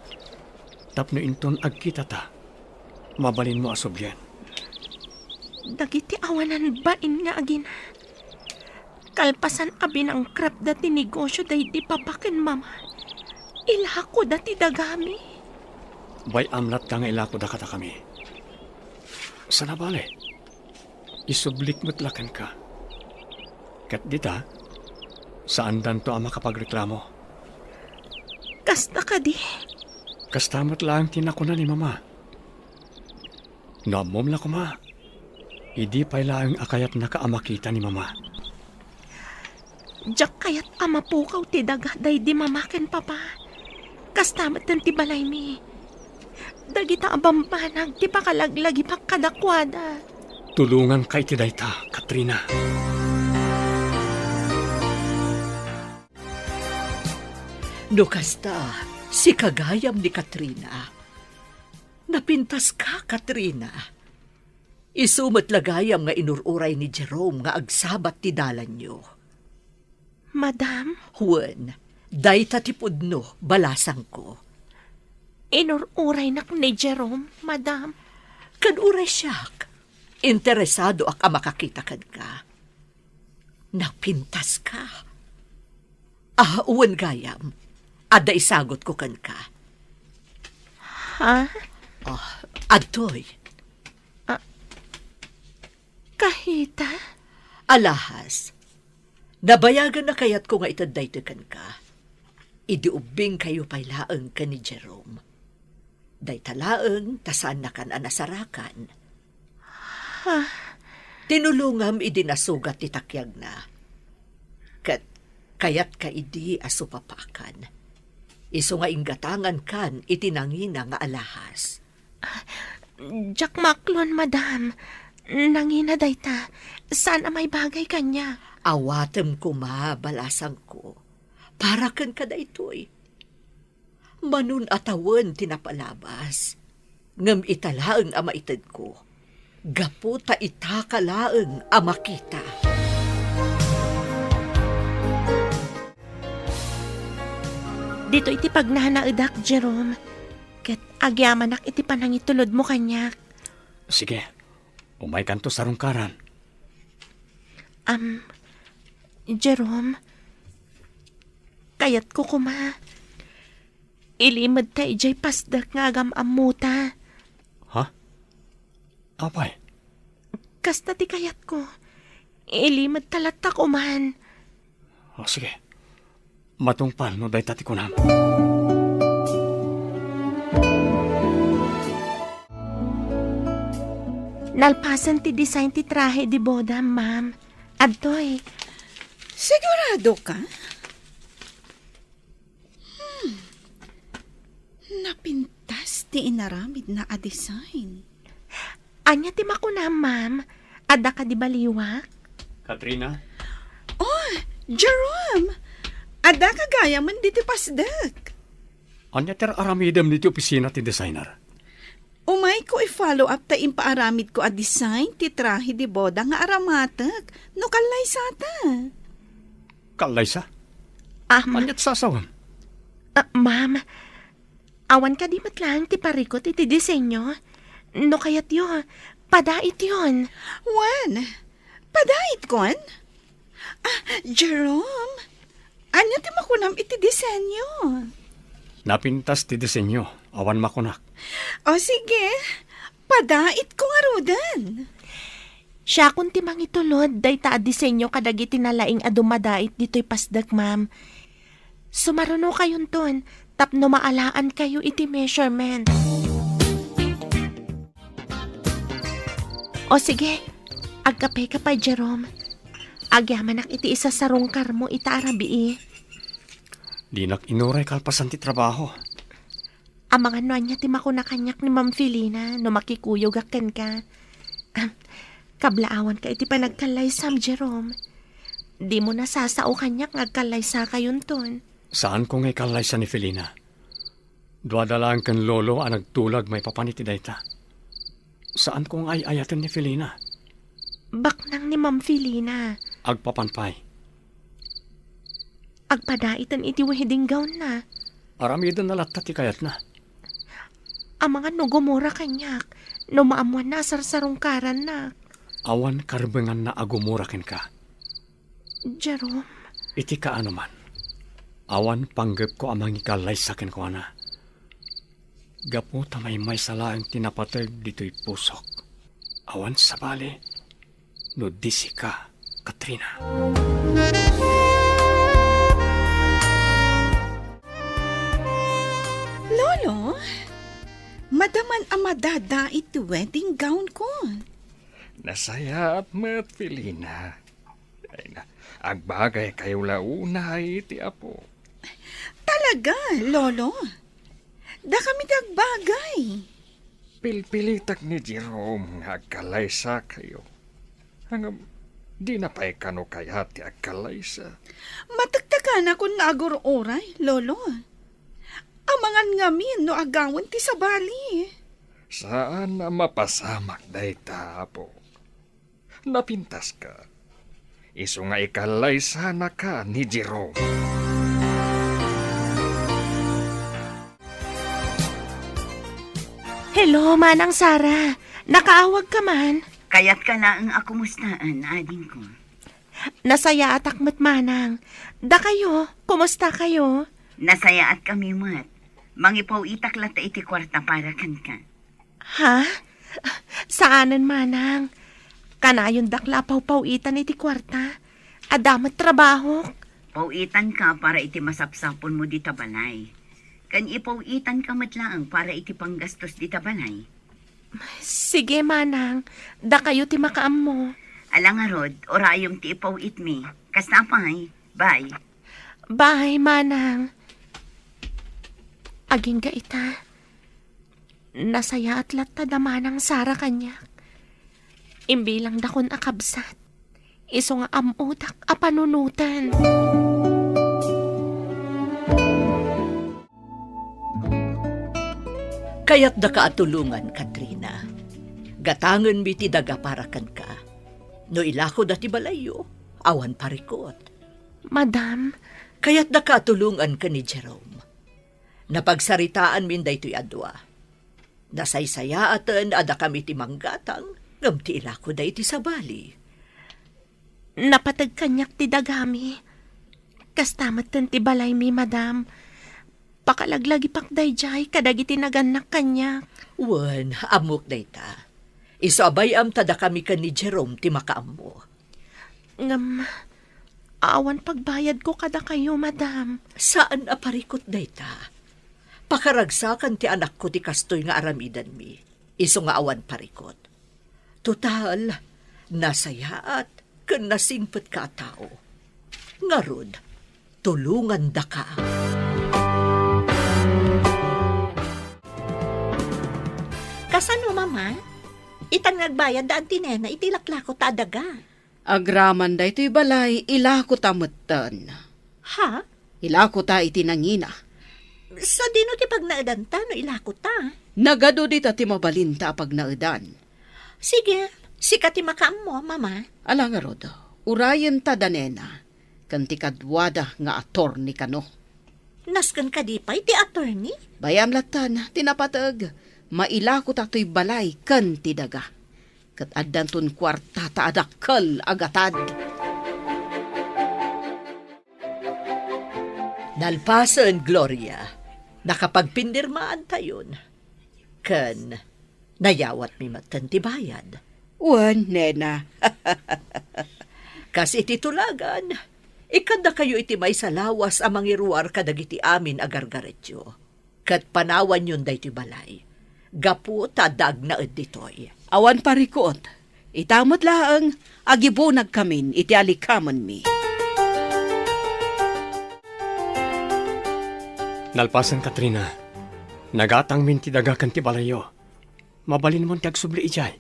Tapno inton agkitata, mabalinmo a sublien. Dagiti awanan bain nga agina. Kalpasan a binangkraptda ti negosio daydi papa ken mama, ilakoda ti dagami. Bay-am latta nga ilakoda kadakami. Sana bale, isublik met la kenka. Ket dita, saandanto a makapagreklamo. Kasta kadi? Kasta met laeng ti nakuna ni Mama. No ammom la koma, Idi pay laeng a kayatnaka a makita ni Mama. Diak kayat a mapukaw ti daga daydi Mama ken Papa. Kasta met ti balaymi. Dagita a bambanag ti pakalaglagipak kadakuada. Tulonganka iti dayta, Katrina. No kasta, sika gayam ni Katrina. Napintaska, Katrina. Isu met la gayam nga inur-uray ni Jerome nga agsabat ti dalanyo. Madam? Wen, dayta ti pudno, balasangko. Inur-uraynak ni Jerome, madam. Ken uray siak, interesadoak a makakita kenka. Napintaska. Ah, wen gayam. Adda isagutko kenka. Ha? Ah, adtoy. Ah, kahita? Alahas. Nabayagan a kayatko nga ited daytoy kenka. Idi ubbingkayo pay laeng ken ni Jerome. Dayta laeng ta saannakan a nasarakan. Ha? Tinulongam idi nasugat ti takiagna. Ket kayatka idi a supapakan. Isu nga inggatangankan iti nangina nga alahas. Diak maklon, madam. Nangina dayta. Saan a maibagay kaniak. Awatem koma, balasangko. Para kenka daytoy. Manon a tawen ti napalabas, ngem ita laeng a maitedko, gapu ta itaka laeng a makita. Ditoy ti pagnanaedak, Jerome, ket agyamanak iti panangitulodmo kaniak. Sige, umaykanto sarungkaran. Am, Jerome, kayatko koma. Ilimedta idiay pasdek nga agam-ammota. Ha? Apay? Kasta ti kayatko. Ilimedta latta koman. O, sige. Matungpal no dayta ti kunam. Nalpasen ti design ti trahe de boda, ma'am. Adtoy. Sigurado ka? Hmm. Napintas ti inaramidna a design. Ania ti makunam, ma'am? Adda kadi baliwak? Katrina? Oh, Jerome! Adda ka gayamen ditoy pasdek. Ania ti ar-aramidem ditoy opisina ti designer? Umayko i-follow up ta impaaramidko a design ti trahe de boda nga aramatek no kallaysata. Kallaysa? Ah, ma- Ania ti sasawem? Ah, ma'am, awan kadi met laeng ti parikut iti disenyo? No kayatyo, padaityon. Wen, padaitkon? Ah, Jerome, ania ti makunam iti disenyo? Napintas ti disenyo, awan makunak. O sige, padaitko ngaruden. Siakon ti mangitulod dayta a disenyo kadagiti nalaing a dumadait ditoy pasdek, ma'am. Sumarunokayonton tapno maalaankayo iti measurement. O sige, agkapeka pay, Jerome. Agyamanak iti isasarungkarmo ita a rabii. Dinak inuray kalpasan ti trabaho. Amangan no ania ti makuna kaniak ni Ma'am Felina no makikuyogak kenka. Ah, kablaawanka iti panagkallaysam, Jerome. Dimo nasasao kaniak nga agkallaysakayonton. Saanko nga ikallaysa ni Felina. Duada laeng ken Lolo a nagtulag maipapan iti dayta. Saanko nga ay-ayaten ni Felina. Baknang ni Ma'am Felina. Agpapan pay. Agpadaiten iti wedding gown-na. Aramidenna latta ti kayatna. Amangan no gumura kaniak, no maammoanna a sarsarungkarannak. Awan karbenganna a gumura kenka. Jerome. Iti kaano man, awan panggepko a mangikallaysa kenkuana. Gapu ta maymaysa laeng ti napateg ditoy pusok. Awan sabali no di sika, Katrina. Lolo, madaman a madadait ti wedding gown-ko. Nasayaat met, Felina. Ay na, agbagaykayo la unay iti Apo. Talaga, Lolo? Dakami ti agbagay. Pilpilitak ni Jerome nga agkalaysakayo. Ngem, dina pay kano kayat ti agkalaysa. Matektekanakon nga agur-uray, Lolo. Amangan ngamin no agawen ti sabali. Saan a mapasamak dayta, Apo. Napintaska. Isu nga ikallaysanaka ni Jerome. Hello, Manang Sara. Nakaawagka man? Kayatka laeng a kumustaan, adingko. Nasayaatak met, Manang. Dakayo, kumustakayo? Nasayaatkami met. Mangipaw-itak latta iti kuarta para kenka. Ha? Saanen, Manang. Kanayon dak la a pawpaw-itan iti kuarta. Adda met trabahok. Paw-itanka para iti masapsaponmo dita balay. Ken ipaw-itanka met laeng para iti panggastos dita balay. Sige, Manang. Dakayo ti makaammo. Ala ngarud, urayem ti ipaw-itmi. Kasta pay. Bye. Bye, Manang. Agingga ita. Nasayaat latta da Manang Sara kaniak. Imbilangdakon a kabsat. Isu nga am-odak a panunoten. Kayatdaka a tulongan, Katrina. Gatangenmi ti daga para kenka. No ilakoda ti balayyo, awan parikut. Madam. Kayatdaka a tulongan ken ni Jerome. Napagsaritaanmin daytoy a dua. Nasaysayaaten a dakami ti manggatang, ngem ti ilakoda iti sabali. Napateg kaniak ti dagami. Kasta metten ti balaymi, madam. Pakalaglagipak daydiay kadagiti nagannak kaniak. Wen, ammok dayta. Isu a bay-am ta dakami ken ni Jerome ti makaammo. Ngem, awan pagbayadko kadakayo, madam. Saan a parikut dayta. Pakaragsakan ti anakko ti kastoy nga aramidenmi. Isu nga awan parikut. Total, nasayaat ken nasingpetka a tao. Ngarud, tulongandaka. Kasano, Mama? Itan nga agbayad da Auntie Nena iti laklako ta adaga. Agraman daytoy balay, ilako ta metten. Ha? Ilako ta iti nangina. Sadino ti pagnaedanta no ilako ta? Nagadu dita ti mabalinta a pagnaedan. Sige, sika ti makaammo, Mama. Ala ngarud, urayenta da Nena, ken ti kaduada nga attorney kano. Nasken kadi pay ti attorney? Bay-am lattan ti napateg, mailako ta toy balay ken ti daga. Ket addanton kuartata a dakkel a gatad. Nalpasen, Gloria, nakapagpinirmaantayon. Ken nayawatmi metten ti bayad. Wen, Nena. Kas iti tulagan, ikkandakayo iti maysa lawas a mangiruar kadagiti amin a gargaretyo. Ket panawanyon daytoy balay, gapu ta adda agnaed ditoy. Awan parikut. Ita met laeng, agibunagkamin iti alikamenmi. Nalpasen, Katrina. Nagatangmin ti daga ken ti balayyo. Mabalinmon ti agsubli idiay.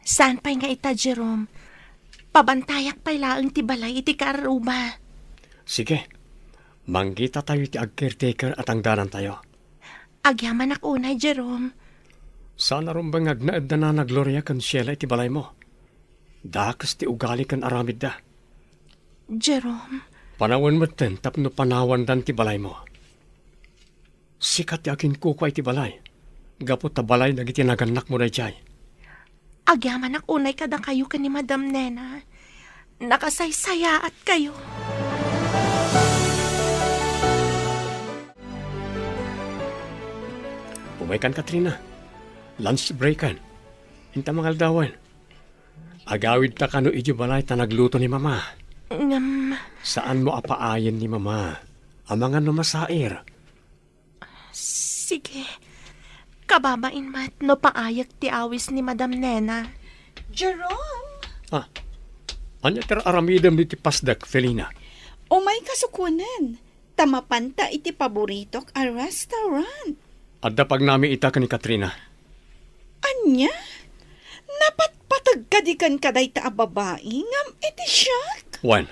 Saan pay nga ita, Jerome? Pabantayak pay laeng ti balay iti kaarruba. Sige. Mangkitatayo iti ag-caretaker a tangdanantayo. Agyamanak unay, Jerome. Saan a rumbeng nga agnaed da Nana Gloria ken Sheila iti balaymo. Dakes ti ugali ken aramidda. Jerome. Panawen metten tapno panawandan ti balaymo. Sika ti aginkukua iti balay, gapu ta balay dagiti nagannakmo daydiay. Agyamanak unay kadakayo ken ni Madam Nena. Nakasaysayaatkayo. Umaykan, Katrina. Lunch breakan. Inta mangaldawen. Agawidta kano idiay balay ta nagluto ni Mama. Ngem, saanmo a paayen ni Mama. Amangan no masair. Sige. Kababain met no paayek ti awis ni Madam Nena. Jerome! Ah, ania ti aramidem ditoy pasdek, Felina? Umayka sukonen, ta mapanta iti paboritok a restaurant. Adda pagnami ita ken ni Katrina. Ania? Napatpateg kadi kenka dayta a babai ngem iti siak? Wen.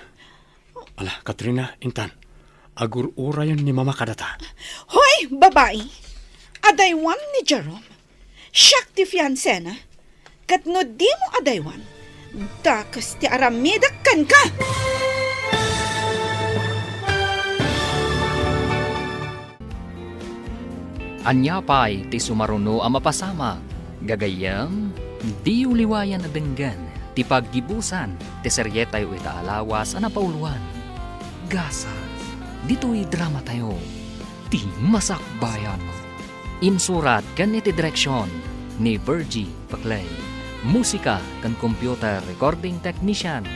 Ala, Katrina, intan. Agur-urayen ni Mama kadata. Hoy, babai! Adaywam ni Jerome. Siak ti fiansena. Ket no dimo adaywan, dakes ti aramidek kenka! Ania pay ti sumaruno a mapasamak? Gagayyem, diyo liwayan a denggen ti paggibusan ti serietayo ita a lawas a napauluan. Gasat, ditoy dramatayo, ti Masakbayan. Insurat ken iti direksion ni Virgie Paclay. Musika ken computer recording technician,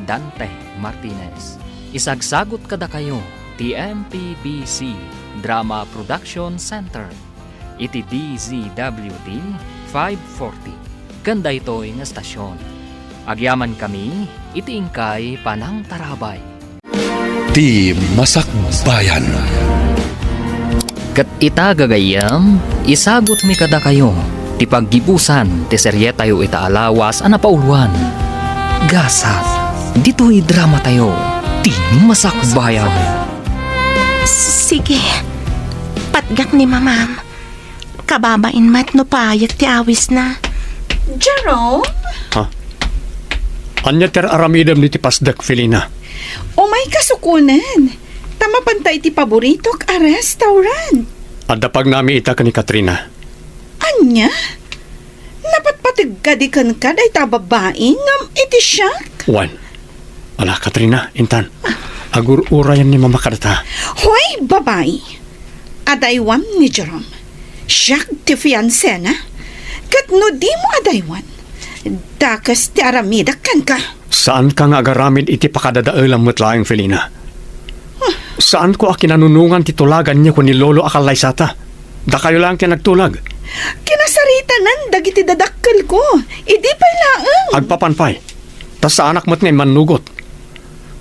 Dante Martinez. Isagsagut kadakayo ti M P B C Drama Production Center iti D Z W T five forty ken daytoy nga estasion. Agyamankami iti inkay panangtarabay. Ti Masakbayan. Ket ita, gagayyem, isagutmi kadakayo ti paggibusan ti serietayo ita a lawas a napauluan. Gasat, ditoy dramatayo, ti Masakbayan. Sige. Patgak ni Mamam. Kababain met no paayek ti awisna. Jerome? Ha? Ania ti aramidem ditoy pasdek, Felina? Umayka sukonen, ta mapanta iti paboritok a restaurant. Adda pagnami ita ken ni Katrina. Ania? Napatpateg kadi kenka dayta a babai ngem iti siak? Wen. Ala, Katrina, intan. Agur-urayen ni Mama kadata. Hoy, babai! Adaywam ni Jerome. Siak ti fiansena. Ket no dimo adaywan, dakes ti aramidek kenka. Saanka nga agaramid iti pakadadaelam met laeng, Felina. Saanko a kinanunongan ti tulaganyo ken ni Lolo a kallaysata. Dakayo laeng ti nagtulag. Kinasaritanan dagiti dadakkelko. Idi pay laeng. Agpapan pay. Ta saanak met nga immannugot.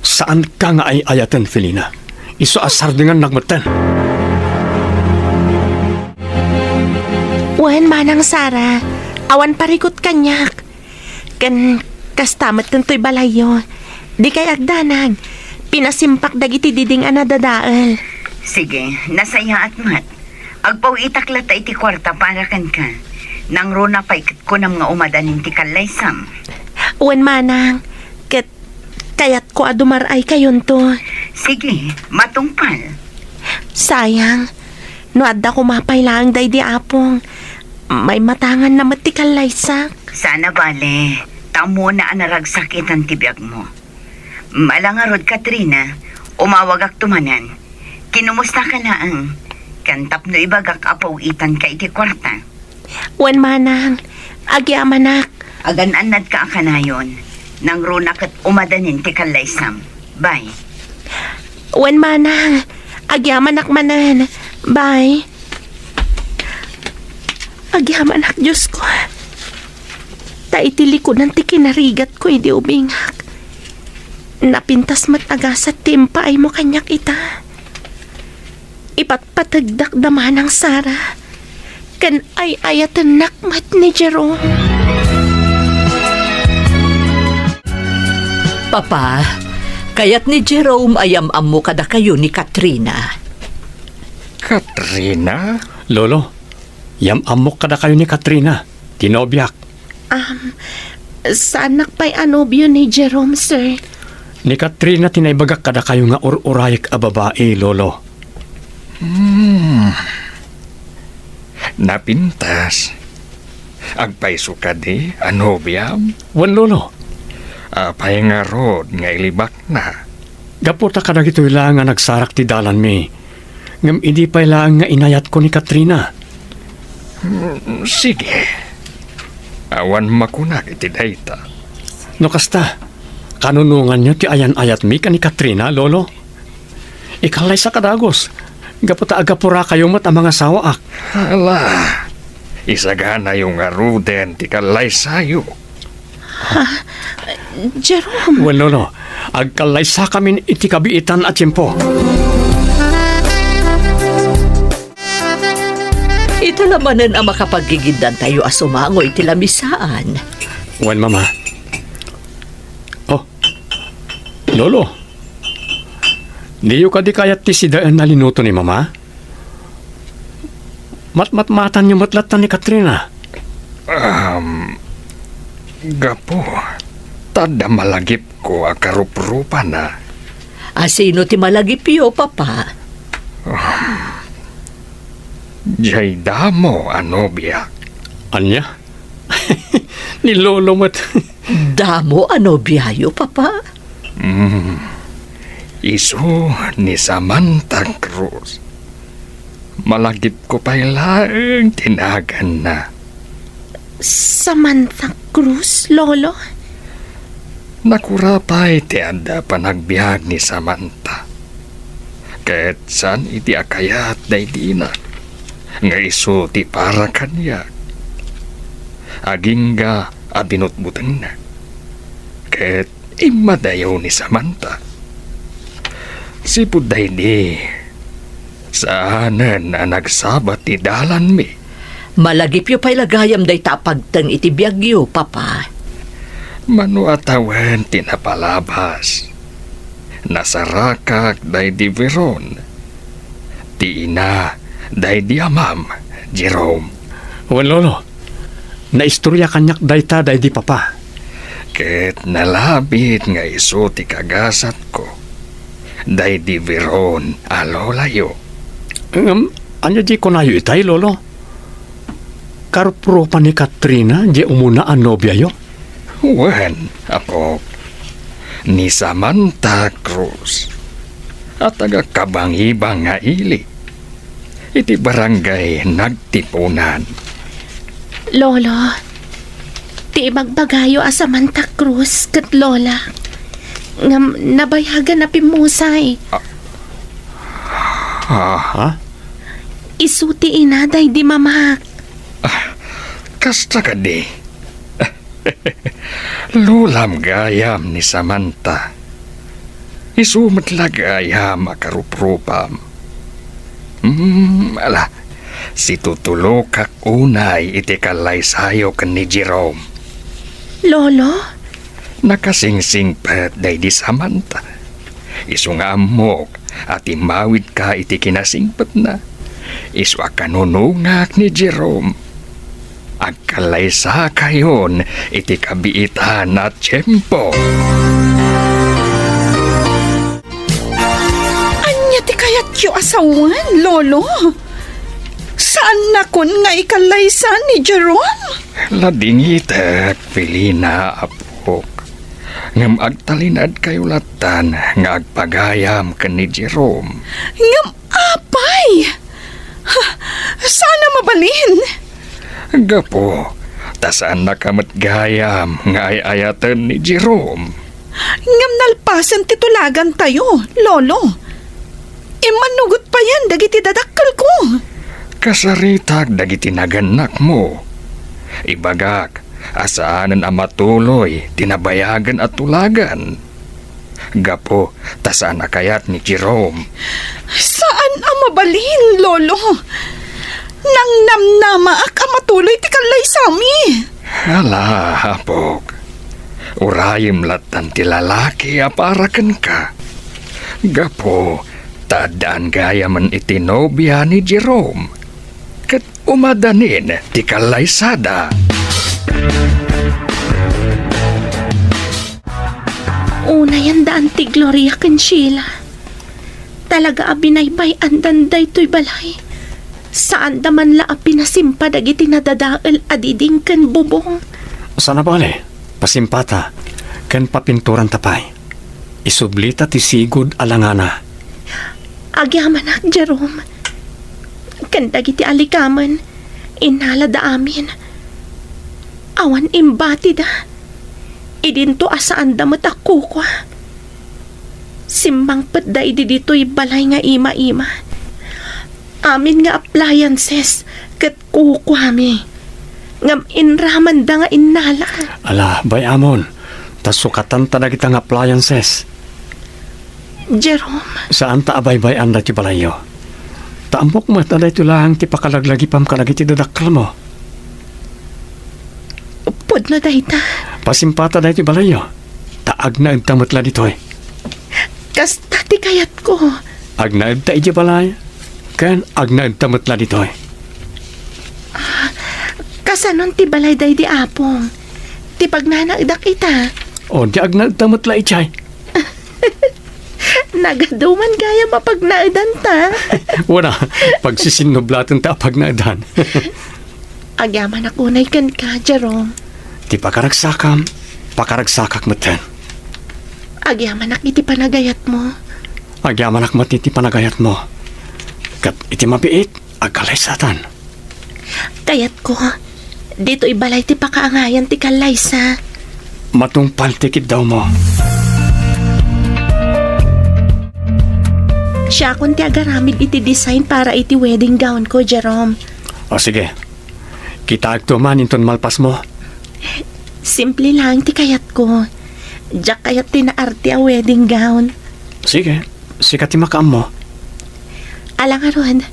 Saanka nga ay-ayaten, Felina. Isu a sardengannak metten. Wen, Manang Sara, awan parigot kaniak. Ken kasta met kentoy balayyo. Dikay agdanag. Pinasimpak dagiti diding a nadadael. Sige, nasayaat met. Agpaw-itak latta iti kuarta para kenka. Nangruna pay ket kunam nga umadanin ti kallaysam. Wen, Manang, ket kayatko a dumar-ay kayonto. Sige, matungpal. Sayang, no adda koma pay laeng daydi Apong, maimatanganna met ti kallaysak. Sana bale, ta ammona a naragsak itan ti biagmo. Ala ngarud, Katrina, umawagakto manen. Kinumustaka laeng, ken tapno ibagak a paw-itanka iti kuarta. Wen, Manang, agyamanak. Agan-annadka a kanayon, nangruna ket umadanin ti kallaysam. Bye. Wen, Manang, agyamanak manen. Bye. Agyamanak, Diosko. Ta iti likudan ti kinarigatko idi ubingak, napintas met a gasat ti impaaymo kaniak ita. Ipatpategdak da Manang Sara, ken ay-ayatennak met ni Jerome. Papa, kayat ni Jerome a yam-ammo kadakayo ni Katrina. Katrina? Lolo, yam-ammok kadakayo ni Katrina, ti nobiak. Um, saannak pay a nobio ni Jerome, sir. Ni Katrina ti naibagak kadakayo nga ur-urayek a babai, Lolo. Hmm. Napintas. Agpayso kadi a nobiam? Wen, Lolo. Apay ngarud nga ilibakna? Gapu ta kadagitoy laeng a nagsarak ti dalanmi, ngem idi pay laeng nga inayatko ni Katrina. Mm, sige. Awan makunak iti dayta. No kasta, kanunonganyo ti ayan-ayatmi ken ni Katrina, Lolo? Ikallaysak a dagus, gapu ta agapurakayo met a mangasawaak. Hala, isaganayo ngaruden ti kallaysayo. Ha? Jerome? Wen, Lolo. Agkallaysakamin iti kabiitan a tiempo. Ita la manen a makapaggigiddantayo a sumango iti lamisaan. Wen, Mama. Oh, Lolo. Diyo kadi kayat ti sidaen a linuto ni Mama? Matmatmatanyo met latta ni Katrina. Um, gapu, ta adda malagipko a karuprupana. A sino ti malagipyo, Papa? Um, diay damo a nobia. Ania? Ni Lolo met. Damo a nobiayo, Papa? Mm. Isu ni Samantha Cruz. Malagipko pay laeng ti naganna. Samantha Cruz, Lolo? Nakura pay ti adda panagbiag ni Samantha. Ket saan iti a kayat daydina nga isu ti para kaniak. Agingga a binutbutengna. Ket immadayo ni Samantha. Sipud daydi, saanen a nagsabat ti dalanmi. Malagipyo pay la gayam dayta a pagteng iti biagyo, Papa. Mano a tawen ti napalabas. Nasarakak daydi Veron. Ti ina daydi amam, Jerome. Wen, Lolo. Naistorya kaniak dayta daydi Papa. Ket nalabit nga isu ti kagasatko, daydi Veron a lolayo. Ngem, ania di kunayo itay, Lolo? Karuprupa ni Katrina di umuna a nobiayo? Wen, apok. Ni Samantha Cruz, a taga Kabangibang nga ili, iti barangay Nagtipunan. Lolo, ti ibagbagayo a Samantha Cruz ket Lola, ngem nabayagan a pimmusay. Ah. Ah, ha? Isu ti ina daydi mamak. Ah, kasta kadi. Lolam gayam ni Samantha. Isu met la gayam a karuprupam. Hmm, ala, situtulokak unay iti kallaysayo ken ni Jerome. Lolo? Nakasingsingpet daydi Samantha. Isu nga ammok a timmawidka iti kinasingpetna. Isu a kanunongak ni Jerome. Agkallaysakayon iti kabiitan a tiempo. Ania ti kayatyo a sawen, Lolo? Saannakon nga ikallaysa ni Jerome? Ladingitek, Felina, apok. Ngem agtalinaedkayo lattan nga agpagayam ken ni Jerome. Ngem apay? Ha, saan a mabalin? Gapu ta saannaka met gayam nga ay-ayaten ni Jerome. Ngem nalpasen ti tulagantayo, Lolo. Immannugot payen dagiti dadakkelko. Kasaritak dagiti nagannakmo. Ibagak a saanen a matuloy ti nabayagen a tulagan. Gapu ta saan a kayat ni Jerome. Saan a mabalin, Lolo. Nangnamnamaak a matuloy ti kallaysami. Ala, apok. Urayem lattan ti lalaki a para kenka. Gapu ta addaan gayamen iti nobia ni Jerome. Ket umadanin ti kallaysada. Unayan daan ti Gloria ken Sheila. Talaga a binaybay-andan daytoy balay. Saanda man la a pinasimpa dagiti nadadael a diding ken bubong. Saan a bale, pasimpata ken papinturanta pay. Isublita ti sigud a langana. Agyamanak, Jerome. Ken dagiti alikamen, innalada amin. Awan imbatida. Idinto a saanda met a kukua. Simmangpetda idi ditoy balay nga ima-ima. Amin nga appliances ket kukuami. Ngem inramanda nga innala. Ala, bay-amon. Ta sukatanta dagita nga appliances. Jerome. Saanta a baybay-an daytoy balayyo. Ta ammok met a daytoy laeng ti pakalaglagipam kadagiti dadakkelmo. Pudno dayta. Pasimpata daytoy balayyo. Ta agnaedta met la ditoy. Kasta ti kayatko. Agnaedta idiay balay, ken agnaedta met la ditoy. Ah, kasanon ti balay daydi apong? Ti pagnanaedak ita. O, di agnaedta met la idiay. Nagaduman gayam a pagnaedanta. Wala, pagsisinnublatan ta a pagnaedan. Agyamanak unay kenka, Jerome. Ti pakaragsakam, pakaragsakak metten. Agyamanak iti panagayatmo. Agyamanak met iti panagayatmo. Ket iti mabiit, agkalaysatan. Kayatko, ditoy balay ti pakaangayan ti kallaysa. Matungpal ti kiddawmo. Siakon ti agaramid iti design para iti wedding gown ko, Jerome. O sige, kitaekto man inton malpasmo. Simple lang ti kayatko. Diak kayat ti naarte a wedding gown. Sige, sika ti makaammo. Ala ngarud,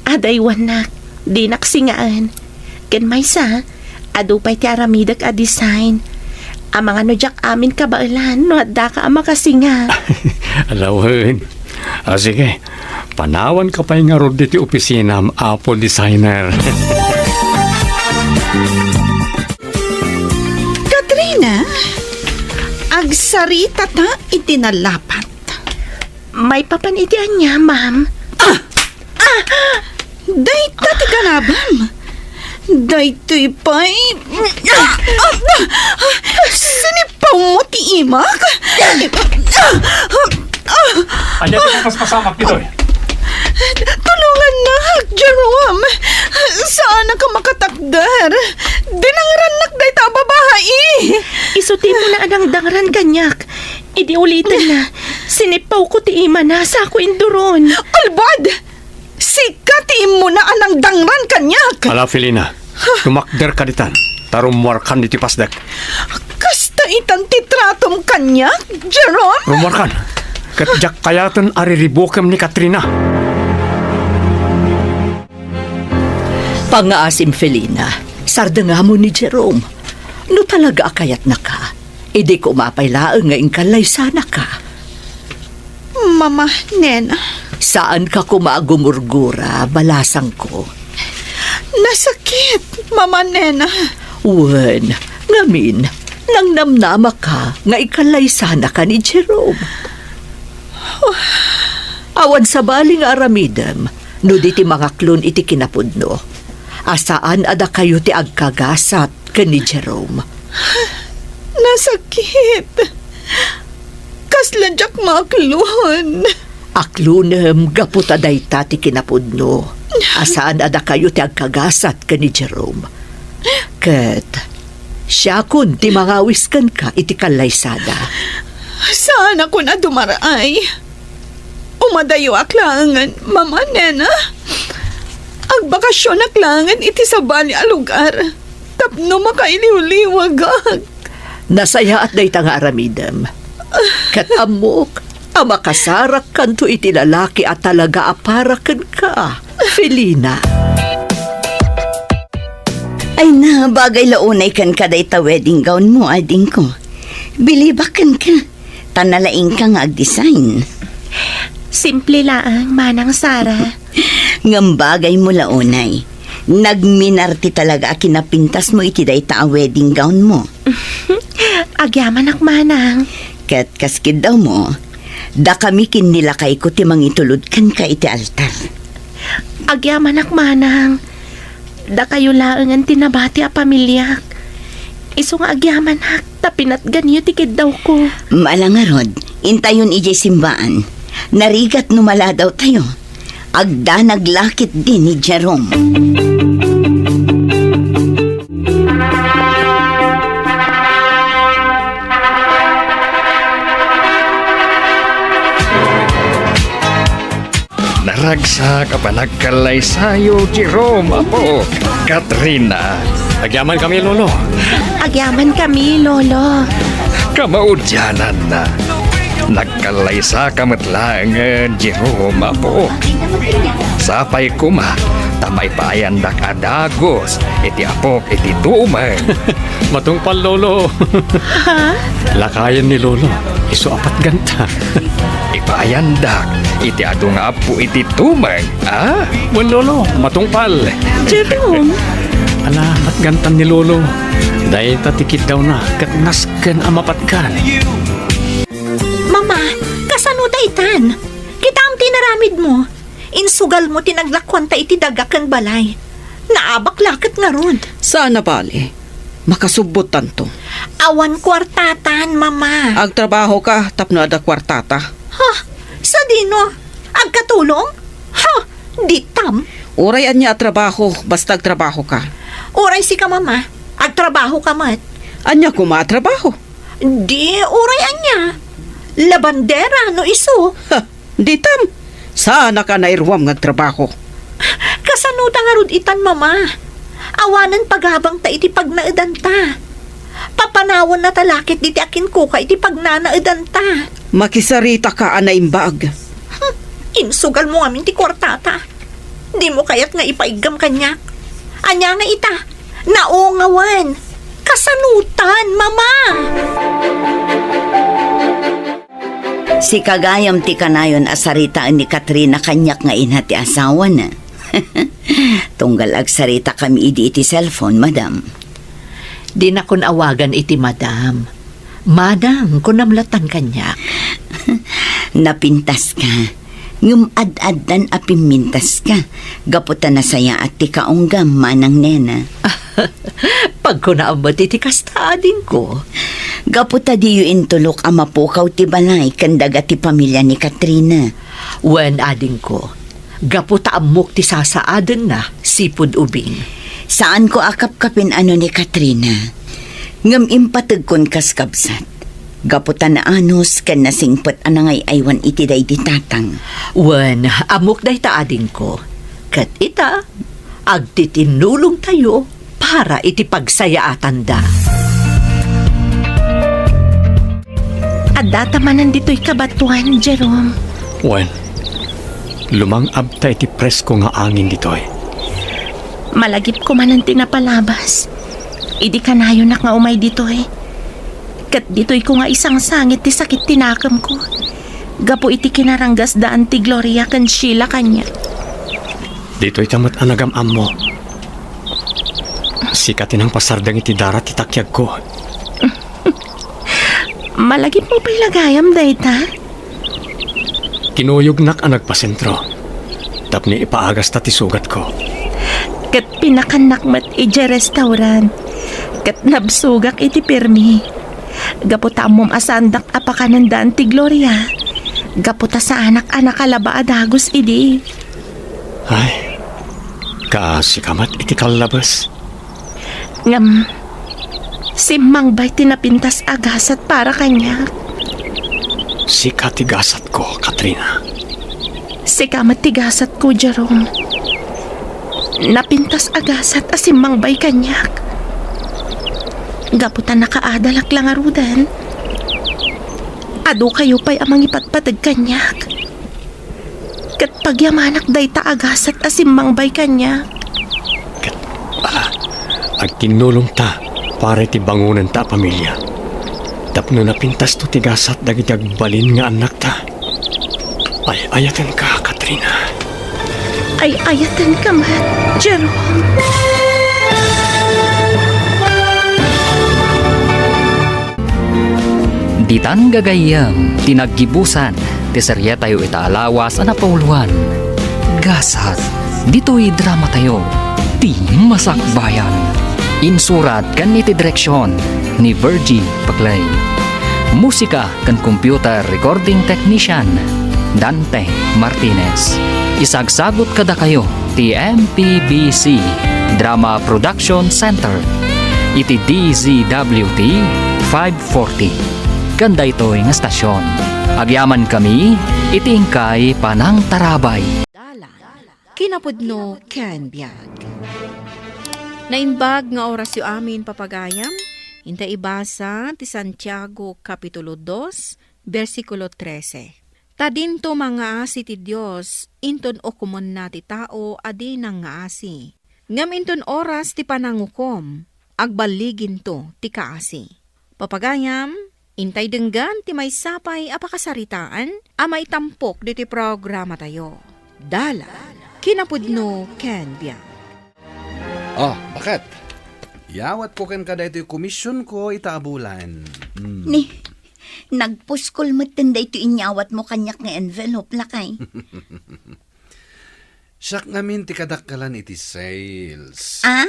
adaywannak, dinak singaen. Ken maysa, adu pay ti aramidek a design. Amangan no diak amin kabaelan no addaka a makasinga. Ala wen. A, sige. Panawanka pay ngarud ditoy opisinam, Apo Designer. Katrina, agsaritata iti nalapat. Maipapan iti ania, ma'am? Ah! Ah! Dayta ti garabem. Daytoy pay. Ah! Ah! Ah! Sinipawmo ti imak? Ah! Ah! Ah! Ania ti napaspasamak ditoy? Tulongannak, Jerome. Saanak a makatakder. Dinangrannak dayta a babai. Isu ti immuna a nangdangran kaniak. Idi ulitenna, sinipawko ti imana, sako induron. Albad! Sika ti immuna a nangdangran kaniak! Ala, Felina, tumakderka ditan, ta rummuarkan ditoy pasdek. Kasta itan ti tratom kaniak, Jerome? Rummuarkan, ket diak kayaten a riribukem ni Katrina. Pangngaasim, Felina, sardengamon ni Jerome. No talaga a kayatnaka, idi koma pay laeng nga inkallaysanaka. Mama, Nena. Saanka koma a gumurgura, balasangko. Nasakit, Mama, Nena. Wen, ngamin, nangnamnamaka nga ikallaysanaka ni Jerome. Awan sabali nga aramidem no di ti mangaklon iti kinapudno, a saan a dakayo ti agkagasat ken ni Jerome. Nasakit. Kasla diak maaklon. Aklonem gapu ta dayta ti kinapudno, a saan a dakayo ti agkagasat ken ni Jerome. Ket siakon ti mangawis kenka iti kallaysada. Saanakon a dumar-ay. Umadayoak laengen, Mama, Nena. Agbakasionak laengen iti sabali a lugar tapno makailiwliwagak. Nasayaat dayta nga aramidem. Ket ammok a makasarakkanto iti lalaki a talaga a para kenka, Felina. Ay na, bagay la unay kenka dayta wedding gown mo, adingko. Bilibak kenka. Ta nalaingka nga agdesign. Simple laeng, Manang Sara. Ngem bagay mo la unay. Nagminarte talaga a kinapintas mo iti dayta a wedding gown mo. Agyamanak, Manang. Ket kas kiddaw mo, dakami ken ni lakayko ti mangitulod kenka iti altar. Agyamanak, Manang. Dakayo laengen ti nabati a pamiliak. Isu nga agyamanak ta pinatganyo ti kiddawko. Ala ngarud, intayon idiay simbaan. Narigat no maladawtayo. Agdanag la ketdi ni Jerome. Naragsak a panagkallaysayo, Jerome, apo, Katrina. Agyamankami, Lolo. Agyamankami, Lolo. Kamaudiananna, nagkallaysaka met laengen, Jerome, apo. Sapay koma ta maipaayandak a dagus iti apok iti tumeng. Matungpal, Lolo. Ha? Lakayen ni Lolo, isu a patganta. Ipaayandak iti adu nga apo iti tumeng, a? Wen, Lolo, matungpal. Jerome. Ala, patgantan ni Lolo. Dayta ti kiddawna ket nasken a mapatgan. Mama, kasano daytan? Kitaem ti inaramidmo. Insugalmo ti naglakuanta iti daga ken balay. Naabak la ket ngarud. Saan a bale. Makasubbottanto. Awan kuartatan, Mama. Agtrabahoka tapno adda kuartata. Ha? Sadino? Agkatulong? Ha? Ditam. Uray ania a trabaho, basta agtrabahoka. Uray sika, Mama. Agtrabahoka met. Ania koma a trabaho? Di, uray ania. Labandera, no isu. Ha, ditam. Saanak a nairuam nga agtrabaho. Kasano ta ngarud itan, Mama? Awanen pagabangta iti pagnaedanta. Papanawennata la ket diti akinkuka iti pagnanaedanta. Makisaritaka a naimbag. Hmm, insugalmo ngamin ti kuartata. Dimo kayat nga ipaiggam kaniak? Ania nga ita? Naungawen. Kasanotan, Mama? Sika gayam ti kanayon a saritaen ni Katrina kaniak nga ina ti asawana. Tunggal agsaritakami idi iti cellphone, madam. Dinakon awagan iti madam. Madam, kunam latan kaniak. Napintaska. Ngem ad-addan a pimmintaska. Gapu ta nasayaat ti kaunggam, manang nena. Pagkunaam met iti kasta, adingko. Gapu ta diyo intulok a mapukaw ti balay ken daga ti pamilia ni Katrina. Wen, adingko, gapu ta ammok ti sasaadenna, sipud ubing. Saanko a kapkapin-ano ni Katrina, ngem impategkon kas kabsat. Gapu ta naanus ken nasingpet a nangay-aywan iti daydi tatang. Wen, ammok dayta, adingko. Ket ita, agtitinnulongtayo para iti pagsayaatanda. Addata manen ditoy kabatoan, Jerome. Wen, lumang-abta iti presko nga angin ditoy. Malagipko manen ti napalabas idi kanayonak nga umay ditoy. Ket ditoyko nga isangsangit ti sakit ti nakemko gapu iti kinaranggasdaan ti Gloria ken Sheila kaniak. Ditoyta met a nagam-ammo. Sika ti nangpasardeng iti dara ti takiagko. Malagipmo pay la gayam dayta? Kinuyognak a nagpasentro tapno ipaagasta ti sugatko. Ket pinakannak met idiay restaurant. Ket nabsogak iti pirmi. Gapu ta ammom a saandak a pakanendaan ti Gloria. Gapu ta saanak a nakalaba a dagus idi. Ay, kaasika met iti kallabes. Ngem, simmangbay ti napintas a gasat para kaniak. Sika ti gasatko, Katrina. Sika met ti gasatko, Jerome. Napintas a gasat a simmangbay kaniak. Gapu ta nakaadalak la ngaruden. Adu kayo pay a mangipatpateg kaniak. Ket pagyamanak dayta a gasat a simmangbay kaniak. Ket, ah, agtinnulongta para iti bangonenta a pamilia. Tapno napintasto ti gasat dagiti agbalin nga annakta. Ay-ayatenka, Katrina. Ay-ayatenka met, Jerome. Ditan gagayyem ti naggibusan ti serietayo ita a lawas a napauluan, Gasat. Ditoy dramatayo, ti Masakbayan. Insurat ken iti direksion ni Virgie Paclay. Musika ken computer recording technician, Dante Martinez. Isagsagut kadakayo ti M P B C Drama Production Center iti D Z W T five forty ken daytoy nga stasyon. Agyamankami iti inkay panangtarabay. Dalan, kinapudno ken biag. Naimbag nga orasyo amin, papagayam, inta ibasa ti Santiago, Kapitulo dos, bersikulo trese. Ta dinto mangaasi ti Dios, inton ukomenna ti tao a di nangngaasi. Ngem inton oras ti panangukom, agballiginto ti kaasi. Papagayam, intay denggan ti maysa pay a pakasaritaan a maitampok ditoy programatayo. Dalan, kinapudno ken biag. Ah, baket. Iyawatko kenka daytoy komisionko ita a bulan. Hmm. Ni, nagpuskol metten daytoy inyawatmo kaniak nga envelope, lakay. Siak ngamin ti kadakkelan iti sales. Ah?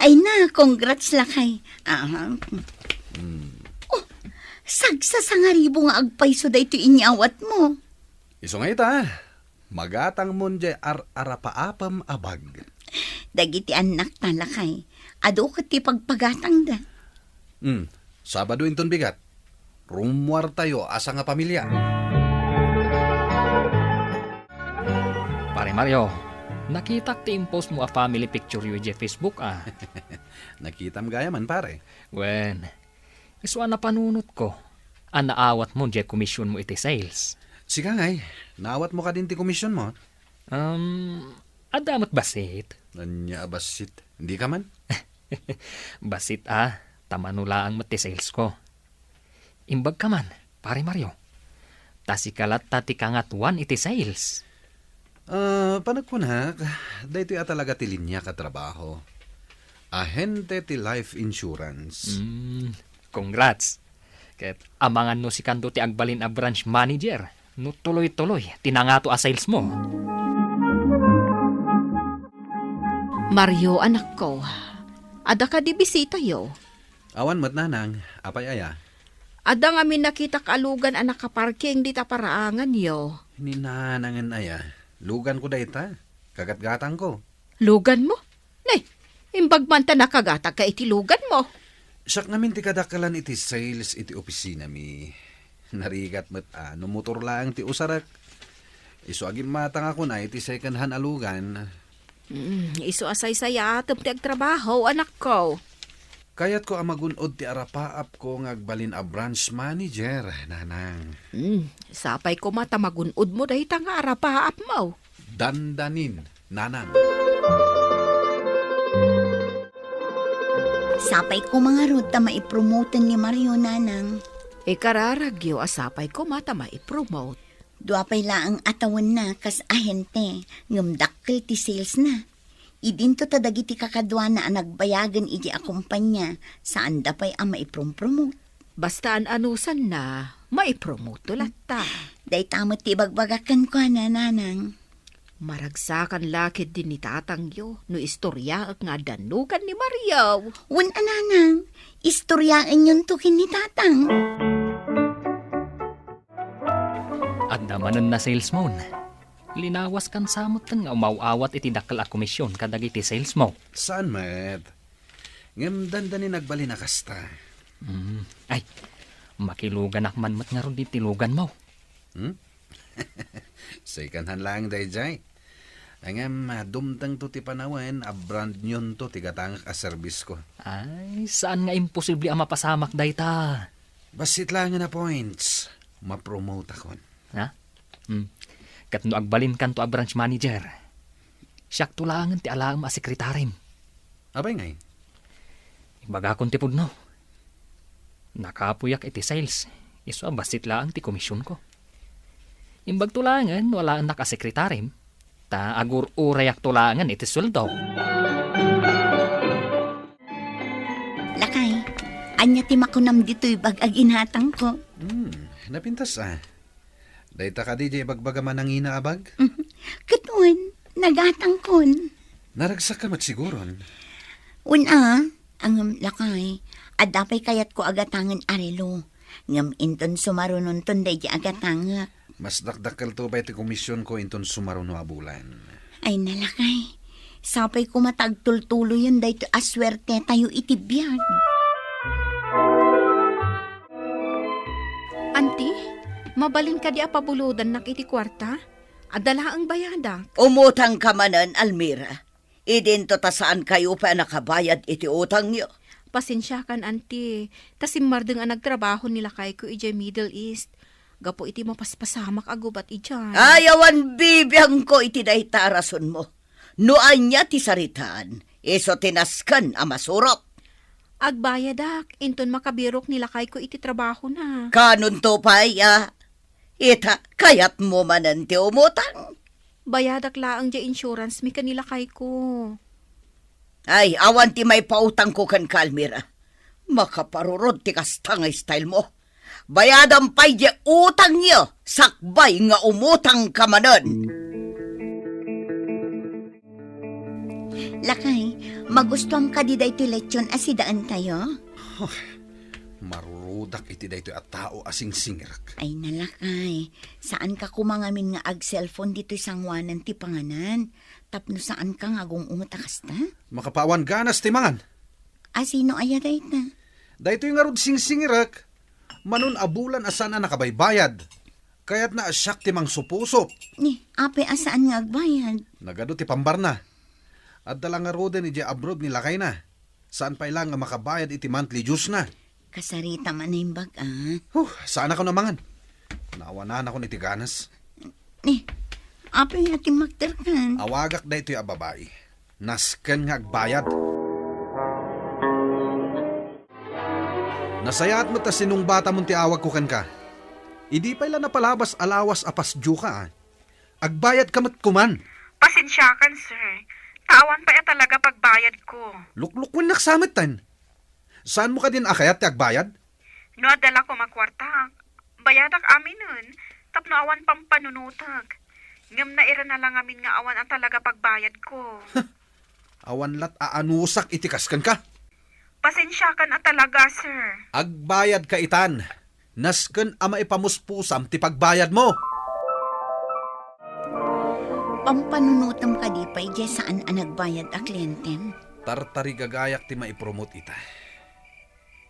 Ay na, congrats, lakay. Ah. Hmm. Oh, sagsasangaribo nga agpayso daytoy inyawatmo. Isu nga ita, magatangmon diay ar-arapaapem a bag. Dagiti annakta, lakay, adu ket ti pagpagatangda. Hmm, Sabado inton bigat. Rummuartayo a sangapamilia. Pare Mario, nakitak ti impostmo a family pictureyo idiay Facebook, ah. Nakitam gayam, pare. Wen, isu a napanunotko a naawatmo diay komisionmo iti sales. Sika ngay, naawatmo kadin ti komisionmo? Um, adda met bassit. Ania a bassit? Dika man? Bassit a, ta mano laeng met ti salesko. Imbagka man, Pare Mario. Ta sika latta ti kangatoan iti sales. Ah, panagkunak, daytoy a talaga ti liniak a trabaho. Ahente ti life insurance. Mm, congrats. Ket amangan no sikanto ti agbalin a branch manager no tuloy-tuloy ti nangato a salesmo. Mario, anakko, adda kadi bisitayo? Awan met, nanang. Apay aya? Adda ngamin nakitak a lugan a nakaparking dita paraanganyo. Ni nanangen aya? Luganko dayta. Kagatgatangko. Luganmo? Ne, imbag man ta nakagatagka iti luganmo. Siak ngamin ti kadakkelan iti sales iti opisinami. Narigat met a no motor laeng ti usarek. Isu a gimmatangakon iti second hand a lugan. Mm, isu a saysayaatem ti agtrabaho, anakko. Kayatko a magun-od ti arapaapko nga agbalin a branch manager, nanang. Mm, sapay koma ta magun-odmo dayta nga arapaapmo. Dandanin, nanang. Sapay koma ngarud ta maipromoten ni Mario, nanang. Ikararagyo a sapay koma ta maipromote. Dua pay laeng a tawenna kas ahente, ngem dakkel ti salesna. Idinto ta dagiti kakaduana a nagbayagen iti a kumpanya, saanda pay a maiprompromote. Basta an-anusanna, maipromote latta. Dayta met ti ibagbagak kenkuana, nanang. Maragsakan la ketdi ni tatangyo no istoriaek nga addan lugan ni Mario. Wen a, nanang, istoriaenyonto ken ni tatang. Adda manen a salesmo. Linawaskan sa metten nga umaw-awat iti dakkel a komisyon kadagiti salesmo. Saan met. Ngem dandanin agbalin a kasta. Mm. Ay, makiluganak man met ngarud iti luganmo. Hmm? Second hand laeng daydiay. Ngem, dumtengto ti panawen a brand new-nto ti gatangek a service ko. Ay, saan nga imposible a mapasamak dayta. Bassit laengen a points, mapromote akon. Ha? Hmm. Ket no agbalinkanto a branch manager, siakto laengen ti alaem a sekretarim. Apay ngay? Ibagakon ti pudno. Nakapuyak iti sales, isu a bassit laeng ti komisionko. Imbagto laengen no alaennak a sekretarim, ta agur-urayakto laengen iti sueldo. Lakay, ania ti makunam ditoy bag a ginatangko? Hmm, napintas a. Dayta kadi diay ibagbagam a nangina a bag? Ket wen, nagatangkon. Naragsakka met siguron. Wen a, ngem lakay, adda pay kayatko a gatangen a relo. Ngem inton sumarunonton daydiay a gatangek. Mas dakdakkelto pay ti komisionko inton sumaruno a bulan. Ay na, lakay. Sapay koma ta agtultuloyen daytoy a suertetayo iti biag. Anti, mabalin kadi a pabulodannak iti kuarta? Adda laeng bayadak. Umutangka manen, Almira. Idinto ta saankayo pay a nakabayad iti utangyo. Pasensiakan, anti, ta simmardeng a nagtrabaho ni lakayko idiay Middle East gapu iti mapaspasamak a gubat idiay. Ay, awan bibiangko iti dayta a rasonmo. No ania ti saritaan, isu ti nasken a masurot. Agbayadak inton makabirok ni lakayko iti trabahona. Kanonto pay a? Ita, kayatmo manen ti umutang? Bayadak laeng diay insurance mi ken ni lakayko. Ay, awan ti maipautangko kenka, Almira. Makaparurod ti kasta nga style mo. Bayadam pay diay utangyo sakbay nga umutangka manen. Lakay, magustuam kadi daytoy lechon a sidaentayo? Huh, marurudak iti daytoy a tao a singsingirek. Ay, nalakay. Saanka koma ngamin nga ag-cellphone ditoy sangoanan ti panganan. Tapno saanka nga agung-unget a kasta? Makapaawan ganas ti mangan. A, sino aya dayta? Daytoy ngarud singsingirek. Manon a bulan a saan a nakabaybayad. Kayatna a siak ti mangsupusup. Ni, apay a saan nga agbayad? Nagadu ti pambarna. Adda la ngaruden idiay abroad ni lakayna. Saan pay la nga makabayad iti monthly duesna. Kasarita man naimbag, a. Huh, saanakon a mangan. Naawananakon iti ganas. Ni, apay nga timakderkan? Awagak daytoy a babai. Nasken nga agbayad. Nasayaat met a sinungbatamon ti awagko kenka. Idi pay la napalabas a lawas a pasdioka, a. Agbayadka met koman. Pasensiakan, sir. Ta awan pay a talaga pagbayadko. Luklukuennak sa metten. Saanmo kadin a kayat ti agbayad? No adda la koma kuartak, bayadak aminen, tapno awan pampanunotek. Ngem nairana la ngamin nga awan a talaga pagbayadko. Awan lat a anusak iti kas kenka. Pasensiakan a talaga, sir. Agbayadka itan. Nasken a maipamuspusam ti pagbayadmo. Pampanunotem kadi pay diay saan a nagbayad a klientem? Tartarigagayak ti maipromote ita.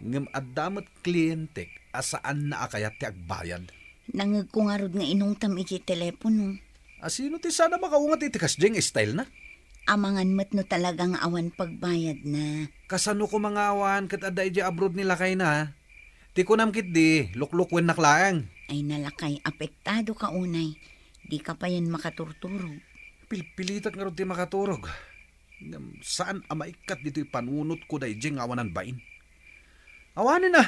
Ngem adda met klientek a saanna a kayat ti agbayad. Nangngegko ngarud nga inungtam idiay telepono. A, sino ti saan a makaungat iti kasdiay nga stylena? Amangan met no talaga nga awan pagbayadna. Kasano koma nga awan ket adda idiay abroad ni lakayna? Ti kunam ketdi, luklukuennak laeng. Ay, nalakay, apektado ka unay. Dika payen makaturturog. Pilpilitek ngarud ti makaturog. Ngem saan a maikkat ditoy panunotko daydiay nga awanan bain. Awanen a,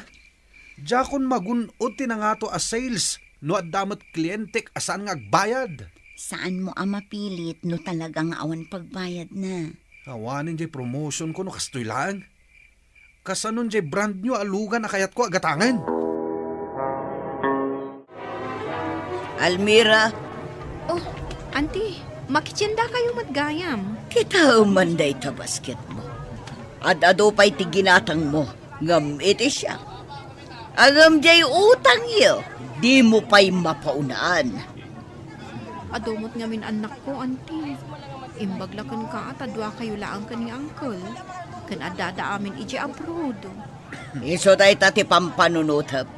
diakon magun-od ti nangato a sales no adda met klientek a saan nga agbayad. Saanmo a mapilit no talaga nga awan pagbayadna. Awanen diay promotionko no kastoy laeng. Kasanon diay brand new a lugan a kayatko a gatangen. Almira. Oh, Auntie, makitiendakayo met gayam. Kitaem man dayta basketmo. Ad-adu pay ti ginatangmo, ngem iti siak. Ngem diay utangyo, dimo pay mapaunaan. Adu met ngamin annakko, Auntie. Imbag la kenka a ta duakayo laeng ken ni Uncle. Ken addada amin idiay abroad. Isu dayta ti pampanunotem.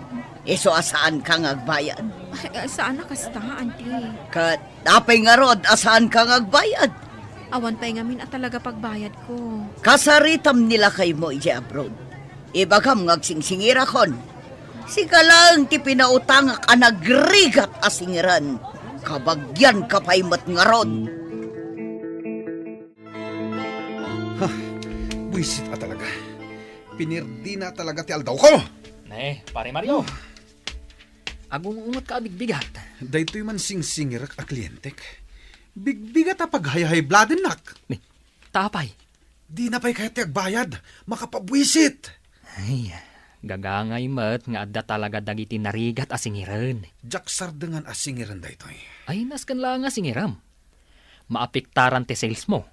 Isu a saanka nga agbayad. Ay, saan a kasta, Auntie. Ket apay ngarud a saanka nga agbayad? Awan pay ngamin a talaga pagbayadko. Kasaritam ni lakaymo idiay abroad. Ibagam nga agsingsingirakon. Sika laeng ti pinautangak a nagrigat a singiren. Kabagianka pay met ngarud. Ha, buisit a talaga. Pinirdina talaga ti aldawko. Ne, Pare Mario. Agung-ungetka a bigbigat. Daytoy man singsingirek a klientek. Bigbigat a paghayhaybladennak. Ne, ta apay? Dina pay kayat ti agbayad. Makapabuisit. Ay, gagangay met nga adda talaga dagiti narigat a singiren. Diak sardengan a singiren daytoy. Ay, nasken laeng a singiram. Maapektaran ti salesmo.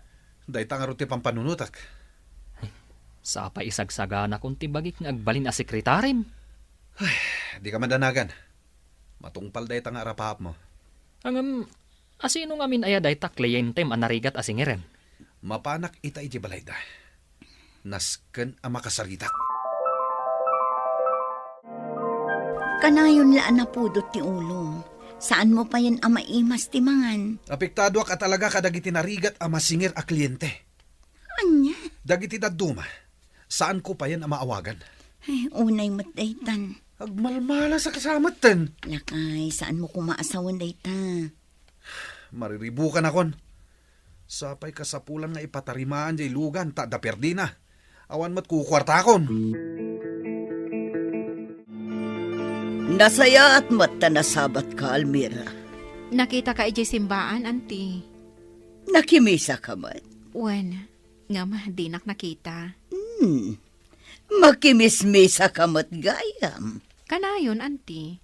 Dayta ngarud ti pampanunotak. Ay, sapay isagsaganakon ti bagik nga agbalin a sekretarim. Ay, dika madanagan. Matungpal dayta nga arapaapmo. Ngem, asino ngamin aya dayta klientem a narigat a singiren? Mapanak ita idiay balayda. Nasken a makasaritak. Kanayon la a napudot ti ulom. Saanmo payen a maimas ti mangan. Apektadoak a talaga kadagiti narigat a masingir a kliente. Dagiti dadduma, saanko payen a maawagan. Ay, unay met daytan. Agmalmalas a kasametten. Lakay, saanmo koma a sawen dayta. Mariribukanakon. Sapay kasapulan nga ipatarimaan jay lugan ta adda perdina. Awan met kukuartakon. Nasayaat met ta nasabatka, Almira. Nakitaka idiay simbaan, Auntie. Nakimisaka met? Wen, ngem dinak nakita. Hmm. Makimismisaka met gayam. Kanayon, Auntie.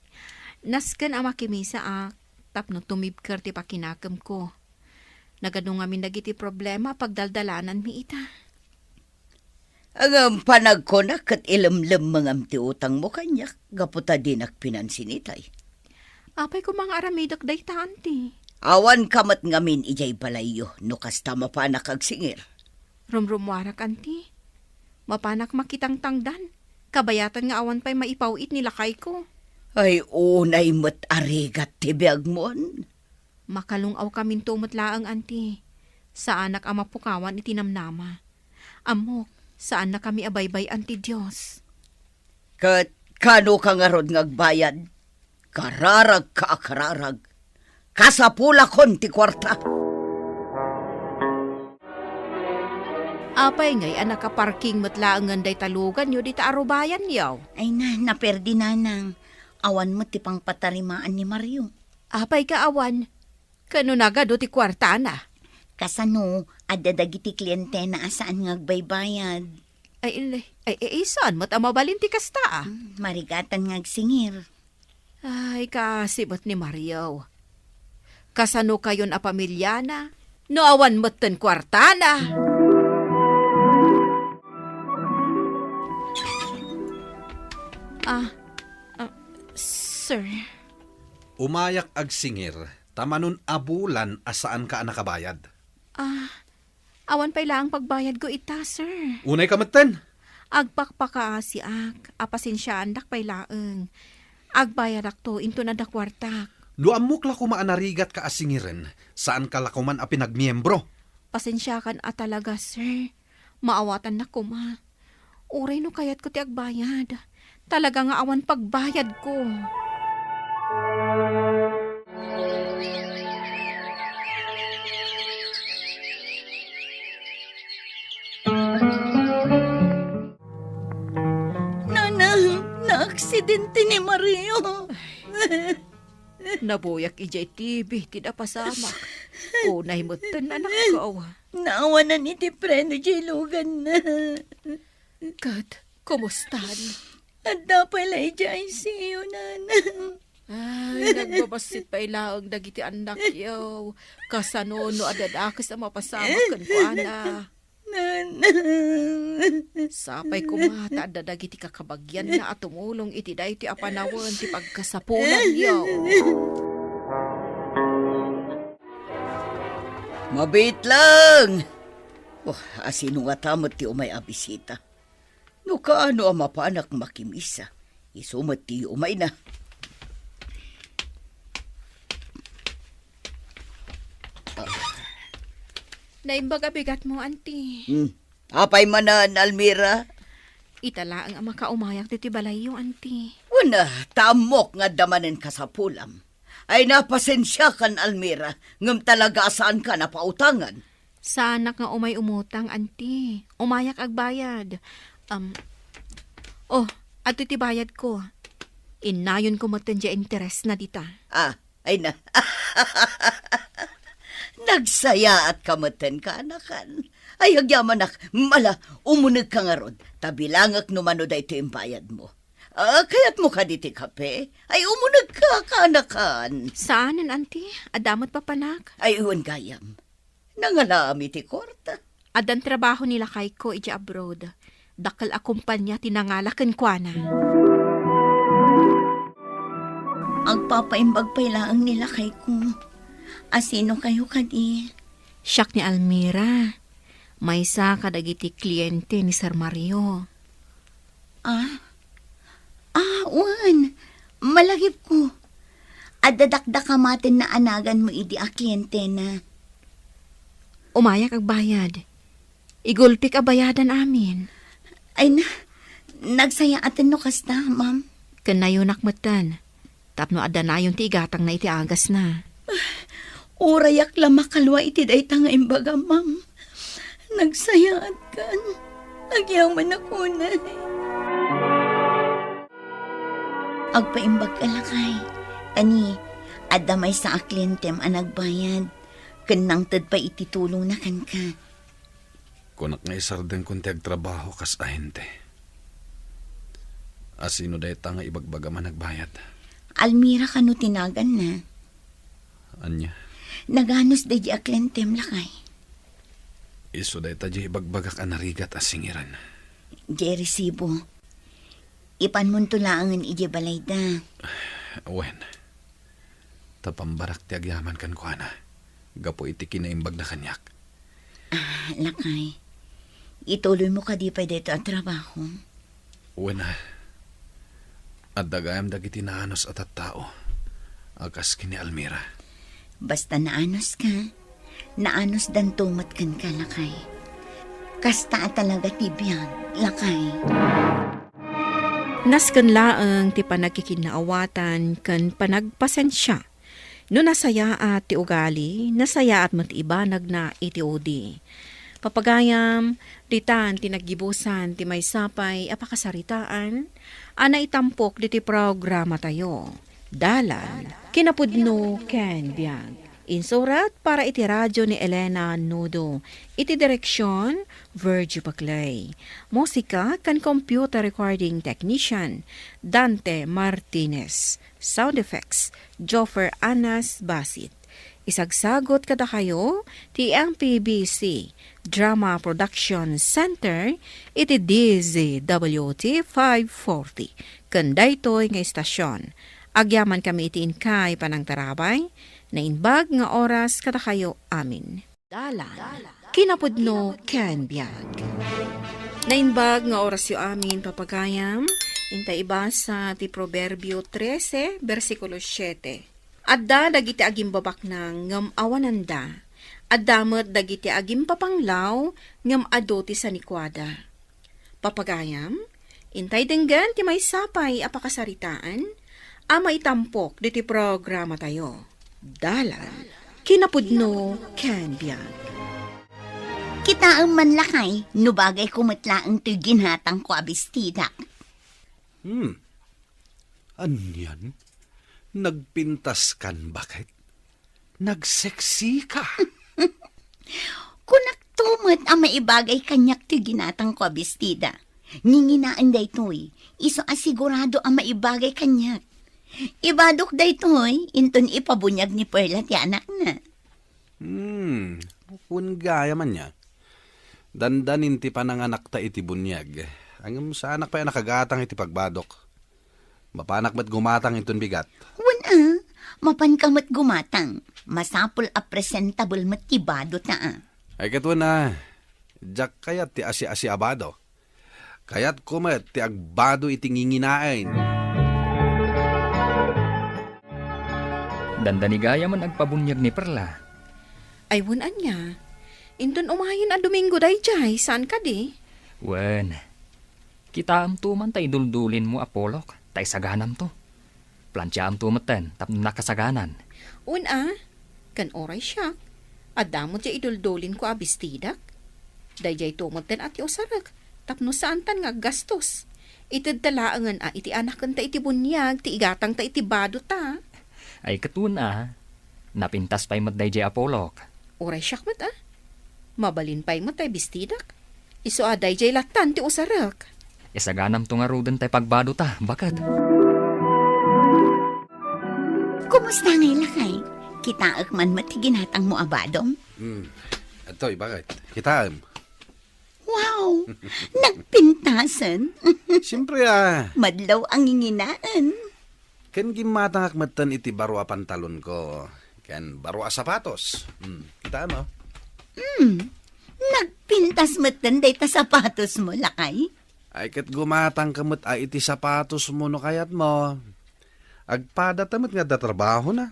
Nasken a makimisaak tapno tumibker ti pakinakemko. Nagadu ngamin dagiti problema a pagdaldalananmi ita. Ngem panagkunak ket ilemlemmengam ti utangmo kaniak gapu ta dinak pinansin itay. Apay koma nga aramidek dayta, Auntie? Awanka met ngamin idiay balayyo no kasta mapanak agsingir. Rumrummuarak, Auntie. Mapanak makitangtangdan. Kabayatan nga awan pay maipaw-it ni lakayko. Ay, unay met a rigat ti biagmon. Makalung-awkaminto met laeng, Auntie. Saanak a mapukawan iti namnama. Ammok, saannakami a baybay-an ti Dios. Ket kanoka ngarud nga agbayad? Kararagka a kararag. Kasapulakon ti kuarta. Apay ngay a nakaparking met laengen dayta luganyo dita arubayanyo? Ay na, naperdi, nanang. Awan met ti pangpatarimaan ni Mario. Apay nga awan? Ken no nagadu ti kuartana? Kasano, adda dagiti klientena a saan nga agbaybayad. Ay, ay, ay, ay, saan met a mabalin ti kasta, a? Hmm, marigatan nga agsingir. Ay, kaasi met ni Mario. Kasano kayon a pamiliana? No awan metten kuartana? Ah, ah, sir. Umayak agsingir, ta manon a bulan a saanka a nakabayad. Ah, awan pay laeng pagbayadko ita, sir. Unayka metten? Agpakpakaasiak, a pasensiaandak pay laeng. Agbayadakto inton adda kuartak. No ammok la koma a narigatka a singiren, saanka la koman a pinagmiembro. Pasensiakan a talaga, sir. Maawatannak koma. Uray no kayatko ti agbayad, talaga nga awan pagbayadko. Nanang, naaksidente ni Mario. Nabuyak idiay T V ti napasamak. Unay metten, anakko. Naawanan iti preno diay luganna. Ket, kumustan? Adda pay la idiay I C U, nanang. Ay, nagbabassit pay laeng dagiti annakyo. Kasano no adda dakes a mapasamak kenkuana? Nanang. Sapay koma ta adda dagiti kakabagianna a tumulong iti daytoy a panawen ti pagkasapulanyo. Mabiit lang! Oh, asino ngata met ti umay a bisita? No kaano a mapanak makimisa, isu met ti umayna. Naimbag a bigatmo, Auntie. Hmm. Apay manen, Almira? Ita laeng a makaumayak ditoy balayyo, Auntie. Wen a, ta ammok nga adda manen kasapulam. Ay, napasensiakan, Almira, ngem talaga a saanka a napautangan. Saanak nga umay umutang, Auntie. Umayak agbayad. Um, oh, adtoy ti bayadko. Innayonko metten diay interesna dita. Ah, ay na. Nagsayaatka metten, kaanakan. Ay, agyamanak, ala, umunegka ngarud, ta bilangek no mano daytoy imbayadmo. Ah, kayatmo kadi ti kape? Ay, umunegka, kaanakan. Saanen, Auntie. Adda met papanak. Ay, wen gayam. Nangalaami ti kuarta. Addan trabaho ni lakayko idiay abroad. Dakkel a kompania ti nangala kenkuana. Agpapaimbag pay laeng ni lakayko. Asino kayo kadi? Siak ni Almira. Maysa kadagiti kliente ni Sir Mario. Ah? Ah, wen. Malagipko. Adda dakdakamaten naanaganmo idi a klientena. Umayak agbayad. Igulpik a bayadan amin. Ay na, nagsayaaten no kasta, ma'am. Ken nayonak metten, tapno adda nayon ti igatangna iti agasna. Urayak la makalua iti dayta nga imbagam, ma'am. Nagsayaatkan. Agyamanak unay. Agpaimbag ka, lakay. Tani, adda maysa a klientem a nagbayad, ken nangted pay iti tulongna kenka. Kunak nga isardengkon ti agtrabaho kas ahente. Asino dayta nga ibagbagam a nagbayad? Almira kano ti naganna? Ania? Naganos daydi a klientem, lakay. Isu dayta di ibagbagak a narigat a singiran. Diay resibo. Ipanmonto laengen idiay balayda. Wen, ta pambarak ti agyaman kenkuana gapu iti kinaimbagna kaniak. Ah, lakay, ituloymo kadi pay daytoy a trabaho? Wen, ah, adda gayam dagiti naanus a tattao a kas ken ni Almira. Basta naanuska, naanusdanto met kenka, lakay. Kasta a talaga ti biag, lakay. Nasken laeng ti panagkikinnaawatan ken panagpasensia. No nasayaat ti ugali, nasayaat met ti ibanagna iti udi. Papagayam, ditan ti naggibusan ti maysa pay a pakasaritaan a naitampok diti programatayo. Dalan, kinapudno ken biag. Insurat para iti radyo ni Elena Nudo. Iti direksyon, Virgie Paclay. Musika ken computer recording technician, Dante Martinez. Sound effects, Joffer Anas Basit. Isagsagot kadakayo ti M P B C Drama Production Center iti D Z W T five forty. Ken daytoy nga istasyon, agyaman kami iti inkay panangtarabay, naimbag nga oras kadakayo amin. Dalan, kinapudno ken biag. Naimbag nga orasyo amin, papagayam, intay ibasa ti Proverbio trese, bersikulo siete. Adda dagiti agimbabaknang ngem awananda. Adda met dagiti agimpapanglaw ngem adu ti sanikuada. Papagayam, intay denggen ti maysa pay a pakasaritaan a maitampok diti programatayo. Dalan, kinapudno ken biag. Kitaem man, lakay, no bagayko met laeng toy ginatangko a bestidak. Hmm. Anian? Nagpintaskan, baket? Nagseksika? Kunakto met a maibagay kaniak ti ginatangko a bestida. Nginginaen daytoy, isu a sigurado a maibagay kaniak. Ibadok daytoy, inton ipabuniag ni Perla ti anakna. Hmm, wen gayam ania. Dandanin ti pananganakta iti buniag. Ngem saanak pay a nakagatang iti pagbadok. Mapanak met gumatang inton bigat. Wen a, mapanka met gumatang. Masapul a presentable met ti badota a. Ay, ket wen a, diak kayat ti asi-asi a bado. Kayatko met ti agbado iti nginginaen. Dandani gayam a nagpabuniag ni Perla. Ay, wen ania? Inton umayen a Domingo daydiay, saan kadi? Wen, kitaemto man ta iduldulinmo a polok, ta isaganamto. Plantiaamto metten tapno nakasaganan. Wen a, ken uray siak, adda met diay iduldulinko a bestidak. Daydiayto metten a ti usarek, tapno saantan nga aggastos. Itedta laengen a iti anaken ta iti buniag ti igatangta iti badota. Ay, ket wen a, napintas pay met daydiay a polok. Uray siak met a. Mabalin pay met tay bestidak. Isu a daydiay lattan ti usarek. Isaganamto ngaruden tay pagbadota, baket. Kumusta ngay, lakay? Kitaek man met ti ginatangmo a badom? Hmm. Adtoy, baket? Kitaem. Wow! Nagpintasen? Siyempre, ah. Madlaw a nginginaen. Ken gimmatangak metten iti baro a pantalonko, ken baro a sapatos. Hmm, kitaem, oh. Hmm, nagpintas metten dayta sapatosmo, lakay? Ay, ket gumatangka met a iti sapatosmo no kayatmo. Agpadata met nga adda trabahona.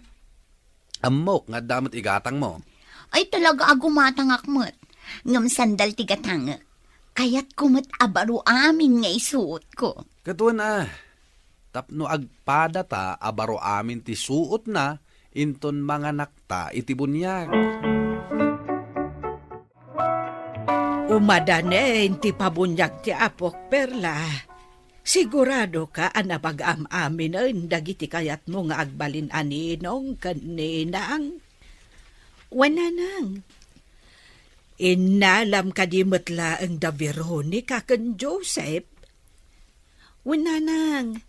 Ammok nga adda met igatangmo. Ay, talaga a gumatangak met. ngem sandal ti gatangek. Kayatko met a baro amin nga isuotko. Ket wen a, tapno agpadata a baro amin ti suotna, inton manganakta iti buniag. Umadanen ti pabuniag ti apok, Perla. Siguradoka a napag-am-aminen dagiti kayatmo nga agbalin a ninong ken ninang? Wen, nanang, innalam kadi met laeng da Veronica ken Joseph? Wen, nanang,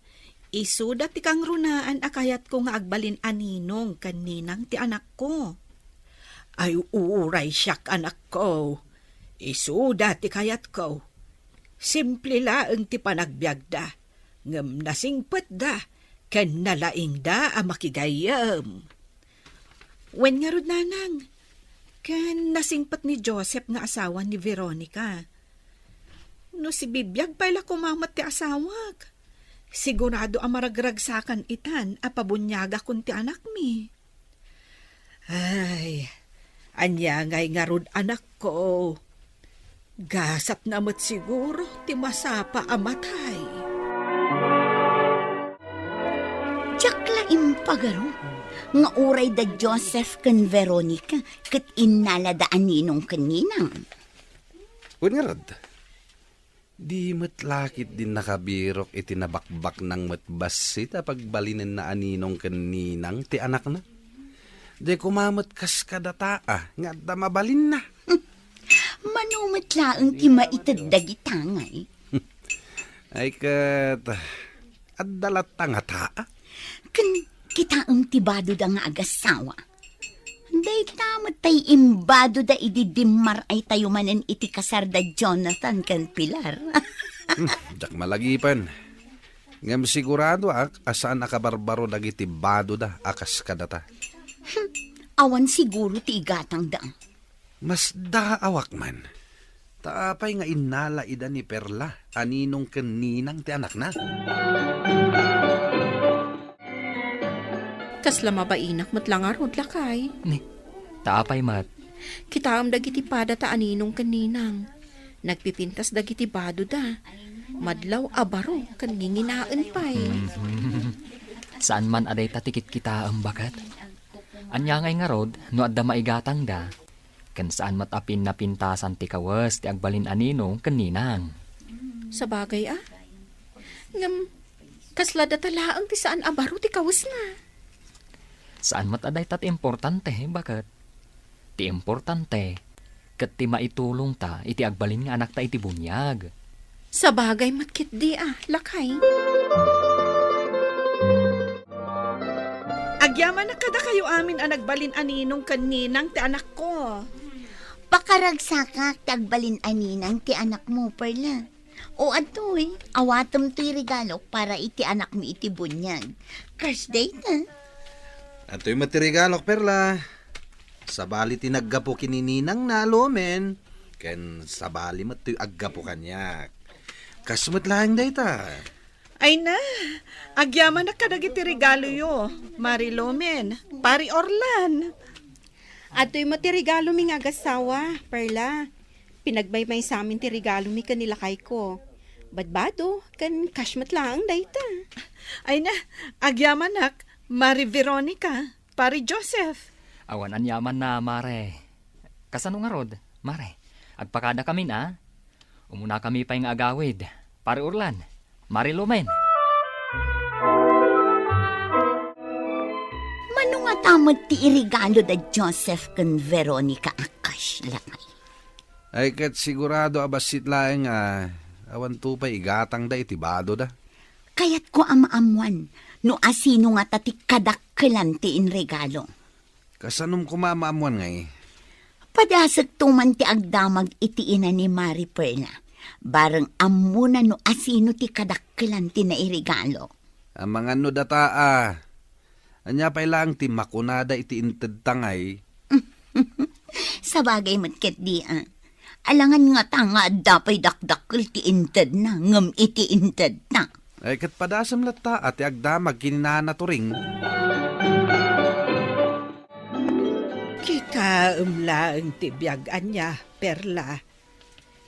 isuda ti kangrunaan a kayatko nga agbalin a ninong ken ninang ti anakko. Ay, uray siak, anakko. Isuda ti kayatko. Simple laeng ti panagbiagda, ngem nasingpetda ken nalaingda a makigayyem. Wen ngarud, nanang, ken nasingpet ni Joseph nga asawa ni Veronica. No sibibiag pay la koma met ti asawak, sigurado a maragragsakan itan a pabuniagakon ti anakmi. Ay, ania ngay ngarud, anakko? Gasatna met siguro ti masapa a matay. Diak la impagaro nga uray da Joseph ken Veronica ket innalada a ninong ken ninang. Wen ngarud, di met lakit din nakabirok iti nabakbaknang met bassit a pagbalinenna a ninong ken ninang ti anakna. Di koma met kas kadata a nga adda mabalinna. Mano met laeng ti maited dagita ngay? Ay ket, adda latta ngata a? Ken kitaem ti badoda nga agasawa. Dayta met tay imbadoda idi dimmar-ay tayo manen iti kasar da Jonathan ken Pilar. Hmm, diak malagipen. Ngem siguradoak a saan a kabarbaro dagiti badoda a kas kadata. Hmm, awan siguro ti igatangda. Masdaawak man. Ta apay nga innala ida ni Perla a ninong ken ninang ti anakna? Kasla mabainak met la ngarud, lakay. Ni, ta apay met? Kitaem dagiti padata a ninong ken ninang. Nagpipintas dagiti badoda. Madlaw a baro ken nginginaen pay. Mhm. Saan man a dayta ti kitkitaem, baket? Ania ngay ngarud no adda maigatangda? Ken saan met a pinnapintasan ti kawes ti agbalin a ninong ken ninang. Sabagay a. Ngem, kasla data laeng ti saan a baro ti kawesna. Saan met a dayta ti importante, baket? Ti importante, ket ti maitulongta iti agbalin nga anakta iti buniag. Sabagay met ketdi a, lakay. Agyamanak kadakayo amin a nagbalin a ninong ken ninang ti anakko. Pakaragsakak ti agbalin a ninang ti anakmo, Perla. O adtoy, awatem toy regalo para iti anakmi iti buniag. Kas dayta. Adtoy met ti regalok, Perla. Sabali ti naggapu ken ni ninangna, Lomen, ken sabali met toy aggapu kaniak. Kas met laeng dayta. Ay na, agyamanak kadagiti regaloyo, Mari Lomen, Pari Orlan. Adtoy met ti regalomi nga agasawa, Perla. Pinagmaymaysamin ti regalomi ken ni lakayko. Badbado, ken kas met laeng dayta. Ay na, agyamanak, Mari Veronica, Pari Joseph. Awan aniamanna, Mare. Kasano ngarud, Mare? Agpakadakamin a? Umunakami pay nga agawid. Pari Orlan, Mari Lomen. Mano ngata met ti iregalo da Joseph ken Veronica a kas lakay? Ay, ket sigurado a bassit laeng a awan to pay igatangda iti badoda. Kayatko a maammuan no asino ngata ti kadakkelan ti inregalo. Kasanom koma a maammuan ngay? Padasekto man ti agdamag iti ina ni Mari Perla. Bareng ammona no asino ti kadakkelan ti nairegalo. Amangan no data a. Ania pay laeng ti makunada iti intedta ngay? Sabagay met ketdi a. Alangan ngata nga adda pay dakdakkel ti intedna ngem iti intedta. Ay, ket padasem latta a ti agdamag ken ni Nana Turing. Kita Aem laeng ti biag ania, Perla.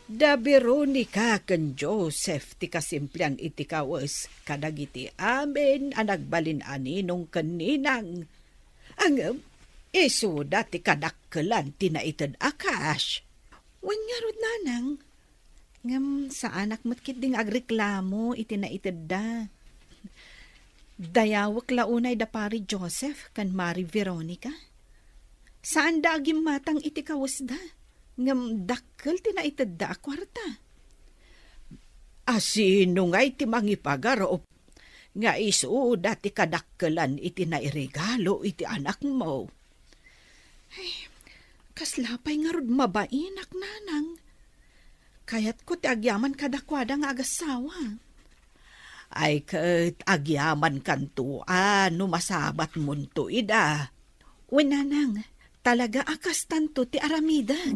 Da Veronica ken Joseph ti kasimplian iti kawes kadagiti amin a nagbalin a ninong ken ninang. Ngem, isuda ti kadakkelan ti naited a cash. Wen ngarud, nanang, ngem saanak met ketdi nga agreklamo iti naitedda. Dayawek la unay da Pari Joseph ken Mari Veronica. Saanda a gimmatang iti kawesda, ngem dakkel ti naitedda a kuarta. Asino ngay ti mangipagarup nga isuda ti kadakkelan iti nairegalo iti anakmo? Ay, kasla pay ngarud mabainak, nanang. Kayatko ti agyaman kadakuada nga agassawa. Ay ket agyamankanto a no masabatmonto ida. Wen, nanang, talaga a kastanto ti aramidek.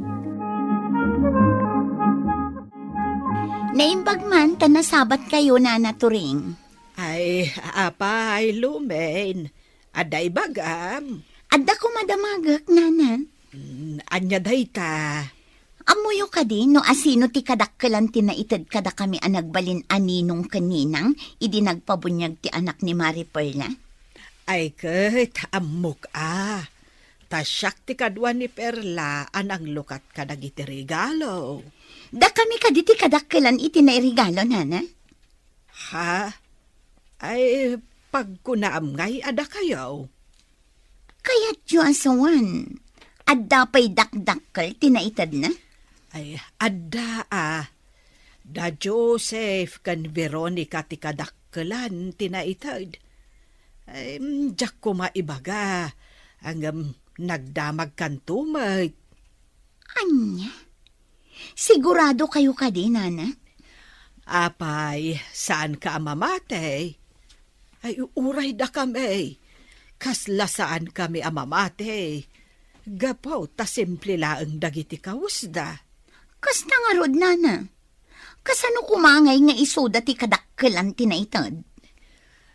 Naimbag man ta nasabatkayo, Nana Turing. Ay, apay, Lumen, adda ibagam? Adda koma damagek, Nana. Mm, ania dayta? Ammoyo kadi no asino ti kadakkelan ti naited kadakami a nagbalin a ninong ken ninang idi nagpabuniag ti anak ni Mari Perla? Ay ket, ammok a. Ta siak ti kadua ni Perla a nanglukat kadagiti regalo. Dakami kadi ti kadakkelan iti nairegalo, Nana? Ha? Ay, pagkunaam ngay a dakayo. Kayatyo a sawen, adda pay dakdakkel ti naitedna? Ay, adda a. Da Joseph ken Veronica ti kadakkelan ti naited. Ay, mm, diak koma ibaga, ngem nagdamagkanto met. Ania? Sigurado kayo kadi, Nana? Apay, saanka a mamati? Ay, uray dakami. Kasla saankami a mamati. Gapu ta simple laeng dagiti kawesda. Kasta ngarud, Nana. Kasano koma ngay nga isuda ti kadakkelan ti naited?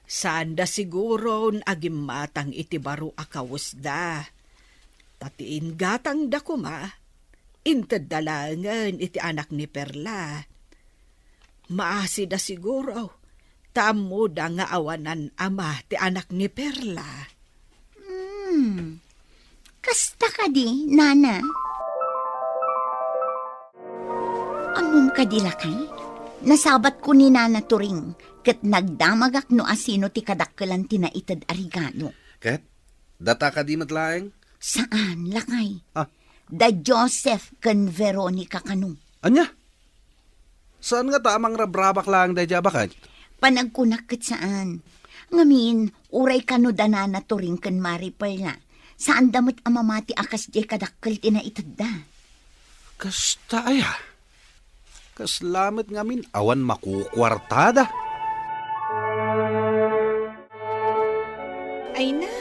Saanda siguron a gimmatang iti baro a kawesda. Ta ti inggatangda koma, intedda laengen iti anak ni Perla. Maasida siguro, ta ammoda nga awanan ama ti anak ni Perla. Hmm. Kasta kadi, Nana? Ammom kadi, lakay? Nasabatko ni Nana Turing, ket nagdamagak no asino ti kadakkelan ti naited a regalo. Ket, data kadi met laeng? Saan, lakay. Ah. Da Joseph ken Veronica kano. Ania? Saan ngata a mangrabrabak laeng daydiay a baket? Panagkunak ket saan. Ngamin, uray kano da Nana Turing ken Mari Perla, saanda met a mamati a kasdiay kadakkel ti naitedda. Kasta aya? Kasla met ngamin awan makukuartada. Ay na,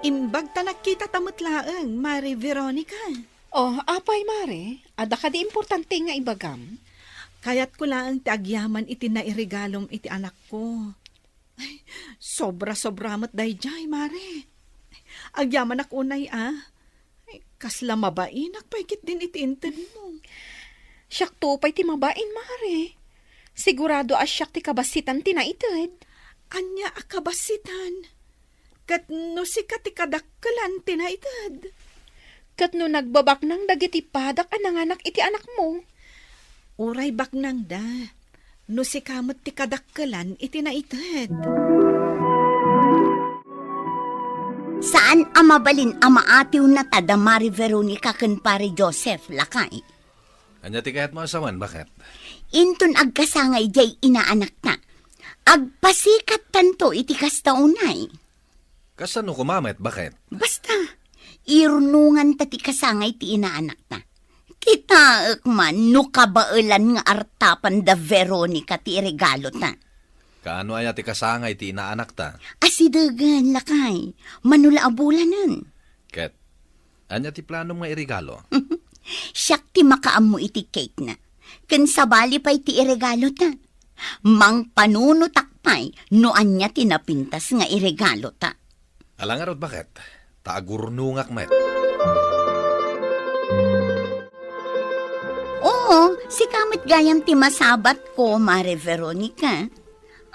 imbag ta nakitata met laeng, Mari Veronica. Oh, apay, Mare? Adda kadi importante nga ibagam? Kayatko laeng ti agyaman iti nairegalom iti anakko. Ay, sobra-sobra met daydiay, Mare. Agyamanak unay, a. Ay, kasla mabainak pay ketdin iti intedmo. Siakto pay ti mabain, Mare. Sigurado a siak ti kabassitan ti naited. Ania a kabassitan? Ket no sika ti kadakkelan ti naited? Ket no nagbabaknang dagiti padak a nanganak iti anakmo? Uray baknangda, no sika met ti kadakkelan iti naited. Saan a mabalin a maatiwnata da Mari Veronica ken Pari Joseph, lakay. Ania ti kayatmo a sawen, baket? Inton agkasangay diay inaanakta, agpasikattanto iti kasta unay. Kasano koma met, baket? Basta, irnunganta ti kasangay ti inaanakta. Kitaek man no kabaelan nga artapan da Veronica ti iregalota. Kaano aya ti kasangay ti inaanakta? Asidegen, lakay. Mano la a bulanen. Ket, ania ti planom nga iregalo? Siak ti makaammo iti cake na. Ken sabali pay ti iregalota. Mangpanunotak pay no ania ti napintas nga iregalota. Ala ngarud, baket, ta agurnongak met. Sika met gayam ti masabatko, Mare Veronica.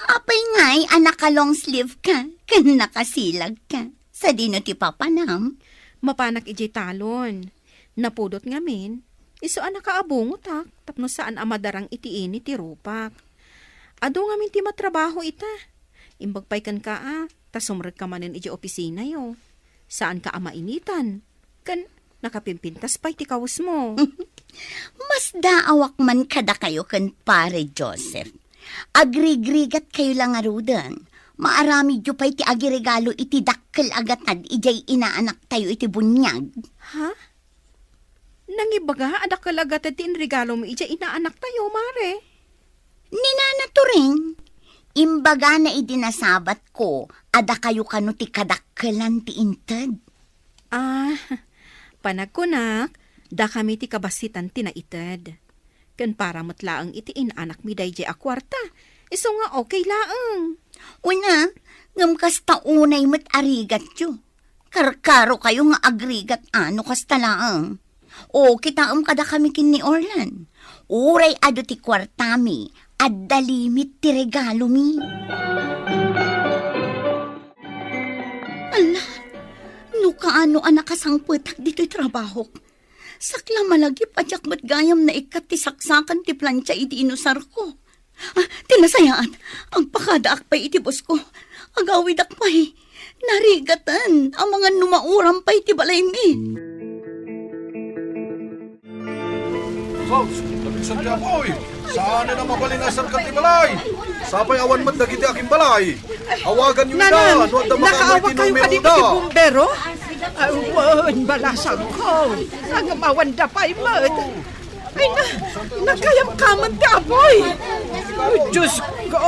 Apay ngay a naka-long sleeve ka, ken nakasilag ka? Sadino ti papanam? Mapanak idiay talon. Napudot ngamin, isu a nakaabungotak tapno saan a madarang iti ini ti rupak. Adu ngamin ti matrabaho ita. Imbag pay kenka a, ta sumrekka manen idiay opisinayo. Saanka a mainitan. Ken nakapimpintas pay ti kawesmo. Masdaawak man kadakayo ken Pare Joseph. Agrigrigatkayo la ngaruden. Maaramidyo pay ti agiregalo iti dakkel a gatad idiay inaanaktayo iti buniag. Ha? Nangibaga a dakkel a gatad ti inregalomo idiay inaanaktayo, Mare? Ni Nana Turing, imbagana idi nasabatko a dakayo kano ti kadakkelan ti inted. Ah, panagkunak, dakami ti kabassitan ti naited. Ken para met laeng iti inaanakmi daydiay a kuarta, isu nga okay laeng. Una, ngem kasta unay met a rigatyo. Karkarokayo nga agrigat a no kasta laeng. O, kitaem kadakami ken ni Orlan. Uray adu ti kuartami, adda limit ti regalomi. Ala, no kaano a nakasangpetak ditoy trabahok. Sakla malagip a diak met gayam naikkat ti saksakan ti plancha idi inusarko. Ah, ti nasayaat, agpakadaak pay iti bosko. Agawidak pay. Narigaten, amangan no mauram pay ti balaymi. Sos, nabigsan ti apoy. Saan a mabalin a serka ti balay? Sapay awan met dagiti agimbalay. Awaganyo ida Nanang, no adda makaammo iti nakaawag kayo kadi numeroda. Iti bumbero? Ay, wen, balasangko. Ngem awanda pay met. Ay, na, nagayam ka man ti apoy. Ay, Diyos ko.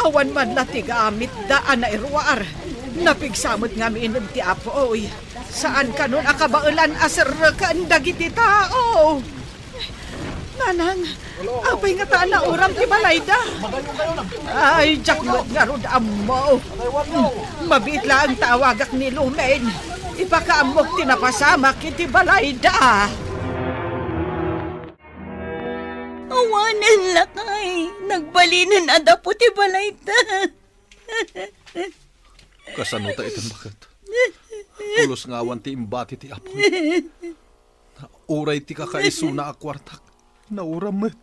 Awan man la ti gamitda a nairuar. Napigsa met ngamin ti apoy. Saan kanon a kabaelan a serreken dagiti tao. Nanang, apay ngata a nauram ti balayda? Ay, diak met ngarud ammo. Mabiit laeng ta awagak ni Lumen. Ipakaammok ti napasamak iti balayda. Awanen, lakay. Nagbalinen a dapo ti balayda. Kasano ta iten, baket? Pulos nga awan ti imbati ti apoy. Uray ti kakaisuna a kuartak, nauram met.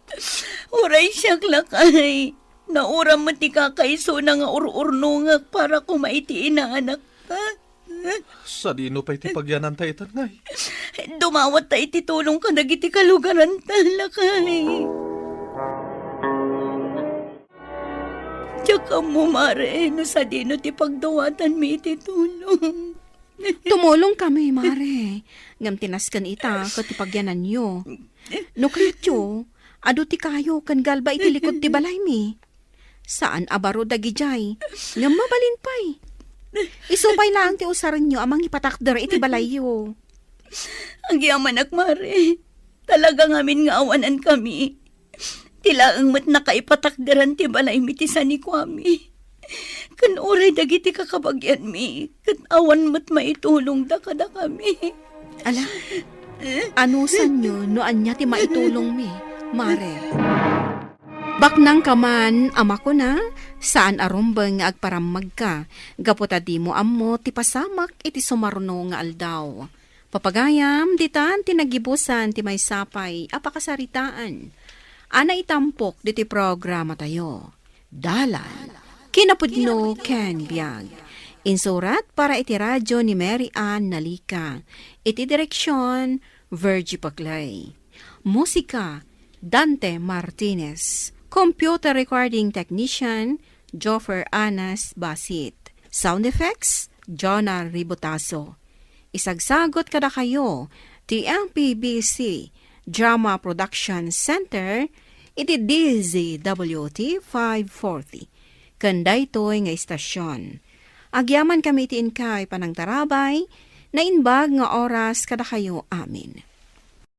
Uray siak, lakay. Nauram met ti kakaisuna nga ur-urnongak para koma iti inaanakta. Sadino pay ti pagyananta ita, ngay? Dumawat ta iti tulong kadagiti kalugaranta, lakay. Diak ammo, Mare, no sadino ti pagdawatanmi iti tulong. Tumulong kami, Mare. Ngem ti nasken ita ket ti pagyananyo. No kayatyo, adu ti kayo ken galba iti likud ti balaymi. Saan a baro dagidiay, ngem mabalin pay. Isu pay laeng ti usarenyo a mangipatakder iti balayyo. Agyamanak, Mare. Talaga ngamin nga awanan kami. Ti laeng met nakaipatakderan ti balaymi ti sanikuami. Ken uray dagiti kakabagianmi, ket awan met maitulongda kadakami. Ala, anusanyo no ania ti maitulongmi, Mare? Baknang ka man a makuna, saan a rumbeng nga agparammagka, gapu ta dimo ammo ti pasamak iti sumaruno nga aldaw. Papagayam, ditan ti nagibusan ti maysa pay a pakasaritaan a naitampok ditoy programatayo. Dalan, kinapudno ken biag. Insurat para iti radio ni Mary Ann Nalica. Iti direksion, Virgie Paclay. Musika, Dante Martinez. Computer recording technician, Joffer Anas Basit. Sound effects, Jonah Ribotazo. Isagsagot kadakayo ti M P B C Drama Production Center iti D Z W T five forty. Ken daytoy nga istasyon, agyamankami iti inkay panangtarabay, naimbag nga oras kadakayo amin.